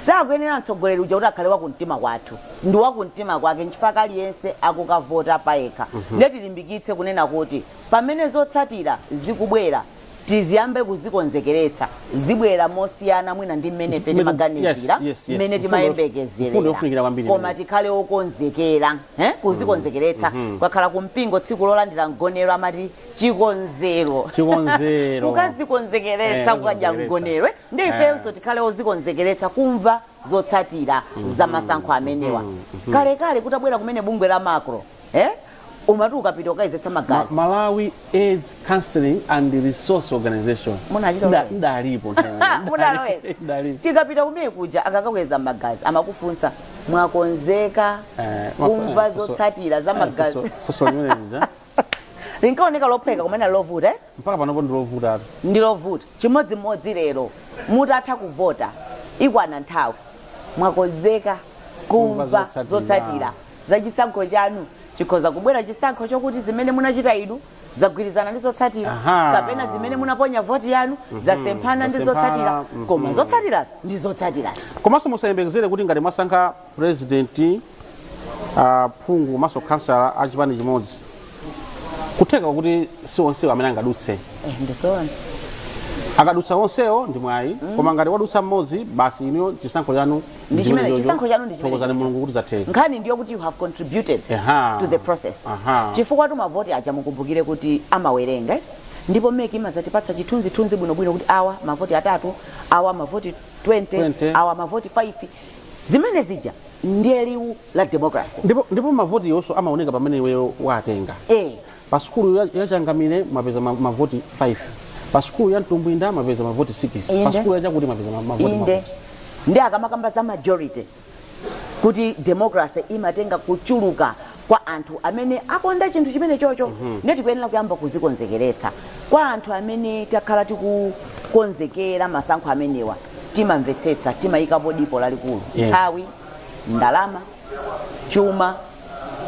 Speaker 3: Sakuyenera mtsogoleri uja kuti akhale wakumtima kwathu, ndi wakumtima kwake, nchifukwa aliyense akukavota payekha. Ndiye tilimbikitse kunena kuti pamene zotsatira zikubwera, tiziyambe kuzikonzekeretsa. Zibwera mosiyana mwina ndi mmene ife timaganizira, mmene timayembekezerera,
Speaker 1: Mfundo yofunikira kwambiri
Speaker 3: koma
Speaker 1: imeneyi.
Speaker 3: Tikhale okonzekera, eh? Kuzikonzekeretsa. Kwakhala kumpingo, tsiku lolandira mgonero amati chikonzero.
Speaker 1: Chikonzero.
Speaker 3: Kukazikonzekeretsa kukadya
Speaker 1: kuzikonzekeretsa.
Speaker 3: mgonero, eh? Ndi ifenso tikhale ozikonzekeretsa kumva zotsatira za masankho amenewa. Kalekale kutabwera kumene bungwe la MACRA, eh? Umati ukapita ukayezetsa magazi.
Speaker 1: Malawi AIDS Counseling and Resource Organization.
Speaker 3: Munachita uloweza.
Speaker 1: Ndalipo nthawi imeneyo.
Speaker 3: Munaloweza.
Speaker 1: Ndalipo.
Speaker 3: Tikapita kumene kuja, akakakweza magazi amakufunsa, "Mwakonzeka kumva zotsatira za magazi?"
Speaker 1: Funso limene lija
Speaker 3: Linkaoneka lophweka kumene lovuta, eh?
Speaker 1: Mpaka panopo ndilovutatu.
Speaker 3: Ndilovuta. Chimodzimodzi lero, mutatha kuvota, ikwana nthawi, mwakonzeka kumva
Speaker 1: zotsatira
Speaker 3: zotsatira za chisankho chanu? Chikhoza kubwera chisankho chokuti zimene munachita inu zagwirizana ndi zotsatira, kapena zimene munaponya voti yanu zasemphana ndi
Speaker 1: Zasemphana,
Speaker 3: zotsatira, koma zotsatirazo ndi zotsatirazo.
Speaker 1: Komanso musayembekezere kuti ngati mwasankha president, phungu komanso kansala a chipani chimodzi, kutheka kuti si onsewo amene angadutse.
Speaker 3: Eh, ndizoona.
Speaker 1: Akadutsa onsewo ndi mwayi, koma ngati wadutsa mmodzi basi, inuyo chisankho chanu
Speaker 3: Ndi
Speaker 1: chimene chocho.
Speaker 3: chisankho chanu ndi chimene
Speaker 1: Thokozani Mulungu kuti zatheka.
Speaker 3: Nkhani ndiyo kuti you have contributed to the process, chifukwa tu mavoti aja, mukumbukire kuti amawerenga, eh? Ndipo MEC imadzatipatsa chithunzithunzi bwinobwino kuti awa mavoti atatu, awa mavoti 20,
Speaker 1: 20.
Speaker 3: awa mavoti 5. Zimene zija ndiye liwu la democracy.
Speaker 1: Ndipo mavoti yonso amaoneka pamene iweyo watenga. Pa sukulu ya Changamire mwapeza mavoti 5, pa sukulu ya Mtumbwinda mwapeza mavoti 6, pa sukulu ya chakuti mwapeza mavoti mavoti.
Speaker 3: Ndi akamakamba za majority, kuti democracy imatenga kuchuluka kwa anthu amene akonda chinthu chimene chocho. Ndiye tikuyenera kuyamba kuzikonzekeretsa. Kwa anthu amene takhala tikukonzekera masankho amenewa, timamvetsetsa, timayikapo dipo lalikulu, nthawi, ndalama, chuma,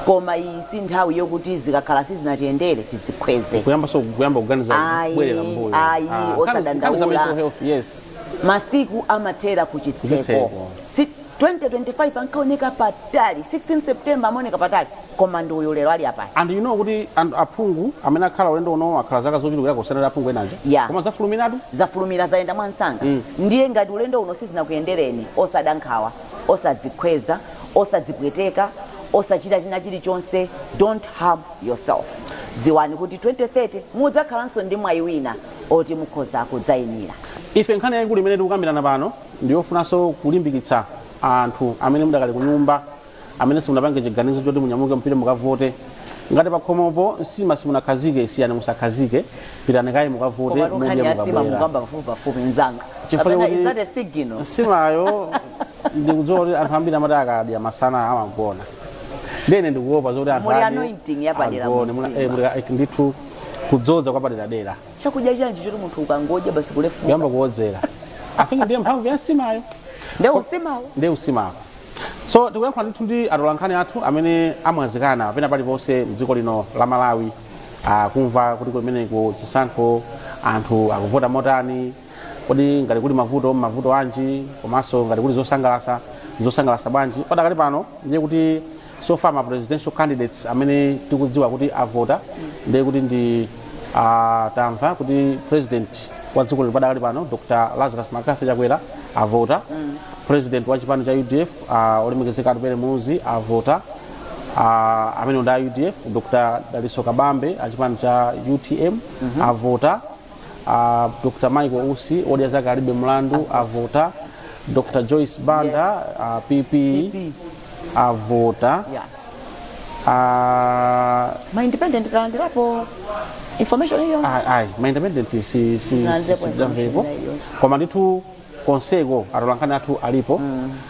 Speaker 3: koma iyi si nthawi yokuti zikakhala sizinatiyendere tidzikhweze.
Speaker 1: Kuyamba so kuyamba kuganiza
Speaker 3: Ayi,
Speaker 1: kubwerera mbuyo.
Speaker 3: ayi,
Speaker 1: Ah,
Speaker 3: osadandaula.
Speaker 1: nkhani za mental health, yes.
Speaker 3: Masiku amathera ku chitseko.
Speaker 1: Kuchitseko.
Speaker 3: Si, 2025 ankaoneka patali, 16 September amaoneka patali, koma ndi uyu lero ali apali.
Speaker 1: And you know kuti anthu aphungu amene akhala ulendo uno akhala zaka zochulukira kusiyana ndi aphungu enaja, koma zafulumiratu.
Speaker 3: Zafulumira, zayenda mwansanga. Ndiye ngati ulendo uno sizinakuyendereni, osada nkhawa, osadzikhweza, osadzipweteka, osachita china chilichonse. Don't harm yourself. Ziwani kuti 2030 mudzakhalanso ndi mwayi wina oti mukhoza kudzayimira.
Speaker 1: Ife nkhani yayikulu imene tikukambirana pano ndiyofunanso kulimbikitsa anthu amene mudakali kunyumba, amene simunapange chiganizo choti munyamuke mupite mukavote. Ngati pakhomopo nsima simunakhazike, siyani, musakhazike, pitani kaye mukavote.
Speaker 3: Koma nkhani
Speaker 1: Mudye
Speaker 3: ya sima
Speaker 1: mukabwera.
Speaker 3: mukamba pafupi pafupi, mzanga.
Speaker 1: Chifukwa
Speaker 3: Kapena
Speaker 1: chakuti
Speaker 3: is that a signal?
Speaker 1: Nsimayo, ndikudziwa kuti anthu ambiri amati akadya masana amagona. Ndene ndikuopa zoti anthu
Speaker 3: Muli
Speaker 1: adye,
Speaker 3: anointing yapadera
Speaker 1: agone.
Speaker 3: mu nsima.
Speaker 1: Muli, ndithu kudzodza kwa paderadera.
Speaker 3: Chakudya chanji choti munthu ukangodya basi kulefuka?
Speaker 1: Kuyamba kuwodzera. I think ndiye mphamvu ya nsimayo.
Speaker 3: Nde usimawo.
Speaker 1: Ndiye usimawo. So tikuyankhula ndithu ndi atolankhani athu amene amwazikana pena paliponse mdziko lino la Malawi, kumva kuti kumeneko chisankho anthu akuvota motani, kodi ngati kuli mavuto, mavuto anji, komanso ngati kuli zosangalasa, zosangalasa bwanji. Padakali pano ndiye kuti so far ma presidential candidates amene tikudziwa kuti avota ndiye kuti ndi tamva kuti president wa dziko lino padakali pano, Dr Lazarus McCarthy Chakwera, avota. President wa chipani cha UDF, olemekezeka Atupele Muluzi, avota. Amene ndi a UDF, Dr Dalitso Kabambe a chipani cha UTM avota. Dr Michael Usi, odya zake alibe mlandu, avota. Dr Joyce Banda, PP,
Speaker 3: PP.
Speaker 1: Avota.
Speaker 3: Ma independent talandirapo information iliyonse?
Speaker 1: Ayi, ma independent si
Speaker 3: Sinalandirapo
Speaker 1: sidamvepo.
Speaker 3: information iliyonse.
Speaker 1: Koma ndithu konseko atolankhani athu alipo.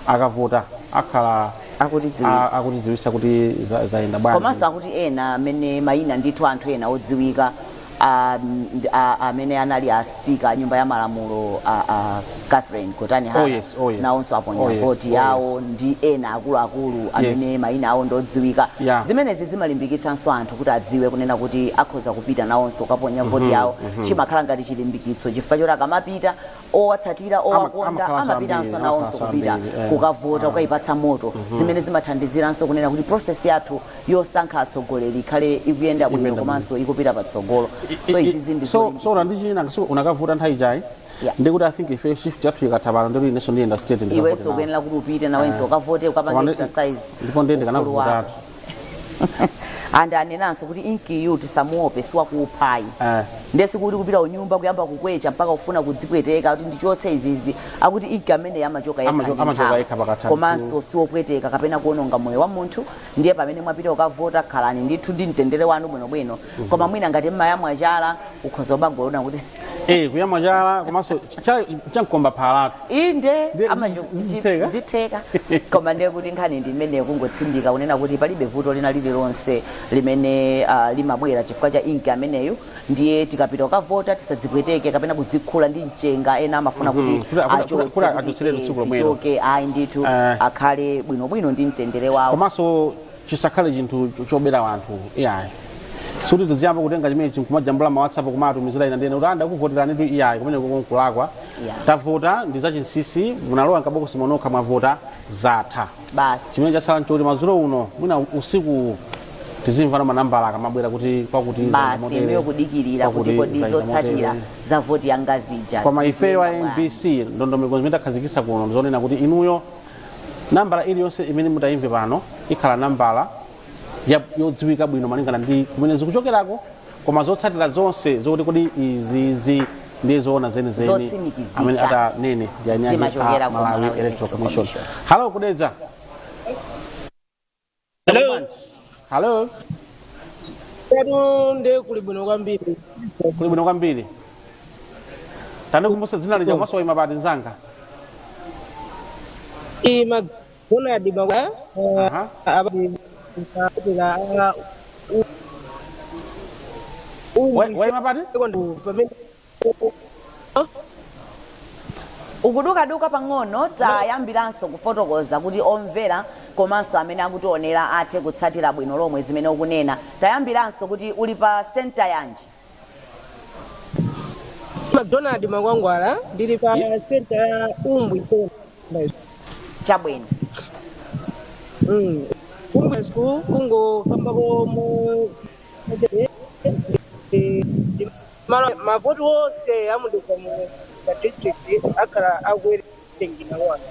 Speaker 1: Akavota akhala
Speaker 3: akutidziwitsa.
Speaker 1: Akutidziwitsa kuti zayenda bwanji.
Speaker 3: Komanso akuti ena amene mayina ndithu anthu ena odziwika Amene anali a speaker a nyumba ya malamulo, a Catherine Gotani Hara,
Speaker 1: Oh yes, oh yes.
Speaker 3: nawonso aponya
Speaker 1: Oh yes,
Speaker 3: voti
Speaker 1: oh
Speaker 3: yawo ndi ena akuluakulu amene mayina awo ndodziwika. Zimenezi zimalimbikitsanso anthu kuti adziwe kunena kuti akhoza kupita nawonso kukaponya voti yawo. Chimakhala ngati chilimbikitso chifukwa choti akamapita, owatsatira, owakonda
Speaker 1: amakhalanso
Speaker 3: amapitanso
Speaker 1: ambiri,
Speaker 3: nawonso
Speaker 1: amakhalanso
Speaker 3: kupita
Speaker 1: ambiri, eh.
Speaker 3: kukavota, kukayipatsa moto, zimene zimathandiziranso kunena kuti process yathu yosankha atsogoleri ikhale ikuyenda bwino
Speaker 1: Ikuyenda
Speaker 3: komanso ikupita patsogolo. So izizi ndi
Speaker 1: So so unandichina unakavuta nthawi ijayi. Ndikuti I think ife shift yathu ikatha pano, ndikuti inenso ndiyenda straight ndikavote
Speaker 3: Iwenso
Speaker 1: nawo.
Speaker 3: ukuyenera kuti upite nawenso ukavote, ukapange
Speaker 1: Koma
Speaker 3: exercise
Speaker 1: ndipo ndiye
Speaker 3: ufulu wako.
Speaker 1: ndikanavutatu.
Speaker 3: And anenanso kuti inkiyu tisamuope, siwakuphayi. Ndiye sikuti kupita unyumba kuyamba kukwecha mpaka kufuna kudzipweteka kuti ndichotse izizi. Akuti inki amene amachoka yekha ndi
Speaker 1: Amachoka
Speaker 3: nthawi.
Speaker 1: yekha pakatha.
Speaker 3: Komanso siwopweteka kapena kuononga moyo wa munthu. Ndiye pamene mwapita kukavota, khalani ndithu ndi mtendere wanu bwinobwino. Koma mwina ngati mmayamwa chala, ukhoza kubangoona kuti
Speaker 1: Kuyamwa chala komanso chamkomba phalatu.
Speaker 3: Inde.
Speaker 1: Ndiye zitheka?
Speaker 3: Zitheka, koma ndiye kuti nkhani ndi imeneyo, kungotsindika kunena kuti palibe vuto lina lililonse limene limabwera chifukwa cha inki ameneyu. Ndiye tikapita kukavota tisadzipweteke kapena kudzikhula ndi mchenga. Ena amafuna kuti achotse
Speaker 1: kuti
Speaker 3: kuti,
Speaker 1: achotseretu tsiku lomwelo.
Speaker 3: Zichoke. Ayi ndithu, akhale bwinobwino ndi mtendere wawo.
Speaker 1: Komanso chisakhale chinthu chobera anthu, iyayi. Sikuti tiziyamba kutenga chimene nkumajambula ma WhatsApp kumatumizira ina ndiyene kuti ndakuvoterani tu, iyayi, kumene kukulakwa. Tavota ndi zachinsinsi, munalowa mkabokosi monokha, mwavota, zatha.
Speaker 3: Basi.
Speaker 1: Chimene chatsala nchoti madzulo uno, mwina usiku, tizimvano manambala akamabwera kuti kwakuti zayenda
Speaker 3: Basi.
Speaker 1: motere,
Speaker 3: Inuyo kudikirira kuti
Speaker 1: kwakuti
Speaker 3: kodi
Speaker 1: zayenda
Speaker 3: zotsatira
Speaker 1: motere.
Speaker 3: za voti yanga zija
Speaker 1: Koma ifeyo a
Speaker 3: zikuyenda bwanji?
Speaker 1: MBC, ndondomeko zimene takhazikitsa kuno ndizonena kuti inuyo nambala iliyonse imene mutayimve pano ikhala nambala yodziwika bwino malingana ndi kumene zikuchokerako, koma zotsatira zonse zokuti kodi izizi ndiye zoona zenizeni,
Speaker 3: Zotsimikizika.
Speaker 1: amene atanene ndi anyake
Speaker 3: Zimachokera
Speaker 1: a
Speaker 3: ku
Speaker 1: Malawi
Speaker 3: Malawi
Speaker 1: Electoral
Speaker 3: Electoral
Speaker 1: Commission.
Speaker 3: Commission.
Speaker 1: Hello, ku Dedza.
Speaker 10: Hello.
Speaker 1: Hello.
Speaker 10: Pano nde kuli bwino kwambiri.
Speaker 1: Kuli bwino kwambiri. Tandikumbutsa dzina lija komanso waima pati, nzanga?
Speaker 10: I McDonald Makwa. Abapitira
Speaker 1: Waima pati?
Speaker 10: Pamene
Speaker 3: Ukudukaduka pang'ono. Tayambiranso kufotokoza kuti omvera komanso amene akutionera athe kutsatira bwino lomwe zimene ukunena. Tayambiranso kuti uli pa center yanji?
Speaker 10: McDonald Makwangwala, ndili pa center ya Umbwi Secondary.
Speaker 3: Chabwino.
Speaker 10: Umbwi School, kungofambako mu malo mavoti onse amu Dedza mu pa district akhala akuwerengera wanu.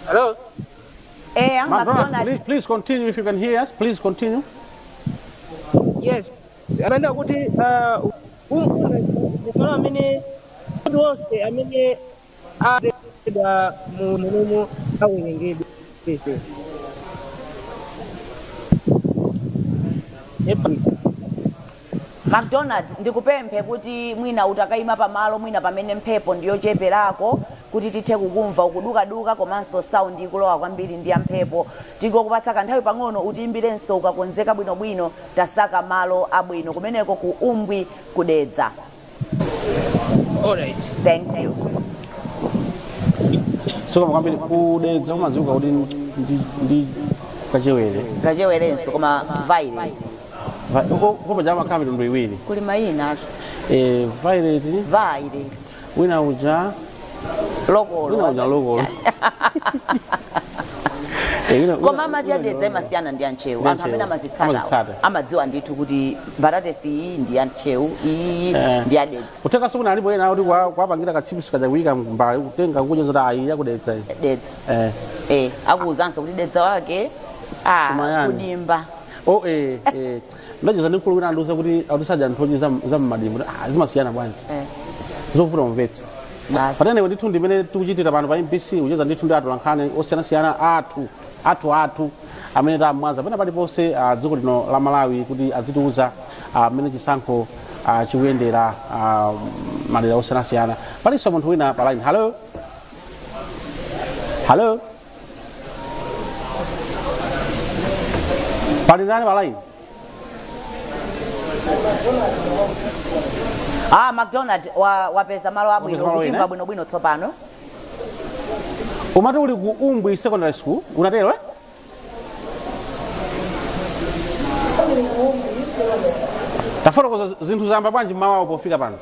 Speaker 10: Hello.
Speaker 3: Eya.
Speaker 1: McDonald,
Speaker 3: McDonald.
Speaker 1: Please, please continue if you can hear us. Please continue.
Speaker 10: Yes, amene kuti Umbwi malo amene mavoti onse amene aedwa mu munomu awerengedwe. Epa.
Speaker 3: McDonald, ndikupemphe kuti mwina utakayima pamalo mwina pamene mphepo ndiyocheperako kuti tithe kukumva. Ukudukaduka komanso sound ikulowa kwambiri ndi ya mphepo. Tingokupatsa kanthawi pang'ono, utiyimbirenso ukakonzeka bwinobwino. Tasaka malo abwino kumeneko ku Umbwi ku Dedza.
Speaker 10: Alright.
Speaker 3: Thank you.
Speaker 1: Zikomo kwambiri. Ku Dedza kumadziwika kuti ndi kachewere.
Speaker 3: Kachewerenso, koma violet.
Speaker 1: Koma jamakhala mitundu iwiri.
Speaker 3: Kuli mayina atu.
Speaker 1: Violet.
Speaker 3: Violet.
Speaker 1: Wina uja
Speaker 3: Lokolo.
Speaker 1: Wina uja lokolo.
Speaker 3: Koma amati ya Dedza imasiyana ndi ya Ntcheu.
Speaker 1: Ndi
Speaker 3: Anthu amene
Speaker 1: ya Ntcheu.
Speaker 3: amazitsata
Speaker 1: Amazitsata.
Speaker 3: amadziwa ndithu kuti mbatatesi iyi ndi ya Ntcheu, iyi ndi ya Dedza.
Speaker 1: Kutheka kuna alipo ena kuti kwapangira kachipisi kaja kuyika mbali, kutenga kudya zoti ayi, yaku Dedza iyi.
Speaker 3: Dedza. Akuwuzanso kuti Dedza wake
Speaker 1: Kumayani.
Speaker 3: kudimba.
Speaker 1: Oh, ndacheza ndi mkulu wina, andiuza kuti atisadya nthochi za mmadimba, kuti zimasiyana bwanji. Zovuta kumvetsa.
Speaker 3: Basi.
Speaker 1: Patenewo ndithu ndimene tikuchitira pano pa MBC, kucheza ndithu ndi atolankhani osiyanasiyana athu amene tamwaza pena paliponse dziko lino la Malawi kuti azitiuza mmene chisankho chikuyendera madera osiyanasiyana. Palinso munthu wina pa line. Hello, hello, pali ndani pa line?
Speaker 3: Ah, McDonald wapeza malo abwino.
Speaker 1: Wapeza malo ena,
Speaker 3: kutimva
Speaker 1: eh?
Speaker 3: Bwinobwino tsopano.
Speaker 1: Umati uli ku Umbwi Secondary School, unatero, eh? Tafotokoza, zinthu zayamba bwanji mmawawo pofika pano?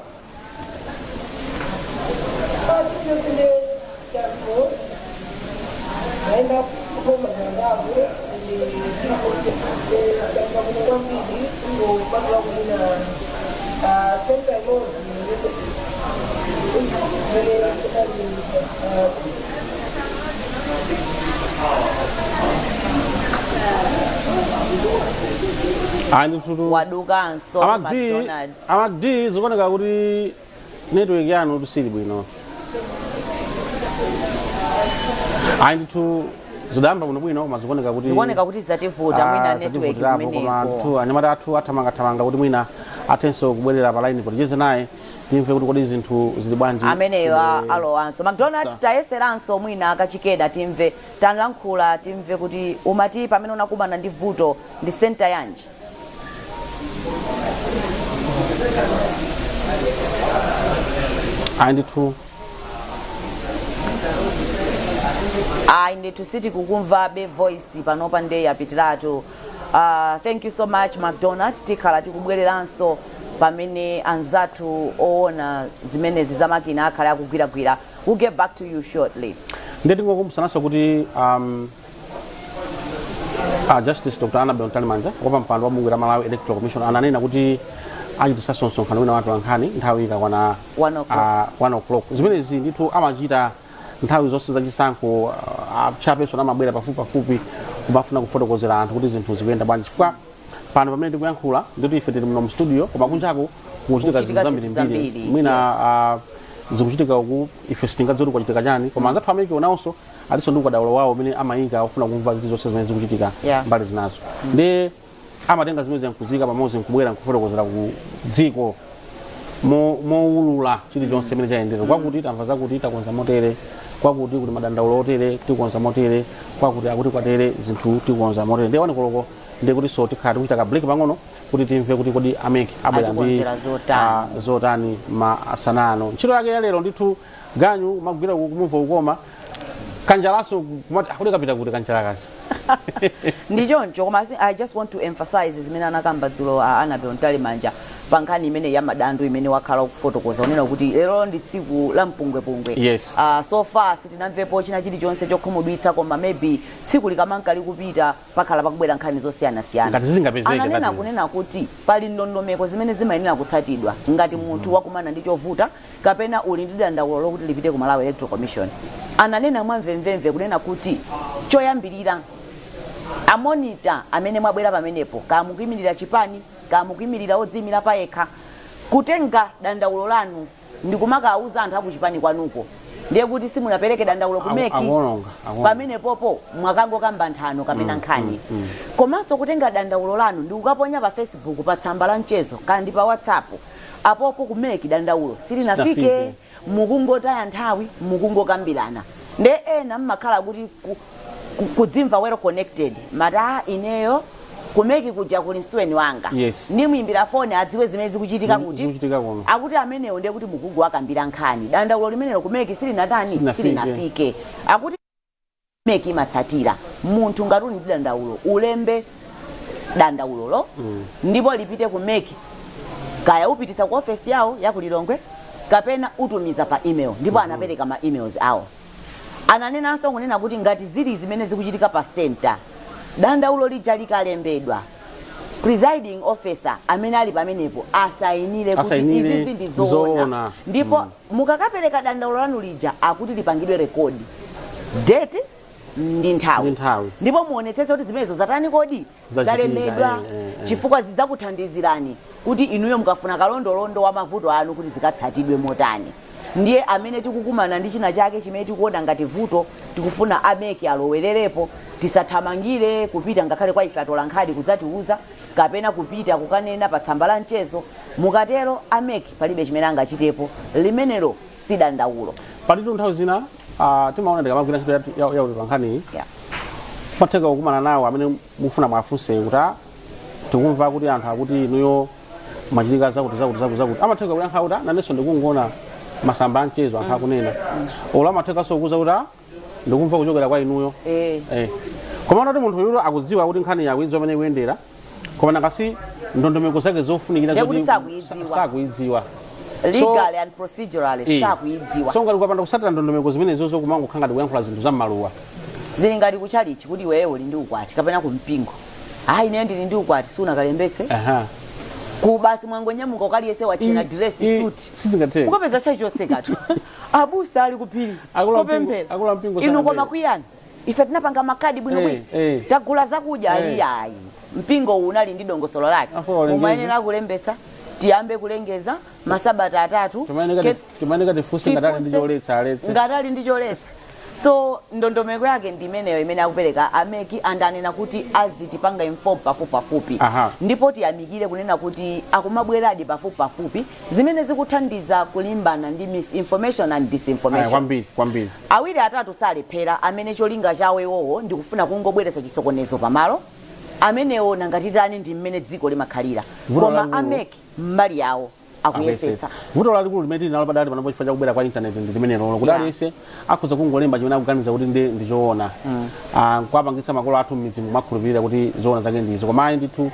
Speaker 1: Ayi ndithu.
Speaker 3: Wadukanso.
Speaker 1: A MacD.
Speaker 3: McDonald.
Speaker 1: A MacD, zikuoneka kuti network yanu sili bwino. Ayi ndithu, zidayamba bwinobwino koma zikuoneka kuti
Speaker 3: Zikuoneka kuti zativuta mwina network
Speaker 1: zativutirapo, koma
Speaker 3: kumeneko.
Speaker 1: ndithu anyamata athu athamangathamanga kuti mwina athenso kubwerera pa line poticheze naye, timve kuti kodi zinthu zili bwanji.
Speaker 3: Ameneyo alowanso McDonald. Tayeseranso mwina kachikeda, timve, talankhula timve kuti umati pamene unakumana ndi vuto ndi center yanji?
Speaker 1: Ayi ndithu.
Speaker 3: Ayi ndithu, sitikukumvabe voice panopa, nde yapitiratu. Thank you so much, McDonald. Tikhala tikubwereranso pamene anzathu oona zimenezi zamakina akhale akugwiragwira. We'll get back to you shortly.
Speaker 1: Ndiye tingokumbutsananso kuti Justice Dr Annabel Mtalimanja, wapampando wa bungwe la Malawi Electoral Commission, ananena kuti achitisanso msonkhano wina wa atolankhani nthawi ikakwana
Speaker 3: 1 o'clock.
Speaker 1: 1 o'clock. Zimenezi ndithu amachita nthawi zonse zachisankho. Chairperson amabwera pafupi pafupi kumafuna kufotokozera anthu kuti zinthu zikuyenda bwanji, chifukwa pano pamene tikuyankhula ndikuti ife tili muno mu studio, koma kunjaku kukuchitika
Speaker 3: Kukuchitika
Speaker 1: zinthu
Speaker 3: zinthu
Speaker 1: zambirimbiri.
Speaker 3: zambiri,
Speaker 1: Mwina zikuchitika uku, ife sitingadziwe kuti kwachitika chani, koma anzathu a MEC nawonso alinso ndi ukadaulo wawo umene amayika ofuna kumva zilizonse zimene zikuchitika mbali zinazo. Ndi amatenga zimene nkuziyika pamodzi, nkubwera nkufotokozera ku dziko mowulula chilichonse chimene chayendera. Kwakuti tamva zakuti, takonza motere; kwakuti kuti madandaulo otere, tikonza motere; kwakuti akuti kwatere, zinthu tikonza motere. Ndiye 1 koloko ndiye kuti so tikhala tikuchita ka break pang'ono kuti timve kuti kodi a MEC abwera ndi
Speaker 3: Atikonzera zotani.
Speaker 1: Zotani masana ano. Ntchito yake ya lero ndithu, ganyu kumagwira uku, kumumva ukoma kanjalaso, kumati akuti kapita kuti kanjala kacha.
Speaker 3: Ndi choncho, koma I just want to emphasize zimene anakamba dzulo Annabel Mtalimanja pa nkhani imene ya madando imene wakhala ukufotokoza, unena kuti lero ndi tsiku la mpungwepungwe. So far sitinamvepo china chilichonse chokhumudwitsa, koma maybe tsiku likamanka likupita pakhala pakubwera nkhani zosiyanasiyana.
Speaker 1: Ngati zingapezeke.
Speaker 3: Ananena
Speaker 1: ngati
Speaker 3: kunena kuti pali ndondomeko zimene zimayenera kutsatidwa ngati munthu wakumana ndi chovuta kapena uli ndi dandaulo lokuti lipite ku Malawi Electoral Commission. Ananena mwamvemvemve kunena kuti choyambirira, a monitor amene mwabwera pamenepo, kaya mukuyimirira chipani, kaya mukuyimirira odziyimira payekha, kutenga dandaulo lanu ndikumakawuza anthu akuchipani kwanuko, ndiye kuti simunapereke dandaulo ku MEC.
Speaker 1: Akuononga, akuononga.
Speaker 3: Pamenepopo mwakangokamba nthano kapena nkhani. Komanso kutenga dandaulo lanu ndi kukaponya pa Facebook, pa tsamba la mchezo, kaya ndi pa WhatsApp, apopo ku MEC dandaulo silinafike.
Speaker 1: Silinafike.
Speaker 3: Mukungotaya nthawi, mukungokambirana. Nde ena mmakhala kuti kudzimva well connected, mati, "Ah, ineyo ku MEC kuja kuli msuweni wanga, ndimuyimbira foni adziwe zimene zikuchitika kuti
Speaker 1: Zikuchitika kuno."
Speaker 3: Akuti amenewo ndiye kuti mukungowakambira nkhani, dandaulo limenelo ku MEC silinatani?
Speaker 1: Silinafike.
Speaker 3: Silinafike. Akuti MEC imatsatira munthu ngati uli ndi dandaulo, ulembe dandaulolo ndipo lipite ku MEC, kaya upititsa ku ofesi yawo ya ku Lilongwe kapena utumiza pa email, ndipo anapereka ma emails awo. Ananenanso kunena kuti ngati zili zimene zikuchitika pa center, dandaulo lija likalembedwa, presiding officer amene ali pamenepo asayinire kuti
Speaker 1: Asayinire,
Speaker 3: izizi ndi zoona.
Speaker 1: Zoona.
Speaker 3: Ndipo mukakapereka dandaulo lanu lija, akuti lipangidwe record date ndi nthawi.
Speaker 1: Ndi nthawi.
Speaker 3: Ndipo muonetsetse kuti zimenezo zatani kodi?
Speaker 1: Zachitika.
Speaker 3: Zalembedwa, chifukwa zidzakuthandizirani kuti inuyo mukafuna kalondolondo wa mavuto anu kuti zikatsatidwe motani. Ndiye amene tikukumana ndi china chake chimene tikuona ngati vuto, tikufuna a MEC alowererepo, tisathamangire kupita ngakhale kwa ife atolankhani kudzatiuza kapena kupita kukanena pa tsamba la mchezo. Mukatero a MEC palibe chimene angachitepo, limenelo si dandaulo.
Speaker 1: Palitu nthawi zina timaona ndikamagwira ntchito ya utolankhaniyi, patheka kukumana nawo amene mufuna mwafunse kuti, "Ah, tikumva kuti anthu akuti inuyo Machitika zakuti zakuti zakuti zakuti, amatheka kuyankha kuti, "Ah, nanenso ndikungoona masamba a mchezo anthu akunena." Olo amathekanso kuuza kuti, "Ah, ndikumva kuchokera kwa inuyo." Eh. Koma kuti munthu yulo akudziwa kuti nkhani yakuidziwa pamene ikuyendera, koma nakasi ndondomeko zake zofunikira
Speaker 3: Ndekuti
Speaker 1: zoti
Speaker 3: sakuidziwa.
Speaker 1: Sakuidziwa.
Speaker 3: Legally and procedurally sakuidziwa.
Speaker 1: So ngati ukapanda kutsatira ndondomeko zimenezozo, kumangokhala ngati kuyankhula zinthu za m'maluwa.
Speaker 3: Zili ngati kuchalichi, kuti iweyo uli ndi ukwati kapena kumpingo, "Ayi, ineyo ndili ndi ukwati," sunakalembetse. Ku basi mwangonyamuka, ukaliyese wachena dress, suit.
Speaker 1: Sizingatheke.
Speaker 3: Ukapeza chachi chotsekatu, abusa ali kuphiri
Speaker 1: Akulu ampingo-
Speaker 3: kupemphera.
Speaker 1: Akulu ampingo
Speaker 3: Inu koma
Speaker 1: sanabwere.
Speaker 3: kwiyani, ife tinapanga makadi bwinobwino, tagula zakudya. Ali ayi, mpingo uwu unali ndi dongosolo lake.
Speaker 1: Afa walengeze.
Speaker 3: Mumayenera kulembetsa, tiyambe kulengeza masabata 3.
Speaker 1: Timayeneka tifunse ngati ali ndi
Speaker 3: Tifunse.
Speaker 1: choletsa, aletse.
Speaker 3: Ngati ali ndi choletsa. So ndondomeko yake ndi imeneyo imene akupereka a MEC, and anena kuti azitipanga inform pafupi pafupi. Ndipo tiyamikire kunena kuti akumabweradi pafupi pafupi, zimene zikuthandiza kulimbana ndi misinformation and
Speaker 1: Aya,
Speaker 3: disinformation.
Speaker 1: Kwambiri kwambiri.
Speaker 3: Awiri atatu salephera, amene cholinga chawo iwowo ndikufuna kungobweretsa chisokonezo pamalo amenewo. Nangatitani, ndi mmene dziko limakhalira.
Speaker 1: Vuto
Speaker 3: Koma
Speaker 1: lalikulu-
Speaker 3: a MEC mbali yawo akuyesetsa.
Speaker 1: Vuto lalikulu limene tili nalo padali panopo chifukwa chakubwera kwa intaneti ndi limene lolo kuti aliyense akhoza kungolemba chimene akuganiza kuti ndi choona. Ah, nkuwapangitsa makolo athu m'midzi mumakhulupirira kuti zoona zake ndizo, koma ayi ndithu,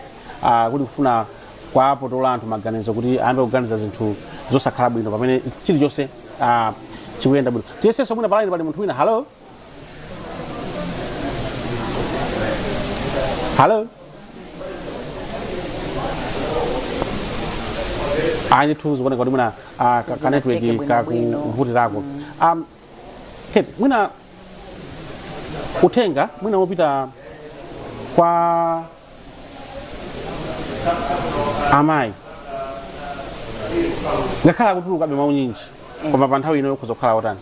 Speaker 1: kuli kufuna kwapotola anthu maganizo kuti ayambe kuganiza zinthu zosakhala bwino pamene chilichonse chikuyenda bwino. Tiyesenso mwina pa line pali munthu wina. Hello, hello. Ayi ndithu, zikuoneka kuti mwina ka network
Speaker 3: Sizingatheke bwinobwino.
Speaker 1: kakuvutirako. Kate, mwina uthenga mwina wopita kwa amayi, ngakhale akutulukabe mwaunyinji, koma pa nthawi ino yokhoza kukhala otani?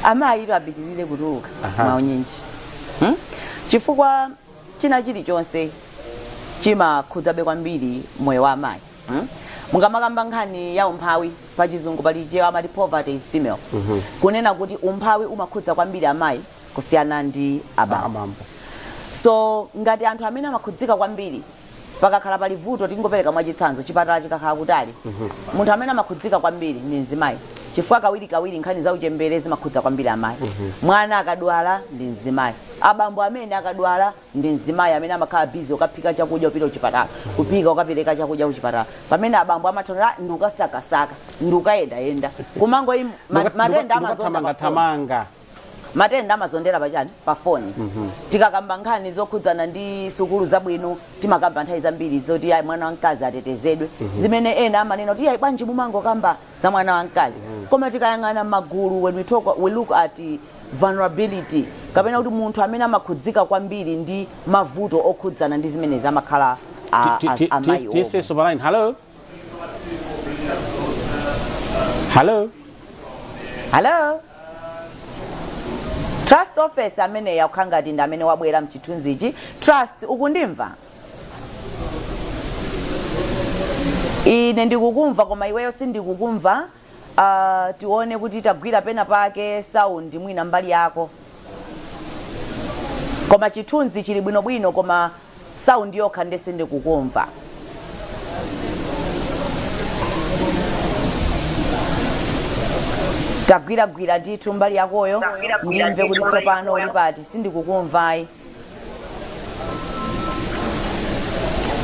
Speaker 3: Amayi ito apitirire kutuluka mwaunyinji, Chifukwa china chilichonse chimakhudzabe kwambiri moyo wa amayi, Mukamakamba nkhani ya umphawi, pa Chizungu pali Chichewa amati "poverty is female", kunena kuti umphawi umakhudza kwambiri amayi kusiyana ndi abambo.
Speaker 1: Abambo.
Speaker 3: So ngati anthu amene amakhudzika kwambiri pakakhala pali vuto, tingopereka mwachitsanzo, chipatala chikakhala kutali, munthu amene amakhudzika kwambiri ndi mzimayi, chifukwa kawirikawiri nkhani za uchembere zimakhudza kwambiri amayi. Mwana akadwala ndi mzimayi, abambo amene akadwala ndi mzimayi amene amakhala busy ukaphika chakudya, upita kuchipatala, kuphika, ukapereka chakudya kuchipatala, pamene abambo amathonera ndi ukasakasaka, ndi ukayendayenda, kumango matenda amazonda pa phone.
Speaker 1: Thamanga.
Speaker 3: Matenda amazondera pachani? Pa foni. Tikakamba nkhani zokhudzana ndi sukulu zabwino, timakamba nthawi zambiri zoti ayi, mwana wamkazi atetezedwe, zimene ena amanena kuti, "Ayi, bwanji mumangokamba za mwana wamkazi?" Koma tikayang'ana magulu, when we talk, we look at vulnerability, kapena kuti munthu amene amakhudzika kwambiri ndi mavuto okhudzana ndi zimenezi amakhala amayi omwe.
Speaker 1: Tiyesenso pa line. Hello, hello.
Speaker 3: Hello, Trust Office amene yakukhala ngati ndi amene wabwera mchithunzichi. Trust, ukundimva? Ine ndikukumva koma iweyo sindikukumva. Tione kuti tagwira pena pake sound mwina mbali yako, koma chithunzi chili bwinobwino, koma sound yokha nde sindikukumva. Tagwiragwira ndithu mbali yakoyo, ndimve kuti tsopano uli pati. Sindikukumvayi.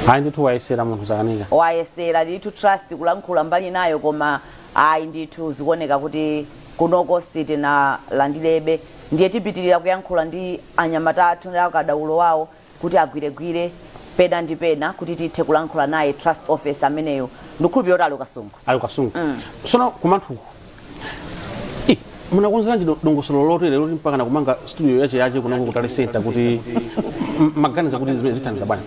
Speaker 1: Ayi ndithu, wayesera munthu, zakanika.
Speaker 3: Wayesera ndithu Trust kulankhula mbali nayo, koma ayi ndithu, zikuoneka kuti kunoko sitinalandirebe. Ndiye tipitirira kuyankhula ndi anyamata athu ndi akadaulo wawo kuti agwiregwire pena ndi pena kuti tithe kulankhula naye Trust Office ameneyo. Ndikukhulupirira kuti ali Kasungu.
Speaker 1: Ali Kasungu. Sono kumanthuku munakonzeranji dongosolo lotere loti mpaka nakumanga studio yache yache kunoko ku Tally Center, kuti maganiza kuti zimene zithandiza bwanji?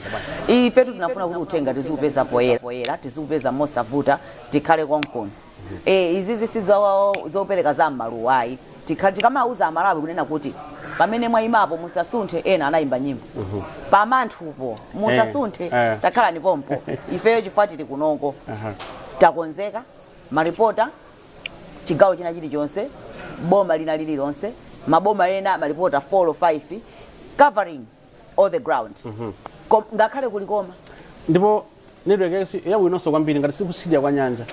Speaker 3: Ifetu tinafuna kuti uthenga tizikupeza poyera, tizikupeza mosavuta, tikhale konkono. Izizi si zopereka za m'maluwa ayi. Tikhale tikamauza Amalawi kunena kuti pamene mwayimapo musasunthe. Ena anayimba nyimbo, pamanthupo musasunthe, takhalani pompo. Ifeyo chifukwa tili kunoko, takonzeka maripota chigawo china chilichonse, boma lina lililonse, maboma ena maripota 4 or 5 covering all the ground. Ngakhale kuli koma
Speaker 1: Ndipo network yake yabwinonso kwambiri ngati sikutsidya kwa nyanja.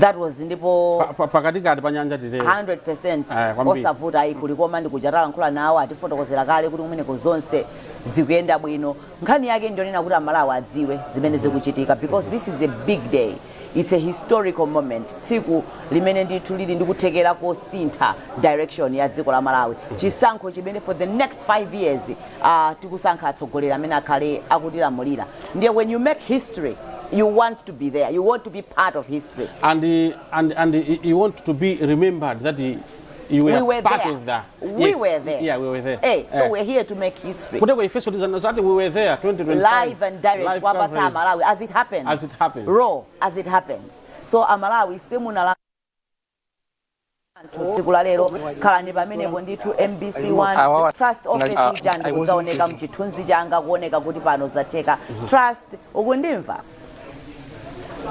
Speaker 3: That was ndipo
Speaker 1: Pakatikati pa nyanja titero.
Speaker 3: 100%.
Speaker 1: Aya, kwambiri.
Speaker 3: Osavuta ayi, kulikoma ndi kuchatalankhula nawo, atifotokozera kale kuti kumeneko zonse zikuyenda bwino. Nkhani yake ndionena kuti Amalawi adziwe zimene zikuchitika, because this is a big day, it's a historical moment, tsiku limene ndithu lili ndikuthekera kosintha direction ya dziko la Malawi, chisankho chimene for the next 5 years tikusankha atsogoleri amene akhale akutilamulira. Ndiye when you make history, you want to be there, you want to be part of history.
Speaker 1: And you want to be remembered that you were,
Speaker 3: We were
Speaker 1: part
Speaker 3: there.
Speaker 1: of that.
Speaker 3: We were there.
Speaker 1: Yeah, we were there.
Speaker 3: Hey, so we're here to make history.
Speaker 1: Kuteko ifeso tizati we were there 2025.
Speaker 3: Live and direct.
Speaker 1: Live
Speaker 3: Kuwapatsa
Speaker 1: coverage.
Speaker 3: Amalawi as it happens.
Speaker 1: As it happens.
Speaker 3: Raw as it happens. So Amalawi, simunala anthu tsiku la lero, khalani pamenepo ndithu. MBC 1, Trust office ija ndikudzaoneka mchithunzi changa, kuoneka kuti pano zatheka. Trust, ukundimva?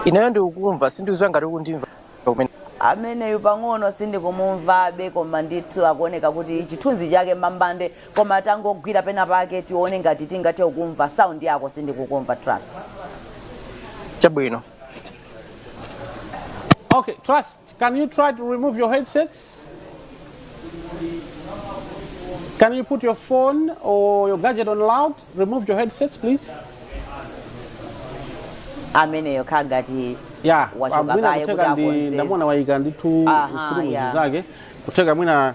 Speaker 7: Ineyo ndikukumva, sindikudziwa ngati ukundimva kumene.
Speaker 3: Ameneyu pang'ono sindikumumvabe, koma ndithu akuoneka kuti chithunzi chake mbambande, koma tangogwira pena pake tione ngati tingathe kukumva. Sound yako sindikukumva, Trust.
Speaker 7: Chabwino.
Speaker 1: Okay, Trust, can you try to remove your headsets? Can you put your phone or your gadget on loud? Remove your headsets, please.
Speaker 3: Ameneyo khangati wachoka
Speaker 1: Mwina
Speaker 3: kaye
Speaker 1: kutheka
Speaker 3: kuti
Speaker 1: ndi
Speaker 3: akonzeze.
Speaker 1: Ndamona wayika ndithu mkhutu zake, kutheka mwina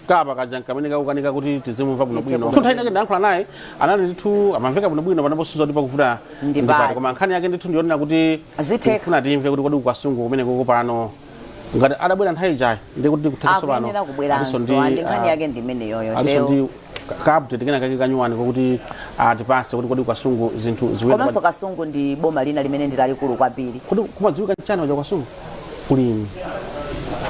Speaker 1: kapa kaja kamene kakukanika kuti tizimumva bwinobwino.
Speaker 3: Tithe.
Speaker 1: Nthawi inake ndayankhula naye, anali ndithu amamveka bwinobwino, panaponso kuti pakuvuta
Speaker 3: Ndi
Speaker 1: ndipati.
Speaker 3: pati.
Speaker 1: Koma nkhani yake ndithu ndiyonena kuti
Speaker 3: Zitheka.
Speaker 1: tikufuna timve kuti kodi kuKasungu kumene koko pano ngati adabwera nthawi ijayi, ndi kuti kuthekanso pano
Speaker 3: Akuyenera kubweranso.
Speaker 1: Alinso ndi,
Speaker 3: Andi nkhani yake ndi imeneyoyo.
Speaker 1: Alinso
Speaker 3: Leo.
Speaker 1: ndi ka update kena kake kanyuwani kokuti atipase kuti kodi kuKasungu zinthu ziwene.
Speaker 3: Komanso Kasungu ndi boma lina limene ndi lalikulu kwambiri.
Speaker 1: Kodi kumadziwika chani waja Kasungu kulimi?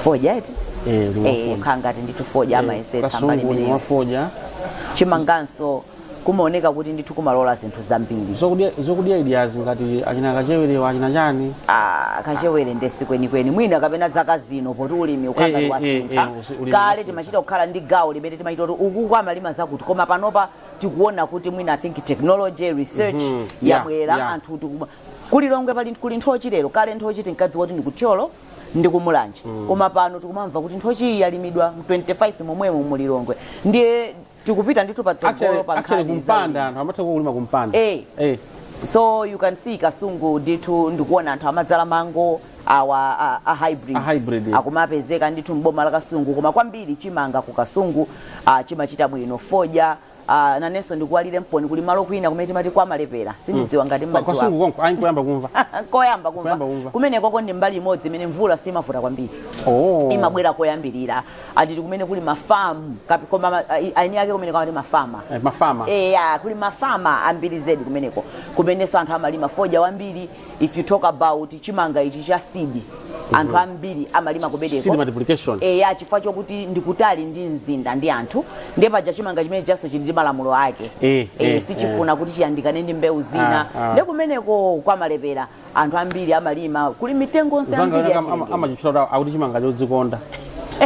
Speaker 3: Fodya eti?
Speaker 1: Eh, ulimi wa fodya.
Speaker 3: Khala ngati ndithu fodya amayesetsa mbali
Speaker 1: Kasungu ulimi
Speaker 3: imeneyo.
Speaker 1: wa fodya.
Speaker 3: Chimanganso kumaoneka kuti ndithu kumalola zinthu zambiri.
Speaker 1: Zokudya idyazi ngati achina kachewerewa, achina chani.
Speaker 3: Ah, kachewere ndesi kwenikweni mwina kapena zaka zino poti ulimi ukhala ngati wasintha.
Speaker 1: Ulimi
Speaker 3: Kale
Speaker 1: wasintha.
Speaker 3: timachita kukhala ndi gawo limene timachita kuti ukuku amalima zakuti, koma panopa tikuona kuti mwina, I think, technology research yabwera. Anthu kuLilongwe pali kuli nthochi lero. Kale nthochi tinkadziwa kuti ndikuThyolo ndi kuMulanje, koma pano tikumamva kuti nthochi iyi yalimidwa mu 25 momwemo muLilongwe. Ndiye tikupita ndithu patsogolo pa
Speaker 1: Actually
Speaker 3: nkhani
Speaker 1: kumpanda
Speaker 3: za
Speaker 1: anthu amatha kulima kumpanda.
Speaker 3: So you can see Kasungu ndithu ndikuona anthu amadzala mango awa a hybrid.
Speaker 1: A hybrid, yeah.
Speaker 3: Akumapezeka ndithu mboma la Kasungu, koma kwambiri chimanga ku Kasungu chimachita bwino, fodya. Nanenso ndikuwalire mponi, kuli malo kwina kumene timati kwa Malepera, sindidziwa ngati mmadziwa.
Speaker 1: Kasungu konko ayi, nkoyamba kumva.
Speaker 3: Koyamba kumva.
Speaker 1: Koyamba kumva.
Speaker 3: Kumenekoko ndi mbali imodzi imene mvula simavuta kwambiri, imabwera koyambirira. Anditi kumene kuli mafamu koma aini ake kumene kamati mafama.
Speaker 1: Eh, mafama.
Speaker 3: Eya, kuli mafama ambiri zedi kumeneko, kumenenso anthu amalima fodya wambiri. If you talk about chimanga ichi cha seed, anthu ambiri amalima kumeneko.
Speaker 1: Seed multiplication.
Speaker 3: Eya, chifukwa chokuti ndikutali ndi mzinda ndi anthu, ndiye paja chimanga chimene chaso chili ndi malamulo ake. Sichifuna kuti chiyandikane ndi mbewu zina. Ndiye kumeneko kwamalepera anthu ambiri amalima, kuli mitengonso
Speaker 1: Zanga
Speaker 3: ambiri yachilengedwe.
Speaker 1: Amachitchula kuti akuti chimanga chodzikonda,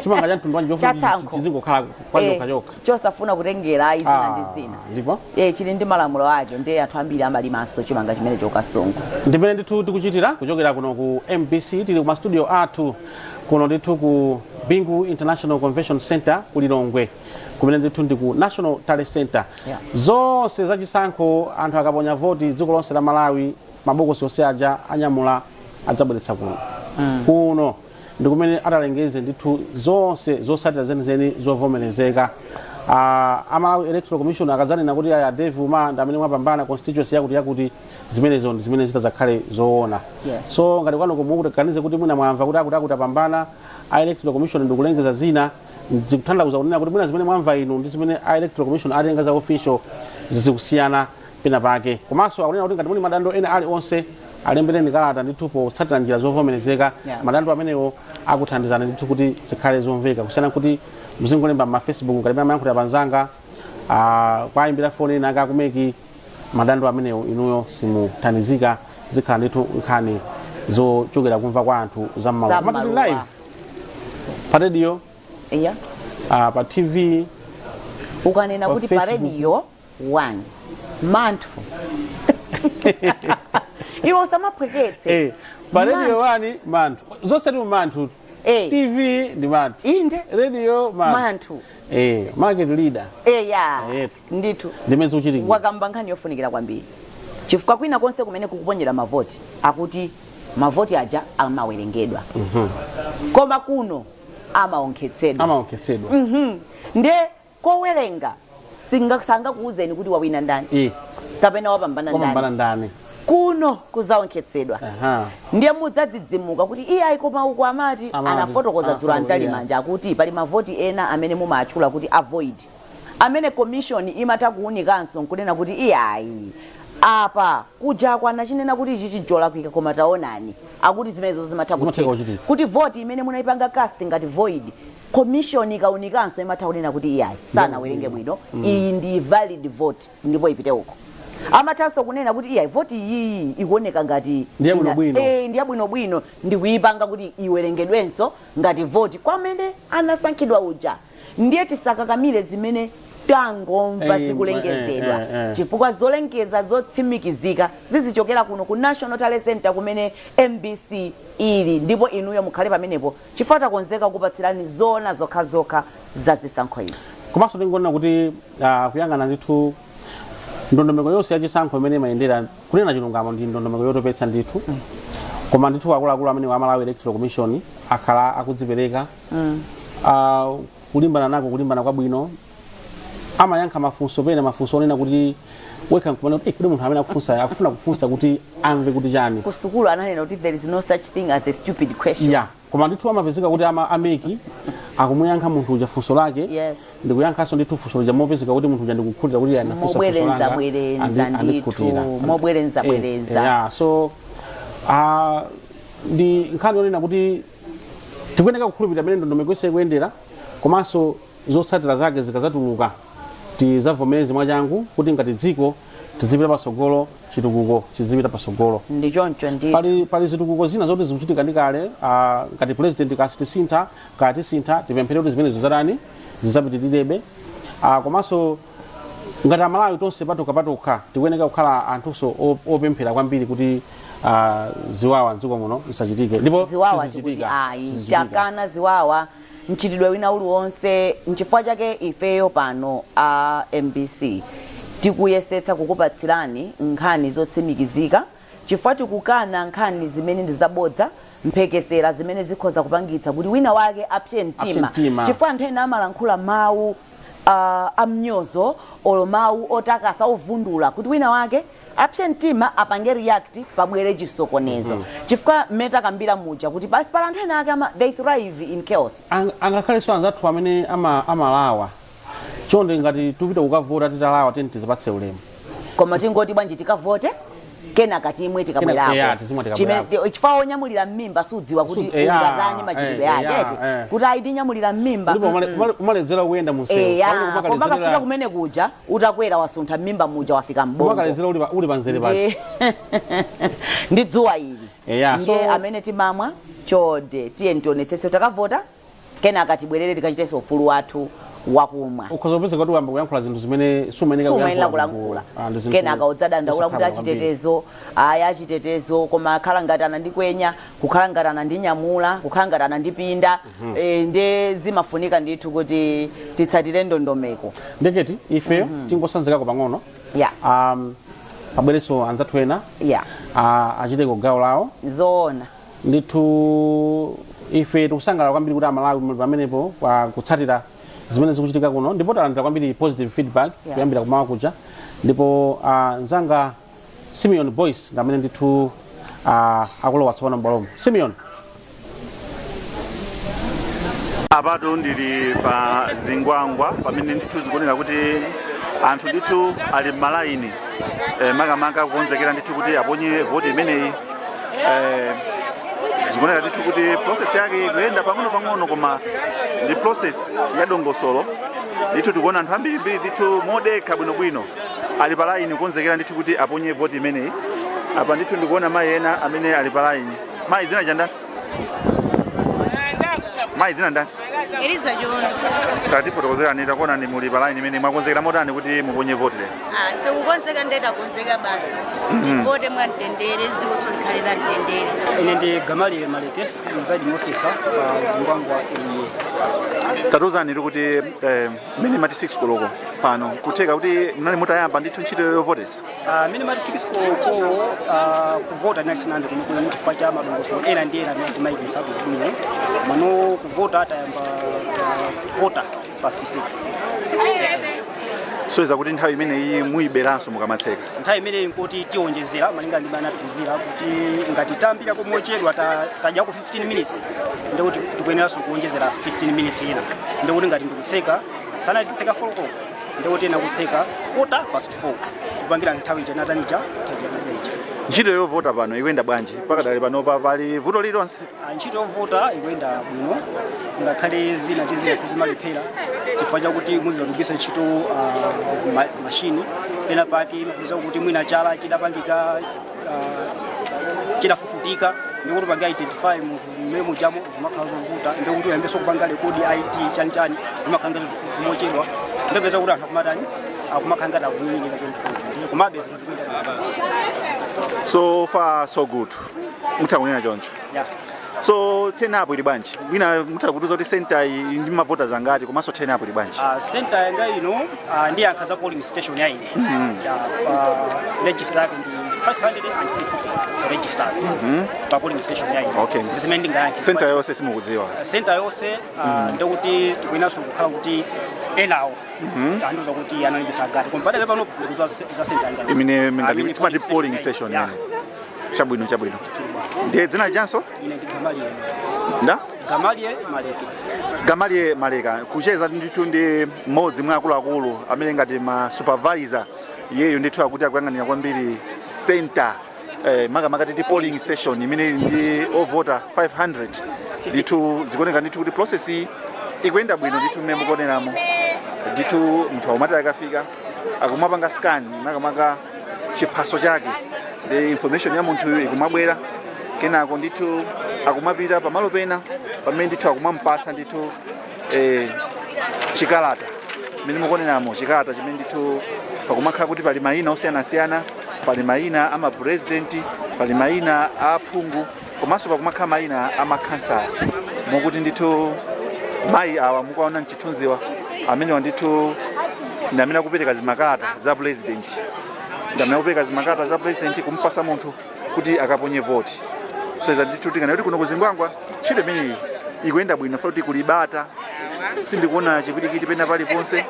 Speaker 1: chimanga cha mtundu wanji chofuna
Speaker 3: Chatsankho.
Speaker 1: chizingokhala kwa chokha chokha.
Speaker 3: Chosafuna kutengera zina ndi zina.
Speaker 1: Ndipo
Speaker 3: chili ndi malamulo ake, ndiye anthu ambiri amalimanso chimanga chimene choKasungu.
Speaker 1: Ndimene ndithu tikuchitira kuchokera kuno ku MBC. Tili ku mastudio athu kuno ndithu ku Bingu International Convention Center ku Lilongwe, kumene ndithu ndi ku National Tally Center. Zonse zachisankho, anthu akaponya voti dziko lonse la Malawi, mabokosi onse aja anyamula adzabweretsa kuno. Kuno ndi kumene atalengeze ndithu zonse zotsatira zenizeni zovomerezeka. AMalawi Electoral Commission akadzanena kuti aya, Dave Uma ndi amene mwapambana constituency yakuti yakuti, zimenezo ndi zimene zitadzakhale zoona. So ngati kwanuko mukuganize kuti mwina mwamva kuti akuti akuti apambana, a Electoral Commission ndikulengeza zina, zikutanthauza kunena kuti mwina zimene mwamva inu ndi zimene a Electoral Commission atenga za official zikusiyana pena pake. Komanso akunena kuti ngati muli madando ena ali onse, alembereni kalata ndithu potsatira njira zovomerezeka. Madando amenewo akuthandizani ndithu kuti zikhale zomveka, kusiyana kuti muzingolemba ma Facebook ngati amayankhulira panzanga, kwayimbira foni ena ake aku MEC. Madando amenewo inuyo simuthandizika, zikhala ndithu nkhani zochokera kumva kwa anthu za mmaluwa. Koma tili
Speaker 3: Zam'maluwa.
Speaker 1: live pa radio, pa TV,
Speaker 3: Ukanena
Speaker 1: pa
Speaker 3: kuti pa
Speaker 1: Facebook.
Speaker 3: Radio 1 manthu. Iwe usamaphweketse.
Speaker 1: Pa Radio
Speaker 3: Manthu.
Speaker 1: 1 manthu, zonse ndi manthu. TV ndi manthu.
Speaker 3: Inde.
Speaker 1: Radio manthu.
Speaker 3: Manthu.
Speaker 1: Market leader.
Speaker 3: Eya. Ndithu.
Speaker 1: Ndimene zikuchitikira.
Speaker 3: Wakamba nkhani yofunikira kwambiri, chifukwa kwina konse kumene kukuponyera mavoti, akuti mavoti aja amawerengedwa, koma kuno amaonkhetsedwa.
Speaker 1: Amaonkhetsedwa.
Speaker 3: Nde kowerenga sangakuuzeni kuti wawina ndani kapena wapambana
Speaker 1: wapambana
Speaker 3: ndani.
Speaker 1: Ndani.
Speaker 3: Kuno kuzaonkhetsedwa. Ndiye mudzadzidzimuka kuti iyayi, koma uku amati
Speaker 1: Amati.
Speaker 3: anafotokoza dzulo antali manja akuti pali mavoti ena amene mumatchula kuti a void, amene commission imatha kuwunikanso nkunena kuti iyayi, apa kuja kwanachinena kuti ichi chijolakwika, koma taonani, akuti zimenezo zimatha
Speaker 1: zimatheka
Speaker 3: kutheka
Speaker 1: kuchitika.
Speaker 3: Kuti voti imene munayipanga cast ngati void, commission ikawunikanso imatha kunena kuti iyayi, sanawerenge bwino, iyi ndi valid vote ndipo ipite uko. Amathanso kunena kuti iyayi, voti iyi ikuoneka ngati
Speaker 1: Ndi yabwinobwino.
Speaker 3: Ndi yabwinobwino, ndikuyipanga kuti iwerengedwenso ngati voti kwamene anasankhidwa uja. Ndiye tisakakamire zimene tangomva zikulengezedwa, chifukwa zolengeza zotsimikizika zizichokera kuno ku National Tally Center kumene MBC ili. Ndipo inuyo mukhale pamenepo, chifukwa takonzeka kupatsirani zoona zokhazokha za zisankho izi.
Speaker 1: Komanso tingonena kuti kuyang'ana ndithu ndondomeko yonse yachisankho imene imayendera, kunena chilungamo, ndi ndondomeko yotopetsa ndithu. Koma ndithu akuluakulu amene wa Malawi Electoral Commission akhala akudzipereka kulimbana nako, kulimbana kwabwino. Amayankha mafunso, pena mafunso onena kuti wekha nkumana kuti kuti munthu amene akufunsa akufuna kufunsa kuti amve kuti chani.
Speaker 3: Ku sukulu ananena kuti there is no such thing as a stupid question.
Speaker 1: Ya, koma ndithu amapezeka kuti a MEC akumuyankha munthu uja funso lake, ndikuyankhanso ndithu funso lija mopezeka kuti munthu uja ndikukhutira kuti anafunsa funso
Speaker 3: Mobwereza
Speaker 1: langa,
Speaker 3: bwereza ndithu.
Speaker 1: andikhutira.
Speaker 3: Mobwereza bwereza.
Speaker 1: Yeah, so ndi nkhani yonena kuti tikuyeneka kukhulupirira mmene ndondomeko yonse ikuyendera, komanso zotsatira zake zikazatuluka tizavomereze mwachangu kuti ngati dziko tizipita patsogolo, chitukuko chizipita patsogolo.
Speaker 3: Ndi choncho ndithu.
Speaker 1: Pali zitukuko zina zoti zikuchitika ndi kale, ngati president kasitisintha katisintha, tipemphere kuti zimenezo zatani, zidzapitirirabe. Komanso ngati Amalawi tonse patokha patokha tikuyeneka kukhala anthunso opemphera kwambiri kuti ziwawa mdziko muno zisachitike, ndipo
Speaker 3: ziwawa tikuti
Speaker 1: sizichitika.
Speaker 3: Ayi.
Speaker 1: Sizichitika.
Speaker 3: Takana ziwawa, mchitidwe wina uliwonse. Nchifukwa chake ifeyo pano a MBC tikuyesetsa kukupatsirani nkhani zotsimikizika, chifukwa tikukana nkhani zimene ndi zabodza, mphekesera zimene zikhoza kupangitsa kuti wina wake apse
Speaker 1: Apse
Speaker 3: mtima,
Speaker 1: mtima.
Speaker 3: chifukwa anthu ena amalankhula mawu amnyozo olo mawu otakasa, ovundula, kuti wina wake apse mtima, apange react, pabwere chisokonezo. Chifukwa mmene takambira muja kuti basi pala anthu ena ake they thrive in chaos.
Speaker 1: Angakhalenso anzathu amene amalawa, chonde, ngati tupita kukavota titalawa, tiyeni tizipatse ulemu.
Speaker 3: Koma tingoti bwanji, tikavote kenaka timwe tikabwerako.
Speaker 1: Eya, tizimwe tikabwerako.
Speaker 3: Chifukwa onyamulira m'mimba sudziwa kuti ungatani machitidwe ake, eti, kuti ayi, tinyamulira m'mimba.
Speaker 1: Ndipo umaledzera kuyenda munsewu.
Speaker 3: Eya.
Speaker 1: Pamene
Speaker 3: koma kafika kumene kuja utakwera, wasuntha m'mimba muja, wafika mbongo.
Speaker 1: Umakaledzera uli panzere paja.
Speaker 3: Ndi dzuwa ili.
Speaker 1: Eya, so
Speaker 3: Ndiye amene timamwa, chonde tiye tionetsetse takavota, kenaka tibwerere tikachitenso ufulu wathu wakumwa.
Speaker 1: Ukhoza kupezeka kuti wayamba kuyankhula zinthu zimene sumayenera
Speaker 3: sumayenera
Speaker 1: kuyankhula.
Speaker 3: kulankhula.
Speaker 1: Ah, ndi zinthu
Speaker 3: Kenaka udzadandaula kuti
Speaker 1: zosakhala kwambiri.
Speaker 3: Achitetezo, aya, achitetezo, koma akhala ngati anandikwenya, kukhala ngati anandinyamula, kukhala ngati anandipinda. Nde zimafunika ndithu kuti titsatire ndondomeko.
Speaker 1: Ndeketi ifeyo tingosanzikako pang'ono, pabwerenso anzathu ena achiteko gawo lawo.
Speaker 3: Zoona.
Speaker 1: Ndithu ife tikusangalala kwambiri kuti Amalawi muli pamenepo kwa kutsatira zimene zikuchitika kuno, ndipo talandira kwambiri positive feedback kuyambira kumawa kuja. Ndipo mzanga Simeon Boyce ndi amene ndithu akulowa tsopano m'bwalomo. Simeon.
Speaker 11: Apatu ndili pa Zingwangwa, pamene ndithu zikuoneka kuti anthu ndithu ali m'malaini, makamaka kukonzekera ndithu kuti aponye voti imeneyi. Zikuoneka ndithu kuti process yake ikuyenda pang'ono pang'ono, koma ndi process ya dongosolo ndithu. Tikuona anthu ambirimbiri ndithu modekha bwinobwino ali pa laini kukonzekera ndithu kuti aponye voti imeneyi. Apa ndithu ndikuona mayi ena amene ali pa laini. Mayi, dzina chandani? Mayi, dzina ndani?
Speaker 12: Eliza Jono.
Speaker 11: Tatifotokozerani, takuonani muli pa line imene mwakonzekera motani kuti muponye voti lero?
Speaker 12: Ah, ife kukonzeka ndetakonzeka basi. Vote mwamtendere, dziko likhale la mtendere.
Speaker 13: Ine ndi Gamaliel Maleke, presiding officer pa Zingwangwa LEA.
Speaker 11: Tatiuzani kuti mmene mati 6 koloko pano kutheka kuti mnali mutayamba ndithu ntchito yovotesa?
Speaker 13: Mene mati 6 koloko, kuvota tinali sinayambe kwenikweni chifukwa cha madongosolo ena ndi ena amene timayikisa bwinobwino. Mano kuvota tayamba 6:15.
Speaker 11: So kuti nthawi imeneyi muyiberanso mukamatseka?
Speaker 13: Nthawi imeneyi nkuti tionjezera malinga ndi bana tikuzira kuti ngati tambira komochedwa tadyako 15 minutes, ndikuti tikuyeneranso kuonjezera 15 minutes ina. Ndikuti ngati ndikutseka sana titseka 4 koloko, ndikuti ena kutseka 4:15, kupangira nthawi ija natanija, nthawi ija nadya ija.
Speaker 11: Ntchito yovota pano ikuyenda bwanji pakadali panopa? Pali vuto lililonse?
Speaker 13: Ah, ntchito yovota ikuyenda bwino, ngakhale zina ndi zina sizimalephera chifukwa chakuti muzidagwiritsa ntchito mashini. Pena pake imapeza kuti mwina chala chidapangika, chidafufutika, ndikuti pange identify munthu mmene mujamo zimakhala zovuta. Ndikuti uyambenso kupanga record ID chanichani, zimakhala ngati kumochedwa. Ndipeza kuti anthu akumatani, akumakhala ngati akunyinyirika choncho, ndiye komabe zinthu zikuyenda bwino.
Speaker 11: So far so good, mutha kunena choncho?
Speaker 13: Yeah.
Speaker 11: So turn-up ili bwanji? Mwina mutha kutiuza kuti center iyi ndi mavota zangati, komanso turn-up ili bwanji?
Speaker 13: Center yanga ino, ndi yankha za polling station ya ine, ya register yake ndi 550 registers pa polling station ya ine. Zimene ndingayankhe.
Speaker 11: Center yonse simukudziwa?
Speaker 13: Center yonse, ndikuti tikuyeneranso kukhala kuti enawo andiuza kuti analembesa angati, koma padakali pano ndikudziwa za center yanga ino.
Speaker 11: Imene
Speaker 13: Imene
Speaker 11: ngati timati polling station.
Speaker 13: Yeah.
Speaker 11: Chabwino, chabwino. Ndiye dzina lichanso?
Speaker 13: Ine ndi Gamaliel.
Speaker 11: Nda?
Speaker 13: Gamaliel Maleke.
Speaker 11: Gamaliel Maleka, kucheza ndithu ndi mmodzi mwa akuluakulu amene ngati ma supervisor. Iyeyo ndithu akuti akuyang'anira kwambiri center, makamaka titi polling station imene ili ndi ovota 500. Ndithu zikuoneka ndithu kuti process iyi ikuyenda bwino ndithu. Mmene mukuoneramo ndithu, munthu akumati akafika akumapanga scan makamaka chiphaso chake, ndi information ya munthuyu ikumabwera. Kenako ndithu akumapita pamalo pena pamene ndithu akumampatsa ndithu chikalata. Mmene mukuoneramo, chikalata chimene ndithu pakumakhala kuti pali mayina osiyanasiyana, pali mayina a mapurezidenti, pali mayina a aphungu, komanso pakumakhala mayina a makhansala. Mokuti ndithu mayi awa mukuwaona mchithunziwa amenewa ndithu ndi amene akupereka zimakalata za president, ndi amene akupereka zimakalata za president kumpasa munthu kuti akaponye voti. So iza ndithu tingana kuti kuno kuzingwangwa ntchito imeneyi ikuyenda bwino, kuti kuli bata, sindikuona chipwirikiti pena paliponse.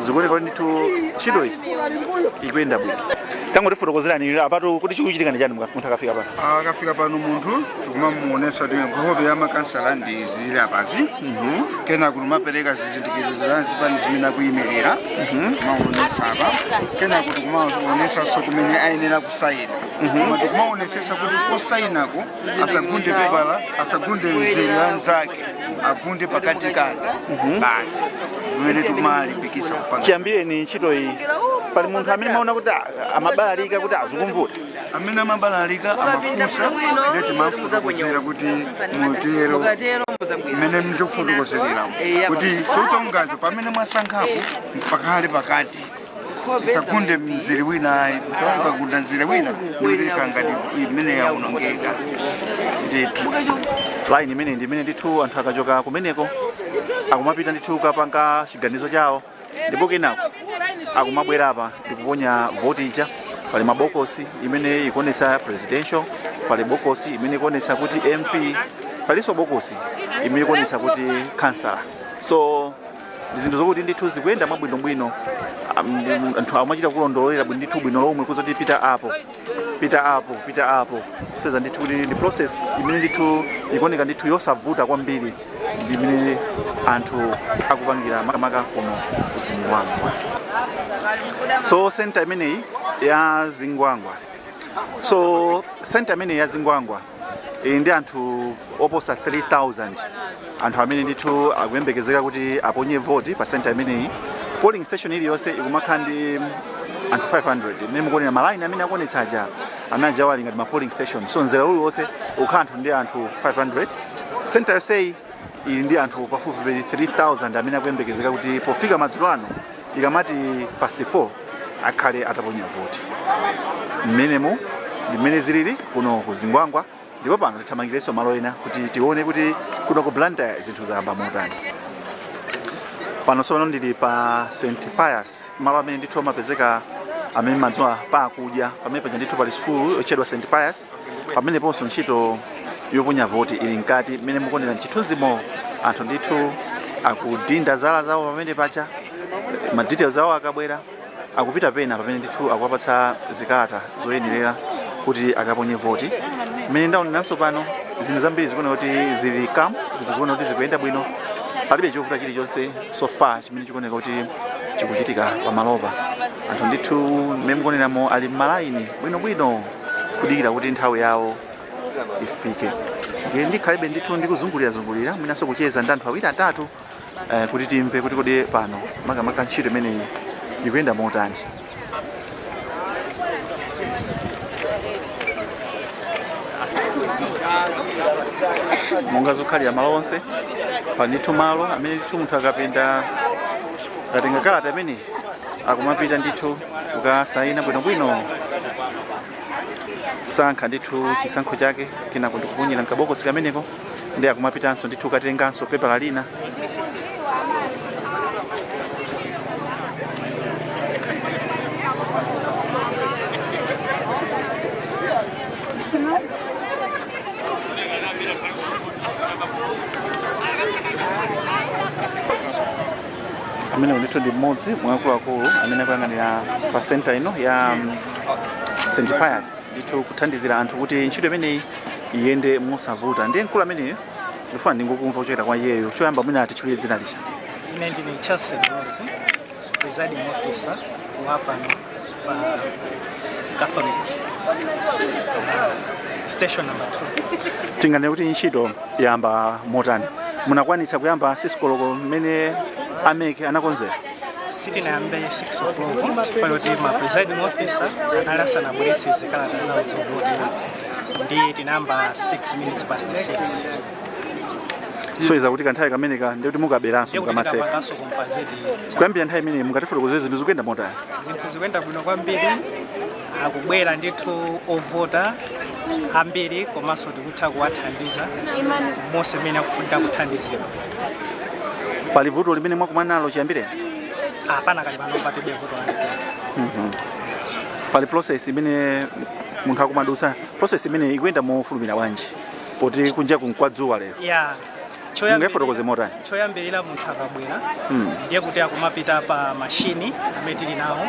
Speaker 11: Zikuoneka kuti ndithu ntchito iyi ikuyenda bwino. Tangotifotokozerani apatu kuti chikuchitika ndi chani munthu akafika pano?
Speaker 14: Akafika pano munthu, tikumamuonesa kuti nkhope ya makansala ndi zili apazi. Kena kuti mapereka zizindikiro za zipani zimene akuyimirira, kumaonesa apa. Kena kuti kumaonesanso kumene ayenera kusayina, koma tikumaonesesa kuti posayinako asagunde pepala, asagunde mzere wa nzake, agunde pakatikati basi, kumene tikumalimbikisa kupanga.
Speaker 11: Chiyambireni ntchito iyi, pali munthu amene maona kuti amabalalika, kuti azikumvuta?
Speaker 14: Amene amabalalika amafunsa, ndiye timafotokozera kuti mutero mmene ndikufotokozerera, kuti chochongacho pamene mwasankhapo pakhale pakati, tisagunde mzere wina ayi. Ukagunda mzere wina ndikuti ngati imene yaonongeka ndithu.
Speaker 11: Line imene ndi imene ndithu anthu akachoka kumeneko akumapita ndithu kukapanga chiganizo chawo, ndipo kenako akumabwera apa ndikuponya voti ija. Pali mabokosi imene ikuonetsa presidential, pali bokosi imene ikuonetsa kuti MP, palinso bokosi imene ikuonetsa kuti councillor. So ndi zinthu zokuti ndithu zikuyenda mwabwinobwino. Anthu amachita kulondolera bwino ndithu, bwino lomwe, kuzoti pita apo, pita apo, pita apo. Seza ndithu kuti ndi process imene ndithu ikuoneka ndithu yosavuta kwambiri, ndi imene anthu akupangira makamaka kuno kuzingwangwa. So center imeneyi ya Zingwangwa, so center imeneyi ya Zingwangwa ili ndi anthu oposa 3000, anthu amene ndithu akuyembekezeka kuti aponye voti pa center imeneyi. Polling station iliyonse ikumakhala ndi anthu 500. Imene mukuonera malaini amene akuonetsa aja, amene aja ali ngati ma polling station. So mzere uliwonse ukhala anthu ndi anthu 500. Center yonseyi Ili ndi anthu pafupifupi 3000 amene akuyembekezeka kuti pofika madzulo ano ikamati past 4 akhale ataponya voti. Mmenemu ndi mmene zilili kuno ku Zingwangwa, ndipo pano tithamangirenso malo ena kuti tione kuti kuno ku Blantyre zinthu zayamba motani. Pano tsopano ndili pa St Pius, malo amene ndithu amapezeka amene madziwa pakudya pamene paja ndithu pali sukulu yotchedwa St Pius. Pameneponso ntchito yoponya voti ili mkati. Mmene mukuonera mchithunzimo, anthu ndithu akudinda zala zawo pamene paja, ma details awo akabwera akupita pena pamene ndithu akuwapatsa zikalata zoyenerera kuti akaponye voti. Mmene ndaoneranso pano, zinthu zambiri zikuoneka kuti zili calm, zinthu zikuoneka kuti zikuyenda bwino, palibe chovuta chilichonse so far chimene chikuoneka kuti chikuchitika pamalopa. Anthu ndithu mmene mukuoneramo ali m'malaini bwinobwino kudikira kuti nthawi yawo ifike. Ndiye ndikhalebe ndithu ndikuzungulirazungulira, mwinanso kucheza ndi anthu awiri atatu kuti timve kuti kodi pano makamaka ntchito imeneyi ikuyenda motani. Monga zokhalira malo onse, pali ndithu malo amene ndithu munthu akapinda akatenga kalata imeneyi akumapita ndithu kukasayina bwinobwino, kusankha ndithu chisankho chake, kenako ndikuponyera mkabokosi kameneko, ndi akumapitanso ndithu kukatenganso pepala lina. Amene ndithu ndi mmodzi mwa akuluakulu amene akuyang'anira pa center ino ya St Pius, ndithu kuthandizira anthu kuti ntchito imeneyi iyende mosavuta. Ndiye mkulu ameneyo ndifuna ndingokumva kuchokera kwa iyeyo. Choyamba mwina atitchulire dzina lija.
Speaker 15: Ine ndine Charles Rose, presiding officer wa pano pa Catholic station number 2.
Speaker 11: Tinganene kuti ntchito yayamba motani? Munakwanitsa kuyamba 6 koloko mmene a MEC anakonzera?
Speaker 15: Sitinayambe 6 o'clock chifukwa choti ma presiding officer anali asanabweretse zikalata zawo zovotera, ndiye tinayamba 6 minutes past 6.
Speaker 11: So iza kuti kanthawi kameneka ndiye kuti mukaberanso
Speaker 15: Ndiye kuti
Speaker 11: mukamatseka.
Speaker 15: tikapanganso compensate.
Speaker 11: Kuyambira nthawi imeneyi, mungatifotokozere zinthu zikuyenda motani?
Speaker 15: Zinthu zikuyenda bwino kwambiri, akubwera ndithu ovota ambiri, komanso tikutha kuwathandiza monse mmene akufunika kuthandizidwa.
Speaker 11: Pali vuto limene mwakumana nalo chiyambire?
Speaker 15: Apana, kali pano palibe vuto lalikulu.
Speaker 11: Pali process imene munthu akumadusa, process imene ikuyenda mofulumira bwanji poti kunja kunkwadzuwa lero?
Speaker 15: Ya.
Speaker 11: Mungayifotokoze motani?
Speaker 15: Choyambirira, munthu akabwera, ndiye kuti akumapita pa mashini amene tili nawo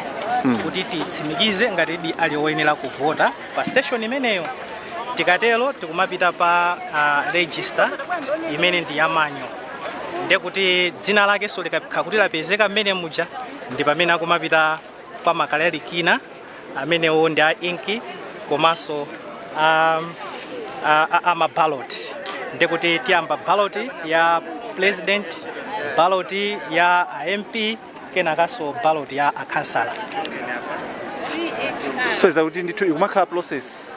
Speaker 15: kuti titsimikize ngati idi ali oyenera kuvota pa station imeneyo. Tikatero tikumapita pa register imene ndi ya manual, ndiye kuti dzina lakenso likakhala kuti lapezeka mmene muja, ndi pamene akumapita kwa makalalikina amenewo ndi a inki komanso a maballot. Ndiye kuti tiyamba ballot ya president, ballot ya a MP, kenakanso ballot ya akhansala.
Speaker 11: So iza kuti ndithu ikumakhala process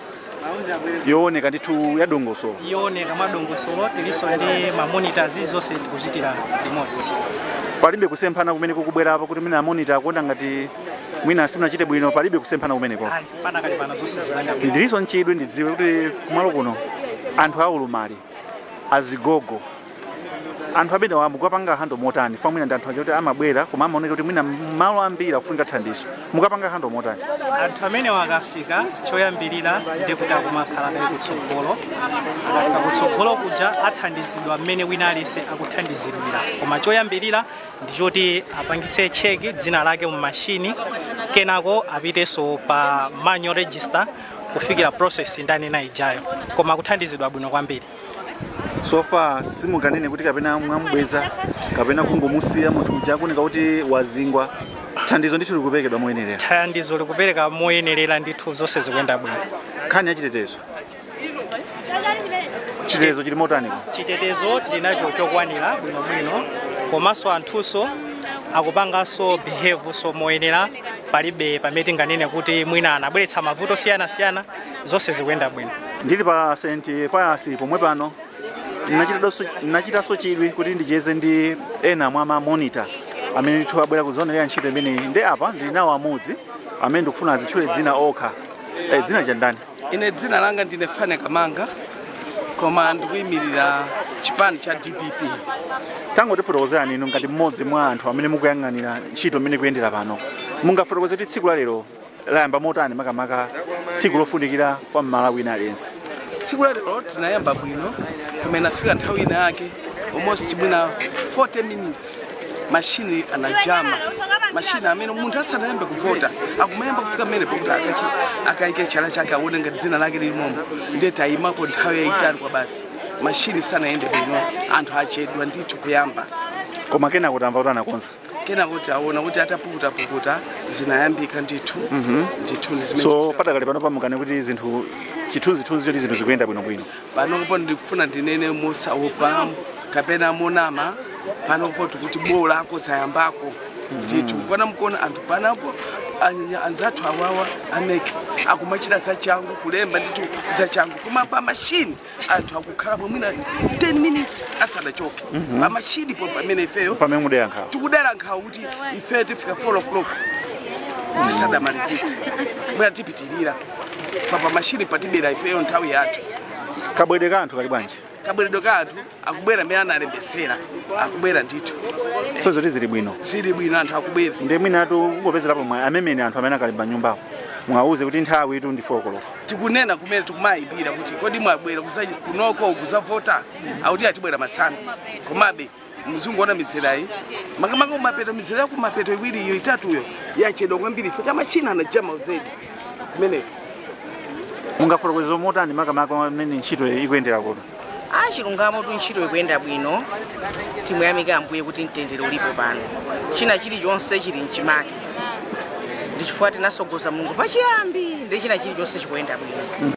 Speaker 11: yooneka ndithu ya dongosolo?
Speaker 15: Yooneka mwa dongosolo, tilinso ndi ma monitors, zonse tikuchitira limodzi.
Speaker 11: Palibe kusemphana kumene kukubwerapo kuti mwina monitor akuona ngati mwina simunachite bwino? Palibe kusemphana kumeneko?
Speaker 15: Ayi, panakali pano zonse zikuyenda bwino.
Speaker 11: Ndilinso nchidwi ndidziwe kuti kumalo kuno anthu aulumali, azigogo, anthu amene mukapanga handle motani? Fa mwina ndi anthu aja kuti amabwera koma amaoneka kuti mwina malo ambiri akufunika thandizo, mukapanga handle motani?
Speaker 15: Anthu amene akafika, choyambirira ndiye kuti akumakhala kaye kutsogolo. Akafika kutsogolo kuja athandizidwa mmene wina aliyense akuthandizidwira, koma choyambirira ndi choti apangitse check dzina lake mu mashini, kenako apitenso pa manual register kufikira process ndanena ijayo, koma kuthandizidwa bwino kwambiri.
Speaker 11: So far simunganene kuti kapena mwamubweza kapena kungomusiya munthu uja akuoneka kuti wazingwa? Thandizo ndithu likuperekedwa moyenerera?
Speaker 15: Thandizo likupereka moyenerera ndithu, zonse zikuyenda bwino.
Speaker 11: Nkhani ya chitetezo, chitetezo chili motaniko?
Speaker 15: Chitetezo tili nacho chokwanira bwinobwino, komanso anthunso akupanganso behave so moyenera. Palibe pamene tinganene kuti mwina anabweretsa mavuto osiyanasiyana, zonse zikuyenda bwino.
Speaker 11: Ndili pa St Pius pomwe pano. Nachitanso chidwi kuti ndicheze ndi ena mwa ma monitor amene ndithu abwera kudzaonelera ntchito imeneyi. Ndi apa ndili nawo amodzi amene ndikufuna azitchule dzina okha. Dzina chandani?
Speaker 16: Ine dzina langa ndine Fane Kamanga, koma ndikuyimirira chipani cha DPP.
Speaker 11: Tangotifotokozerani inu ngati mmodzi mwa anthu amene mukuyang'anira ntchito imene ikuyendera pano, mungafotokoze kuti tsiku la lero layamba motani, makamaka tsiku lofunikira kwa Mmalawi wina aliyense?
Speaker 16: Tsiku la lero tinayamba bwino, koma inafika nthawi ina yake almost mwina 40 minutes mashini anajama. Mashini amene munthu asanayambe kuvota akumayamba kufika mmene pokuti akaike chala chake aone ngati dzina lake lilimomo. Ndiye tayimapo nthawi yayitali kwa basi, mashini sanayende bwino, anthu achedwa ndithu kuyamba.
Speaker 11: Koma kenako tamva kuti anakonza.
Speaker 16: Kenako taona kuti atapukutapukuta zinayambika ndithu. Ndithu ndi zimene.
Speaker 11: So padakali pano pamukane kuti zinthu, chithunzithunzi choti zinthu zikuyenda bwinobwino?
Speaker 16: Panopo ndikufuna ndinene mosaopa kapena monama, panopo tikuti bolako zayambako ndithu. Mkuona mkuona anthu panapo, anzathu awawa a MEC akumachita zachangu, kulemba ndithu zachangu, koma pa mashini anthu akukhalapo mwina 10 minutes asadachoke pa mashini po, pamene ifeyo
Speaker 11: pamene mudera nkhawa,
Speaker 16: tikudera nkhawa kuti ife tifika 4 o'clock tisadamalizitse, mwina tipitirira pa mashini patibera ifeyo nthawi yathu.
Speaker 11: Kabwedwe ka anthu kali bwanji?
Speaker 16: Kabweredwe ka anthu akubwera mmene analembesera, akubwera ndithu.
Speaker 11: So zoti zili bwino?
Speaker 16: Zili bwino, anthu akubwera.
Speaker 11: Ndi mwinatu kungopezerapo mwayi, amemeni anthu amene akali m'manyumbawo, mwauze kuti nthawi itu ndi 4 koloko.
Speaker 16: Tikunena kumene tikumayimbira kuti kodi mwabwera kunoko kuzavota, akuti atibwera masana. Komabe mzunguona mizerayi, makamaka kumapeto, mizera ya kumapeto iwiri iyo, itatuyo yachedwa kwambiri ife chamachina anajama zedi kumeneko.
Speaker 11: Mungafotokoze motani makamaka amene ntchito ikuyendera kuno?
Speaker 17: Chilungamo tu, ntchito ikuyenda bwino. Timuyamike Ambuye kuti mtendere ulipo pano, china chilichonse chili mchimake, ndi chifukwa tinasogoza Mulungu pachiyambi, ndi china chilichonse chikuyenda bwino.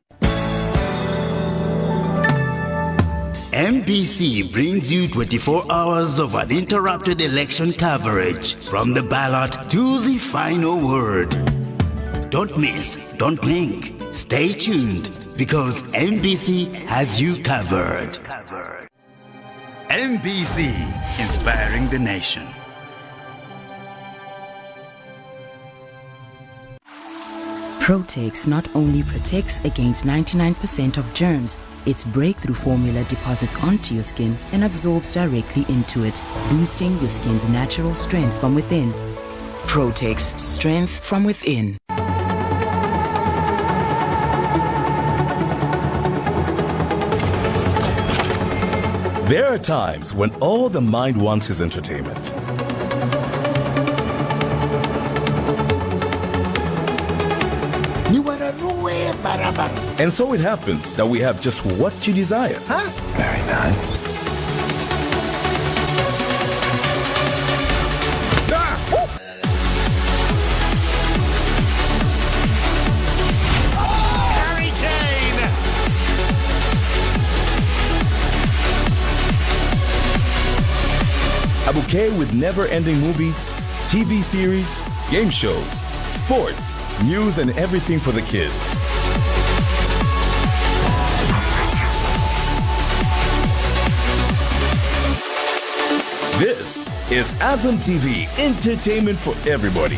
Speaker 18: MBC brings you 24 hours of uninterrupted election coverage from the ballot to the final word. Don't miss, don't blink. Stay tuned because MBC has you covered. MBC, inspiring the nation.
Speaker 19: Protex not only protects against 99% of germs, its breakthrough formula deposits onto your skin and absorbs directly into it, boosting your skin's natural strength from within. Protex, strength from within.
Speaker 20: There are times when all the mind wants is entertainment.
Speaker 21: Niwararue barabara.
Speaker 20: And so it happens that we have just what you desire.
Speaker 21: Huh?
Speaker 20: Very nice.
Speaker 21: Harry Kane!
Speaker 20: A bouquet with never ending movies, TV series, game shows, sports, news, and everything for the kids. This is Azam TV, entertainment for everybody.